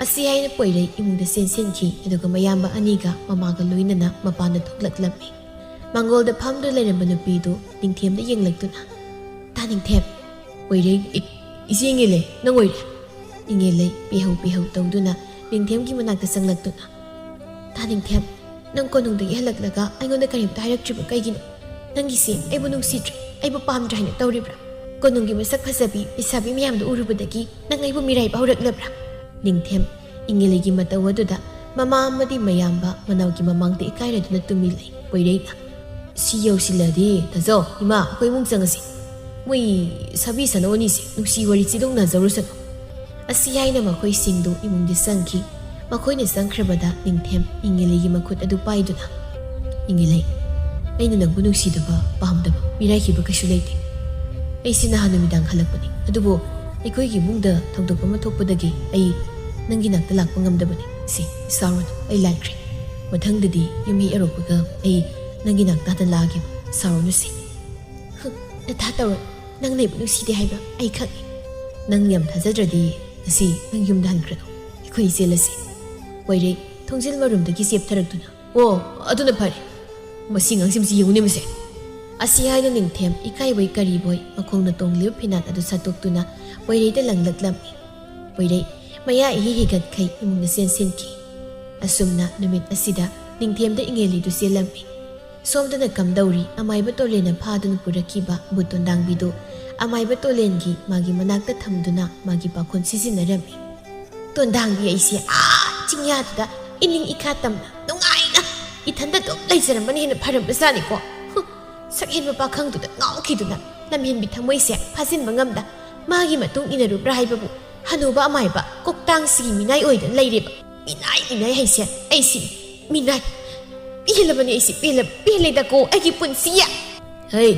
ꯑꯁꯤ ꯍꯥꯏꯅ ꯄꯣꯏꯔꯩ ꯏꯃꯨꯡꯗ ꯆꯦꯟꯁꯤꯟꯈꯤ꯫ ꯑꯗꯨꯒ ꯃꯌꯥꯝꯕ ꯑꯅꯤꯒ ꯃꯃꯥꯒ ꯂꯣꯏꯅꯅ ꯃꯄꯥꯟꯗ ꯊꯣꯛꯂꯛꯂꯝꯃꯤ꯫ ꯃꯥꯡꯒꯣꯜꯗ ꯐꯝꯗꯨꯅ ꯂꯩꯔꯝꯕ ꯅꯨꯄꯤꯗꯨ ꯅꯤꯡꯊꯦꯝꯗ ꯌꯦꯡꯂꯛꯇꯨꯅ, "ꯇꯥ ꯅꯤꯡꯊꯦꯝ!" ꯄꯣꯏꯔꯩ, "ꯏ-, ꯏꯆꯦ ꯏꯉꯦꯂꯩ, ꯅꯪ ꯑꯣꯏꯔꯦ?" ꯏꯉꯦꯂꯩ ꯄꯤꯍꯧ ꯄꯤꯍꯧ ꯇꯧꯗꯨꯅ ꯅꯤꯡꯊꯦꯝꯒꯤ ꯃꯅꯥꯛꯇ ꯆꯪꯂꯛꯇꯨꯅ, "ꯇꯥ ꯅꯤꯡꯊꯦꯝ, ꯅꯪ ꯀꯣꯅꯨꯡꯗꯒꯤ ꯍꯜꯂꯛꯂꯒ ꯑꯩꯉꯣꯟꯗ ꯀꯔꯤꯝꯇ ꯍꯥꯏꯔꯛꯇ꯭ꯔꯤꯕ ꯀꯩꯒꯤꯅꯣ? ꯅꯪꯒꯤꯁꯦ ꯑꯩꯕꯨ ꯅꯨꯡꯁꯤꯗ꯭ꯔꯦ, ꯑꯩꯕꯨ ꯄꯥꯝꯗ꯭ꯔꯦ ꯍꯥꯏꯅ ꯇꯧꯔꯤꯕ꯭ꯔꯥ? ꯀꯣꯅꯨꯡꯒꯤ ꯃꯁꯛ ꯐꯖꯕꯤ ꯂꯩꯁꯥꯕꯤ ꯃꯌꯥꯝꯗꯣ ꯎꯔꯨꯕꯗꯒꯤ ꯅꯪ ꯑꯩꯕꯨ ꯃꯤꯔꯥꯏꯕ ꯍꯧꯔꯛꯂꯕ꯭ꯔꯥ?" ꯅꯤꯡꯊꯦꯝ ꯏꯉꯦꯂꯩꯒꯤ ꯃꯇꯧ ꯑꯗꯨꯗ ꯃꯃꯥ ꯑꯃꯗꯤ ꯃꯌꯥꯝꯕ ꯃꯅꯥꯎꯒꯤ ꯃꯃꯥꯡꯗ ꯏꯀꯥꯏꯔꯗꯨꯅ ꯇꯨꯃꯤ ꯂꯩ꯫ ꯄꯣꯏꯔꯩꯅ, "ꯁꯤ ꯌꯧꯁꯤꯜꯂꯗꯤ ꯇꯥꯖꯧ, ꯏꯃꯥ, ꯑꯩꯈꯣꯏ ꯏꯃꯨꯡ ꯆꯪꯉꯁꯤ꯫ ꯃꯣꯏ ꯁꯥꯕꯤ ꯁꯅꯧ ꯑꯅꯤꯁꯦ ꯅꯨꯡꯁꯤ ꯋꯥꯔꯤ ꯆꯤꯗꯣꯡꯅꯖꯔꯨꯁꯅꯨ꯫" ꯑꯁꯤ ꯍꯥꯏꯅ ꯃꯈꯣꯏꯁꯤꯡꯗꯨ ꯏꯃꯨꯡꯗ ꯆꯪꯈꯤ꯫ ꯃꯈꯣꯏꯅ ꯆꯪꯈ꯭ꯔꯕꯗ ꯅꯤꯡꯊꯦꯝ ꯏꯉꯦꯂꯩꯒꯤ ꯃꯈꯨꯠ ꯑꯗꯨ ꯄꯥꯏꯗꯨꯅ, "ꯏꯉꯦꯂꯩ, ꯑꯩꯅ ꯅꯪꯕꯨ ꯅꯨꯡꯁꯤꯗꯕ, ꯄꯥꯝꯗꯕ, ꯃꯤꯔꯥꯏꯈꯤꯕ ꯀꯩꯁꯨ ꯂꯩꯇꯦ꯫ ꯑꯩꯁꯤ ꯅꯍꯥꯟ ꯅꯨꯃꯤꯗꯥꯡ ꯍꯜꯂꯛꯄꯅꯤ, ꯑꯗꯨꯕꯨ ꯑꯩꯈꯣꯏꯒꯤ ꯏꯃꯨꯡꯗ ꯊꯧꯗꯣꯛ ꯑꯃ ꯊꯣꯛꯄꯗꯒꯤ ꯑꯩ ꯅꯪꯒꯤ ꯅꯥꯛꯇ ꯂꯥꯛꯄ ꯉꯝꯗꯕꯅꯤ꯫ ꯁꯤ, ꯁꯥꯎꯔꯅꯨ, ꯑꯩ ꯂꯥꯛꯈ꯭ꯔꯦ꯫ ꯃꯊꯪꯗꯗꯤ ꯌꯨꯝ ꯍꯦꯛ ꯌꯧꯔꯛꯄꯒ ꯑꯩ ꯅꯪꯒꯤ ꯅꯥꯛꯇ ꯍꯥꯟꯅ ꯂꯥꯛꯑꯒꯦꯕ, ꯁꯥꯎꯔꯅꯨ ꯁꯤ꯫" "ꯍꯨꯝ, ꯅꯊꯥ ꯇꯧꯔꯣꯏ, ꯅꯪꯅ ꯑꯩꯕꯨ ꯅꯨꯡꯁꯤꯗꯦ ꯍꯥꯏꯕ ꯑꯩ ꯈꯪꯉꯤ꯫ ꯅꯪ ꯌꯥꯝ ꯊꯥꯖꯗ꯭ꯔꯗꯤ ꯉꯁꯤ ꯅꯪ ꯌꯨꯝꯗ ꯍꯟꯈ꯭ꯔꯅꯨ, ꯑꯩꯈꯣꯏ ꯆꯦꯜꯂꯁꯤ꯫" ꯄꯣꯏꯔꯩ ꯊꯣꯡꯖꯤꯜ ꯃꯔꯨꯝꯗꯒꯤ ꯆꯦꯞꯊꯔꯛꯇꯨꯅ, "ꯑꯣ, ꯑꯗꯨꯅ ꯐꯔꯦ꯫ ꯃꯁꯤ ꯑꯉꯥꯡꯁꯤ ꯃꯁꯤ ꯌꯦꯡꯉꯨꯅꯦ ꯃꯁꯦ꯫" ꯑꯁꯤ ꯍꯥꯏꯅ ꯅꯤꯡꯊꯦꯝ ꯏꯀꯥꯏꯕꯣꯏ ꯀꯔꯤꯕꯣꯏ ꯃꯈꯣꯡꯅ ꯇꯣꯡꯂꯤꯕ ꯐꯤꯅꯥꯠ ꯑꯗꯨ ꯁꯠꯇꯣꯛꯇꯨꯅ ꯄꯣꯏꯔꯩꯗ ꯂꯪꯂꯛꯂꯝꯃꯤ꯫ ꯄꯣꯏꯔꯩ ꯃꯌꯥ ꯏꯍꯤ ꯍꯤꯒꯠꯈꯩ ꯏꯃꯨꯡꯗ ꯆꯦꯟꯁꯤꯟꯈꯤ꯫ ꯑꯁꯨꯝꯅ ꯅꯨꯃꯤꯠ ꯑꯁꯤꯗ ꯅꯤꯡꯊꯦꯝꯗ ꯏꯉꯦꯂꯩꯗꯨ ꯆꯦꯜꯂꯝꯃꯤ꯫ ꯁꯣꯝꯗꯅ ꯀꯝꯗꯧꯔꯤ, ꯑꯃꯥꯏꯕ ꯇꯣꯂꯦꯟꯅ ꯐꯥꯗꯨꯅ ꯄꯨꯔꯛꯈꯤꯕ ꯚꯨꯠ ꯇꯣꯟꯗꯥꯡꯕꯤꯗꯨ ꯑꯃꯥꯏꯕ ꯇꯣꯂꯦꯟꯒꯤ ꯃꯥꯒꯤ ꯃꯅꯥꯛꯇ ꯊꯝꯗꯨꯅ ꯃꯥꯒꯤ ꯄꯥꯈꯣꯟ ꯁꯤꯖꯤꯟꯅꯔꯝꯃꯤ꯫ "ꯇꯣꯟꯗꯥꯡꯕꯤ ꯑꯩꯁꯦ ꯑꯥ ꯆꯤꯡꯌꯥꯗꯨꯗ ꯏꯅꯤꯡ ꯏꯈꯥ ꯇꯝꯅ ꯅꯨꯡꯉꯥꯏꯅ ꯏꯊꯟꯗ ꯑꯗꯨꯝ ꯂꯩꯖꯔꯝꯕꯅ ꯍꯦꯟꯅ ꯐꯔꯝꯕꯖꯥꯠꯅꯤꯀꯣ꯫ ꯍꯨꯝ, ꯁꯛꯍꯦꯟꯕ ꯄꯥꯈꯪꯗꯨꯗ ꯉꯥꯎꯈꯤꯗꯨꯅ ꯂꯝꯍꯦꯟꯕꯤ ꯊꯃꯣꯏꯁꯦ ꯐꯥꯖꯤꯟꯕ ꯉꯝꯗ ꯃꯥꯒꯤ ꯃꯇꯨꯡ ꯏꯟꯅꯔꯨꯕ꯭ꯔꯥ ꯍꯥꯏꯕꯕꯨ ꯍꯅꯨꯕ ꯑꯃꯥꯏꯕ ꯀꯣꯛꯇꯥꯡꯁꯤꯒꯤ ꯃꯤꯅꯥꯏ ꯑꯣꯏꯗꯅ ꯂꯩꯔꯦꯕ꯫ ꯃꯤꯅꯥꯏ, ꯃꯤꯅꯥꯏ ꯍꯥꯏꯁꯦ ꯑꯩꯁꯤ ꯃꯤꯅꯥꯏ꯫ ꯄꯦꯜꯂꯕꯅꯤ ꯑꯩꯁꯤ, ꯄꯦꯜꯂ-, ꯄꯦꯜꯂꯦꯗꯀꯣ ꯑꯩꯒꯤ ꯄꯨꯟꯁꯤ!" "ꯍꯩ,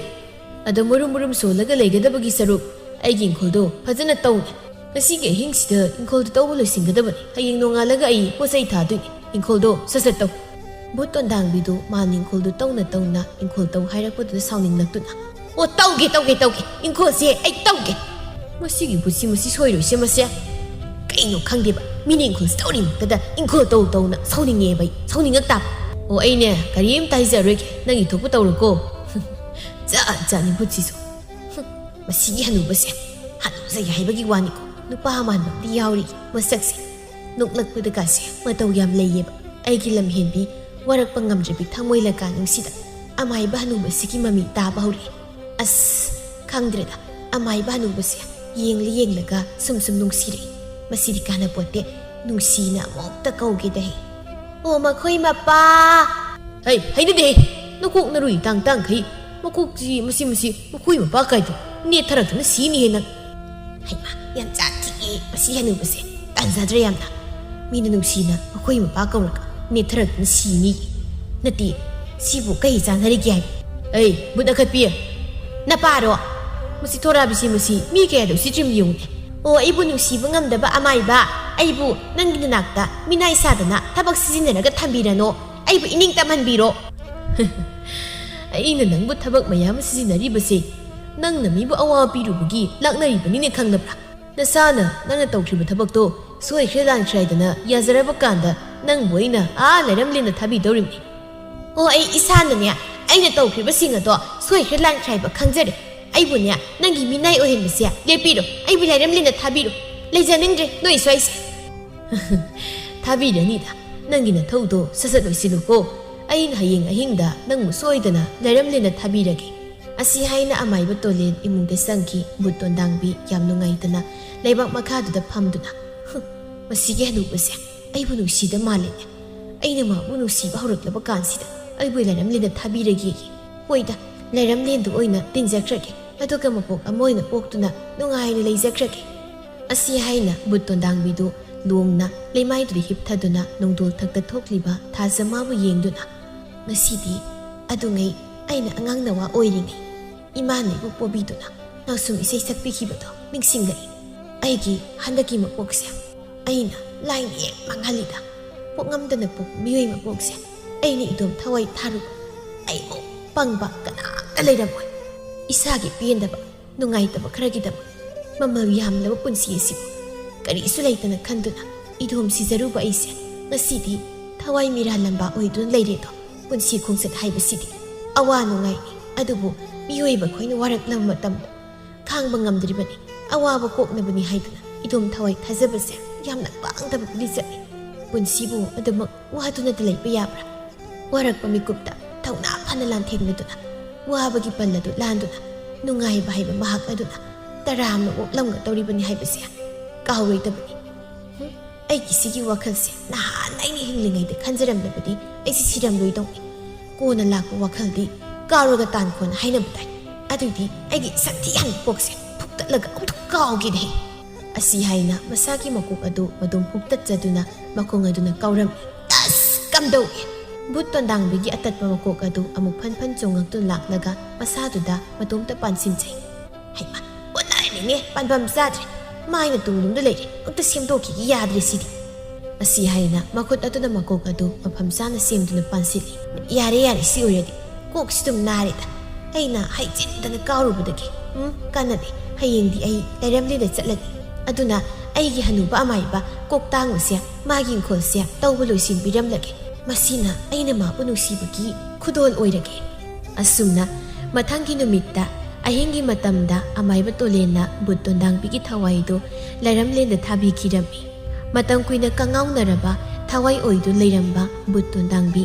ꯑꯗꯣ ꯃꯨꯔꯨꯝ ꯃꯨꯔꯨꯝ ꯁꯣꯜꯂꯒ ꯂꯩꯒꯗꯕꯒꯤ ꯁꯔꯨꯛ ꯑꯩꯒꯤ ꯏꯪꯈꯣꯜꯗꯣ ꯐꯖꯅ ꯇꯧꯅꯦ꯫ ꯉꯁꯤꯒꯤ ꯑꯍꯤꯡꯁꯤꯗ ꯏꯪꯈꯣꯜꯗꯣ ꯇꯧꯕ ꯂꯣꯏꯁꯤꯟꯒꯗꯕꯅꯤ꯫ ꯍꯌꯦꯡ ꯅꯣꯡꯉꯥꯜꯂꯒ ꯑꯩ ꯄꯣꯠ ꯆꯩ ꯊꯥꯗꯣꯏꯅꯦ꯫ ꯏꯪꯈꯣꯜꯗꯣ ꯁꯠ ꯁꯠ ꯇꯧ꯫" ꯚꯨꯠ ꯇꯣꯟꯗꯥꯡꯕꯤꯗꯨ ꯃꯥꯅ ꯏꯪꯈꯣꯜꯗꯨ ꯇꯧꯅ ꯇꯧꯅ ꯏꯪꯈꯣꯜ ꯇꯧ ꯍꯥꯏꯔꯛꯄꯗꯨꯗ ꯁꯥꯎꯅꯤꯡꯂꯛꯇꯨꯅ, "ꯑꯣ, ꯇꯧꯒꯦ, ꯇꯧꯒꯦ, ꯇꯧꯒꯦ, ꯏꯪꯈꯣꯜꯁꯦ ꯑꯩ ꯇꯧꯒꯦ꯫ ꯃꯁꯤꯒꯤ ꯚꯨꯠꯁꯤ, ꯃꯁꯤ ꯁꯣꯏꯔꯣꯏꯁꯦ, ꯃꯁꯦ ꯀꯩꯅꯣ ꯈꯪꯗꯦꯕ, ꯃꯤꯅ ꯏꯪꯈꯣꯜꯁꯦ ꯇꯧꯔꯤꯉꯩꯗ ꯏꯪꯈꯣꯜ ꯇꯧ ꯇꯧꯅ ꯁꯥꯎꯅꯤꯡꯉꯦꯕ ꯑꯩ, ꯁꯥꯎꯅꯤꯡꯉꯛꯇꯥꯕ꯫ ꯑꯣ, ꯑꯩꯅꯦ ꯀꯔꯤꯝꯇ ꯍꯥꯏꯖꯔꯣꯏꯒꯦ, ꯅꯪꯒꯤ ꯊꯣꯛꯄ ꯇꯧꯔꯣꯀꯣ꯫" ꯖꯥꯠ ꯖꯥꯠꯅꯤ ꯚꯨꯠꯁꯤꯁꯨ꯫ ꯃꯁꯤꯒꯤ ꯍꯅꯨꯕꯁꯦ, ꯍꯅꯨꯖꯩ ꯍꯥꯏꯕꯒꯤ ꯋꯥꯅꯤꯀꯣ, ꯅꯨꯄꯥ ꯃꯥꯟꯕ ꯑꯃꯗꯤ ꯌꯥꯎꯔꯤ ꯃꯁꯛꯁꯦ꯫ ꯅꯣꯛꯂꯛꯄꯗꯒꯁꯦ ꯃꯇꯧ ꯌꯥꯝ ꯂꯩꯌꯦꯕ꯫ ꯑꯩꯒꯤ ꯂꯝꯍꯦꯟꯕꯤ, ꯋꯥꯔꯛꯄ ꯉꯝꯗ꯭ꯔꯕꯤ ꯊꯃꯣꯏ ꯂꯀꯥ ꯅꯨꯡꯁꯤꯗ ꯑꯃꯥꯏꯕ ꯍꯅꯨꯕꯁꯤꯒꯤ ꯃꯃꯤ ꯇꯥꯕ ꯍꯧꯔꯛꯑꯦ꯫ ꯑꯁ, ꯈꯪꯗ꯭ꯔꯦꯗ, ꯑꯃꯥꯏꯕ ꯍꯅꯨꯕꯁꯦ ꯌꯦꯡꯂ ꯌꯦꯡꯂꯒ ꯁꯨꯝ ꯁꯨꯝ ꯅꯨꯡꯁꯤꯔꯛꯏ꯫ ꯃꯁꯤꯗꯤ ꯀꯥꯟꯅꯄꯣꯠꯇꯦ, ꯅꯨꯡꯁꯤꯅ ꯑꯃꯨꯛꯇ ꯀꯧꯒꯦꯗ ꯍꯦ꯫ "ꯑꯣ, ꯃꯈꯣꯏ ꯃꯄꯥ!" "ꯍꯩ, ꯍꯩꯅꯗꯦ! ꯅꯀꯣꯛ ꯅꯔꯨꯏ ꯇꯥꯡ ꯇꯥꯡꯈꯩ! ꯃꯀꯣꯛꯁꯤ, ꯃꯁꯤ, ꯃꯁꯤ, ꯃꯈꯣꯏ ꯃꯄꯥ ꯀꯥꯏꯗꯣ ꯅꯦꯠꯊꯔꯛꯇꯅ ꯁꯤꯅꯤꯍꯦ ꯅꯪ!" ꯍꯩꯃꯥ, ꯌꯥꯝ ꯖꯥꯠ ꯊꯤꯑꯦ ꯃꯁꯤ ꯍꯅꯨꯕꯁꯦ꯫ ꯇꯟꯖꯗ꯭ꯔꯦ ꯌꯥꯝꯅ꯫ ꯃꯤꯅ ꯅꯨꯡꯁꯤꯅ ꯃꯈꯣꯏ ꯃꯄꯥ ꯀꯧꯔꯒ ꯅꯦꯠꯊꯔꯛꯇꯅ ꯁꯤꯅꯤ꯫ ꯅꯠꯇꯦ, ꯁꯤꯕꯨ ꯀꯩ ꯆꯥꯟꯅꯔꯤꯒꯦ ꯍꯥꯏꯕ? "ꯑꯩ, ꯚꯨꯠ ꯑꯈꯠꯄꯤ! ꯅꯄꯥꯔꯣ? ꯃꯁꯤ ꯊꯣꯔꯥꯕꯤꯁꯤ, ꯃꯁꯤ ꯃꯤ ꯀꯌꯥꯗ ꯎꯁꯤꯠꯇ꯭ꯔꯤꯕ ꯌꯦꯡꯉꯨꯅꯦ꯫ ꯑꯣ, ꯑꯩꯕꯨ ꯅꯨꯡꯁꯤꯕ ꯉꯝꯗꯕ ꯑꯃꯥꯏꯕ, ꯑꯩꯕꯨ ꯅꯪꯒꯤ ꯅꯅꯥꯛꯇ ꯃꯤꯅꯥꯏ ꯁꯥꯗꯅ ꯊꯕꯛ ꯁꯤꯖꯤꯟꯅꯔꯒ ꯊꯝꯕꯤꯔꯅꯣ꯫ ꯑꯩꯕꯨ ꯏꯅꯤꯡ ꯇꯝꯍꯟꯕꯤꯔꯣ꯫" "ꯑꯩꯅ ꯅꯪꯕꯨ ꯊꯕꯛ ꯃꯌꯥꯝ ꯑꯃ ꯁꯤꯖꯤꯟꯅꯔꯤꯕꯁꯦ, ꯅꯪꯅ ꯃꯤꯕꯨ ꯑꯋꯥꯕ ꯄꯤꯔꯨꯕꯒꯤ ꯂꯥꯛꯅꯔꯤꯕꯅꯤꯅꯦ, ꯈꯪꯂꯕ꯭ꯔꯥ? ꯅꯁꯥꯅ ꯅꯪꯅ ꯇꯧꯈ꯭ꯔꯤꯕ ꯊꯕꯛꯇꯣ ꯁꯣꯏꯈ꯭ꯔꯦ ꯂꯥꯟꯈ꯭ꯔꯦ ꯍꯥꯏꯗꯅ ꯌꯥꯖꯔꯕ ꯀꯥꯟꯗ ꯅꯪꯕꯨ ꯑꯩꯅ ꯑꯥ ꯂꯩꯔꯝꯂꯦꯟꯗ ꯊꯥꯕꯤꯗꯧꯔꯤꯕꯅꯤ꯫" "ꯑꯣ, ꯑꯩ ꯏꯁꯥꯅꯅꯦ, ꯑꯩꯅ ꯇꯧꯈ꯭ꯔꯤꯕꯁꯤꯡ ꯑꯗꯣ ꯁꯣꯏꯈ꯭ꯔꯦ ꯂꯥꯟꯈ꯭ꯔꯦ ꯍꯥꯏꯕ ꯈꯪꯖꯔꯦ꯫ ꯑꯩꯕꯨꯅꯦ, ꯅꯪꯒꯤ ꯃꯤꯅꯥꯏ ꯑꯣꯏꯍꯟꯕꯁꯦ ꯂꯦꯞꯄꯤꯔꯣ꯫ ꯑꯩꯕꯨ ꯂꯩꯔꯝꯂꯦꯟꯗ ꯊꯥꯕꯤꯔꯣ꯫ ꯂꯩꯖꯅꯤꯡꯗ꯭ꯔꯦ ꯅꯣꯏ ꯁ꯭ꯋꯥꯏꯁꯦ꯫" "ꯊꯥꯕꯤꯔꯅꯤꯗ, ꯅꯪꯒꯤ ꯅꯊꯧꯗꯣ ꯁꯠ ꯁꯠ ꯂꯣꯏꯁꯤꯜꯂꯨꯀꯣ꯫ ꯑꯩꯅ ꯍꯌꯦꯡ ꯑꯍꯤꯡꯗ ꯅꯪꯕꯨ ꯁꯣꯏꯗꯅ ꯂꯩꯔꯝꯂꯦꯟꯗ ꯊꯥꯕꯤꯔꯒꯦ꯫" ꯑꯁꯤ ꯍꯥꯏꯅ ꯑꯃꯥꯏꯕ ꯇꯣꯂꯦꯟ ꯏꯃꯨꯡꯗ ꯆꯪꯈꯤ꯫ ꯚꯨꯠ ꯇꯣꯟꯗꯥꯡꯕꯤ ꯌꯥꯝ ꯅꯨꯡꯉꯥꯏꯇꯅ ꯂꯩꯕꯥꯛ ꯃꯈꯥꯗꯨꯗ ꯐꯝꯗꯨꯅ, "ꯍꯨꯝ, ꯃꯁꯤꯒꯤ ꯍꯅꯨꯕꯁꯦ ꯑꯩꯕꯨ ꯅꯨꯡꯁꯤꯗ ꯃꯥꯜꯂꯦꯅꯦ꯫ ꯑꯩꯅ ꯃꯥꯕꯨ ꯅꯨꯡꯁꯤꯕ ꯍꯧꯔꯛꯂꯕ ꯀꯥꯟꯁꯤꯗ ꯑꯩꯕꯨ ꯂꯩꯔꯝꯂꯦꯟꯗ ꯊꯥꯕꯤꯔꯒꯦ꯫ ꯍꯣꯏꯗ, ꯂꯩꯔꯝꯂꯦꯟꯗꯨ ꯑꯣꯏꯅ ꯇꯤꯟꯖꯈ꯭ꯔꯒꯦ꯫ ꯑꯗꯨꯒ ꯃꯄꯣꯛ ꯑꯃ ꯑꯣꯏꯅ ꯄꯣꯛꯇꯨꯅ ꯅꯨꯡꯉꯥꯏꯅ ꯂꯩꯖꯈ꯭ꯔꯒꯦ꯫" ꯑꯁꯤ ꯍꯥꯏꯅ ꯚꯨꯠ ꯇꯣꯟꯗꯥꯡꯕꯤꯗꯨ ꯂꯣꯡꯅ ꯂꯩꯃꯥꯏꯗꯨꯗ ꯍꯤꯞꯊꯗꯨꯅ ꯅꯣꯡꯗꯣꯜ ꯊꯛꯇ ꯊꯣꯛꯂꯤꯕ ꯊꯥꯖꯃꯥꯕꯨ ꯌꯦꯡꯗꯨꯅ, "ꯉꯁꯤꯗꯤ ꯑꯗꯨꯉꯩ ꯑꯩꯅ ꯑꯉꯥꯡ ꯅꯋꯥ ꯑꯣꯏꯔꯤꯉꯩ ꯏꯃꯥꯅ ꯑꯩꯕꯨ ꯄꯣꯕꯤꯗꯨꯅ ꯅꯥꯁꯨꯝ ꯏꯁꯩ ꯁꯛꯄꯤꯈꯤꯕꯗꯣ ꯅꯤꯡꯁꯤꯡꯂꯛꯏ꯫ ꯑꯩꯒꯤ ꯍꯟꯗꯛꯀꯤ ꯃꯄꯣꯛꯁꯦ ꯑꯩꯅ ꯂꯥꯏꯅ ꯍꯦꯛ ꯃꯥꯡꯍꯜꯂꯤꯗ꯫ ꯄꯣꯛꯉꯝꯗꯅ ꯄꯣꯛꯄ ꯃꯤꯑꯣꯏ ꯃꯄꯣꯛꯁꯦ ꯑꯩꯅ ꯏꯗꯣꯝ ꯊꯋꯥꯏ ꯊꯥꯔꯨꯕ, ꯑꯩꯕꯨ ꯄꯪꯕ ꯀꯅꯥꯝꯇ ꯂꯩꯔꯝꯃꯣꯏ꯫ ꯏꯁꯥꯒꯤ ꯄꯦꯟꯗꯕ, ꯅꯨꯡꯉꯥꯏꯇꯕ ꯈꯔꯒꯤꯗꯃꯛ ꯃꯃꯜ ꯌꯥꯝꯂꯕ ꯄꯨꯟꯁꯤ ꯑꯁꯤꯕꯨ ꯀꯔꯤꯁꯨ ꯂꯩꯇꯅ ꯈꯟꯗꯨꯅ ꯏꯗꯣꯝ ꯁꯤꯖꯔꯨꯕ ꯑꯩꯁꯦ ꯉꯁꯤꯗꯤ ꯊꯋꯥꯏ ꯃꯤꯔꯥꯜꯂꯝꯕ ꯑꯣꯏꯗꯨꯅ ꯂꯩꯔꯦꯗꯣ꯫ ꯄꯨꯟꯁꯤ ꯈꯣꯡꯆꯠ ꯍꯥꯏꯕꯁꯤꯗꯤ ꯑꯋꯥ ꯅꯨꯡꯉꯥꯏꯅꯤ, ꯑꯗꯨꯕꯨ ꯃꯤꯑꯣꯏꯕ ꯑꯩꯈꯣꯏꯅ ꯋꯥꯔꯛꯂꯕ ꯃꯇꯝꯗ ꯈꯥꯡꯕ ꯉꯝꯗ꯭ꯔꯤꯕꯅꯤ꯫ ꯑꯋꯥꯕ ꯀꯣꯛꯅꯕꯅꯤ ꯍꯥꯏꯗꯨꯅ ꯏꯗꯣꯝ ꯊꯋꯥꯏ ꯊꯥꯖꯕꯁꯦ ꯌꯥꯝꯅ ꯄꯥꯡꯗꯕ ꯂꯤꯆꯠꯅꯤ꯫ ꯄꯨꯟꯁꯤꯕꯨ ꯑꯗꯨꯃꯛ ꯋꯥꯗꯨꯅꯇ ꯂꯩꯕ ꯌꯥꯕ꯭ꯔꯥ? ꯋꯥꯔꯛꯄ ꯃꯤꯀꯨꯞꯇ ꯊꯧꯅꯥ ꯐꯅ ꯂꯥꯟꯊꯦꯡꯅꯗꯨꯅ, ꯋꯥꯕꯒꯤ ꯄꯜ ꯑꯗꯨ ꯂꯥꯟꯗꯨꯅ, ꯅꯨꯡꯉꯥꯏꯕ ꯍꯥꯏꯕ ꯃꯍꯥꯛ ꯑꯗꯨꯅ ꯇꯔꯥꯝꯅ ꯑꯣꯛꯂꯝꯒꯗꯧꯔꯤꯕꯅꯤ ꯍꯥꯏꯕꯁꯦ ꯀꯥꯎꯔꯣꯏꯗꯕꯅꯤ꯫ ꯍꯨꯝ, ꯑꯩꯒꯤ ꯁꯤꯒꯤ ꯋꯥꯈꯜꯁꯦ ꯅꯍꯥꯟ ꯑꯩꯅ ꯍꯤꯡꯂꯤꯉꯩꯗ ꯈꯟꯖꯔꯝꯂꯕꯗꯤ ꯑꯩꯁꯦ ꯁꯤꯔꯝꯂꯣꯏꯗꯧꯅꯤ꯫ ꯀꯣꯟꯅ ꯂꯥꯛꯄ ꯋꯥꯈꯜꯗꯤ ꯀꯥꯎꯔꯒ ꯇꯥꯟꯈꯣꯟ ꯍꯥꯏꯅꯕ ꯇꯥꯏ꯫ ꯑꯗꯨꯏꯗꯤ ꯑꯩꯒꯤ ꯁꯛꯊꯤ ꯍꯟꯕ ꯀꯣꯛꯁꯦ ꯐꯨꯛꯇꯠꯂꯒ ꯑꯃꯨꯛꯇ ꯀꯥꯎꯒꯦꯅꯦ꯫ ꯑꯁꯤ ꯍꯥꯏꯅ ꯃꯁꯥꯒꯤ ꯃꯀꯣꯛ ꯑꯗꯨ ꯃꯗꯨꯝ ꯐꯨꯛꯇꯠꯆꯗꯨꯅ ꯃꯈꯣꯡ ꯑꯗꯨꯅ ꯀꯥꯎꯔꯝꯃꯤ꯫ "ꯑꯁ! ꯀꯝꯗꯧꯏ?" ꯕꯨꯠ ꯇꯣꯟꯗꯥꯡꯕꯤꯒꯤ ꯑꯇꯠꯄ ꯃꯀꯣꯛ ꯑꯗꯨ ꯑꯃꯨꯛ ꯐꯟ ꯐꯟ ꯆꯣꯡꯉꯛꯇꯨꯅ ꯂꯥꯛꯂꯒ ꯃꯁꯥꯗꯨꯗ ꯃꯇꯣꯝꯇ ꯄꯥꯟꯁꯤꯟꯖꯩ꯫ "ꯍꯩꯃꯥ! ꯑꯣꯟꯅꯔꯦꯅꯦ, ꯄꯥꯟꯐꯝ ꯆꯥꯗ꯭ꯔꯦ꯫ ꯃꯥꯏꯅ ꯇꯨꯡꯂꯣꯝꯗ ꯂꯩꯔꯦ꯫ ꯑꯝꯇ ꯁꯦꯝꯗꯣꯛꯈꯤꯒꯦ, ꯌꯥꯗ꯭ꯔꯦ ꯁꯤꯗꯤ꯫" ꯑꯁꯤ ꯍꯥꯏꯅ ꯃꯈꯨꯠ ꯑꯗꯨꯅ ꯃꯀꯣꯛ ꯑꯗꯨ ꯃꯐꯝ ꯆꯥꯅ ꯁꯦꯝꯗꯨꯅ ꯄꯥꯟꯁꯤꯜꯂꯤ꯫ "ꯌꯥꯔꯦ, ꯌꯥꯔꯦ, ꯁꯤ ꯑꯣꯏꯔꯗꯤ꯫ ꯀꯣꯛꯁꯤ ꯑꯗꯨꯝ ꯅꯥꯔꯦꯗ꯫ ꯑꯩꯅ ꯍꯩꯖꯤꯟꯗꯅ ꯀꯥꯎꯔꯨꯕꯗꯒꯤ꯫ ꯎꯝ, ꯀꯥꯟꯅꯗꯦ꯫ ꯍꯌꯦꯡꯗꯤ ꯑꯩ ꯂꯩꯔꯝꯂꯦꯟꯗ ꯆꯠꯂꯅꯤ꯫ ꯑꯗꯨꯅ ꯑꯩꯒꯤ ꯍꯅꯨꯕ ꯑꯃꯥꯏꯕ ꯀꯣꯛꯇꯥꯡꯕꯁꯦ ꯃꯥꯒꯤ ꯏꯪꯈꯣꯜꯁꯦ ꯇꯧꯕ ꯂꯣꯏꯁꯤꯟꯕꯤꯔꯝꯂꯒꯦ꯫ ꯃꯁꯤꯅ ꯑꯩꯅ ꯃꯥꯕꯨ ꯅꯨꯡꯁꯤꯕꯒꯤ ꯈꯨꯗꯣꯜ ꯑꯣꯏꯔꯒꯦ꯫" ꯑꯁꯨꯝꯅ ꯃꯊꯪꯒꯤ ꯅꯨꯃꯤꯠꯇ ꯑꯍꯤꯡꯒꯤ ꯃꯇꯝꯗ ꯑꯃꯥꯏꯕ ꯇꯣꯂꯦꯟꯅ ꯕꯨꯠ ꯇꯣꯟꯗꯥꯡꯕꯤꯒꯤ ꯊꯋꯥꯏꯗꯨ ꯂꯩꯔꯝꯂꯦꯟꯗ ꯊꯥꯕꯤꯈꯤꯔꯝꯃꯤ꯫ ꯃꯇꯝ ꯀꯨꯏꯅ ꯀꯉꯥꯎꯅꯔꯕ ꯊꯋꯥꯏ ꯑꯣꯏꯗꯨ ꯂꯩꯔꯝꯕ ꯕꯨꯠ ꯇꯣꯟꯗꯥꯡꯕꯤ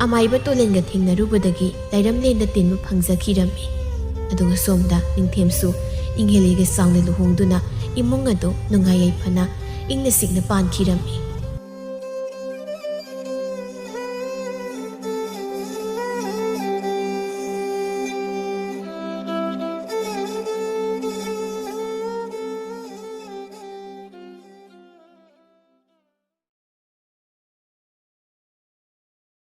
ꯑꯃꯥꯏꯕ ꯇꯣꯂꯦꯟꯒ ꯊꯦꯡꯅꯔꯨꯕꯗꯒꯤ ꯂꯩꯔꯝꯂꯦꯟꯗ ꯇꯤꯟꯕ ꯐꯪꯖꯈꯤꯔꯝꯃꯤ꯫ ꯑꯗꯨꯒ ꯁꯣꯝꯗ ꯅꯤꯡꯊꯦꯝꯁꯨ ꯏꯪꯍꯦꯂꯤꯒ ꯆꯥꯎꯅ ꯂꯨꯍꯣꯡꯗꯨꯅ ꯏꯃꯨꯡ ꯑꯗꯨ ꯅꯨꯡꯉꯥꯏ ꯌꯥꯏꯐꯅ ꯏꯪꯅ ꯆꯤꯛꯅ ꯄꯥꯟꯈꯤꯔꯝꯃꯤ꯫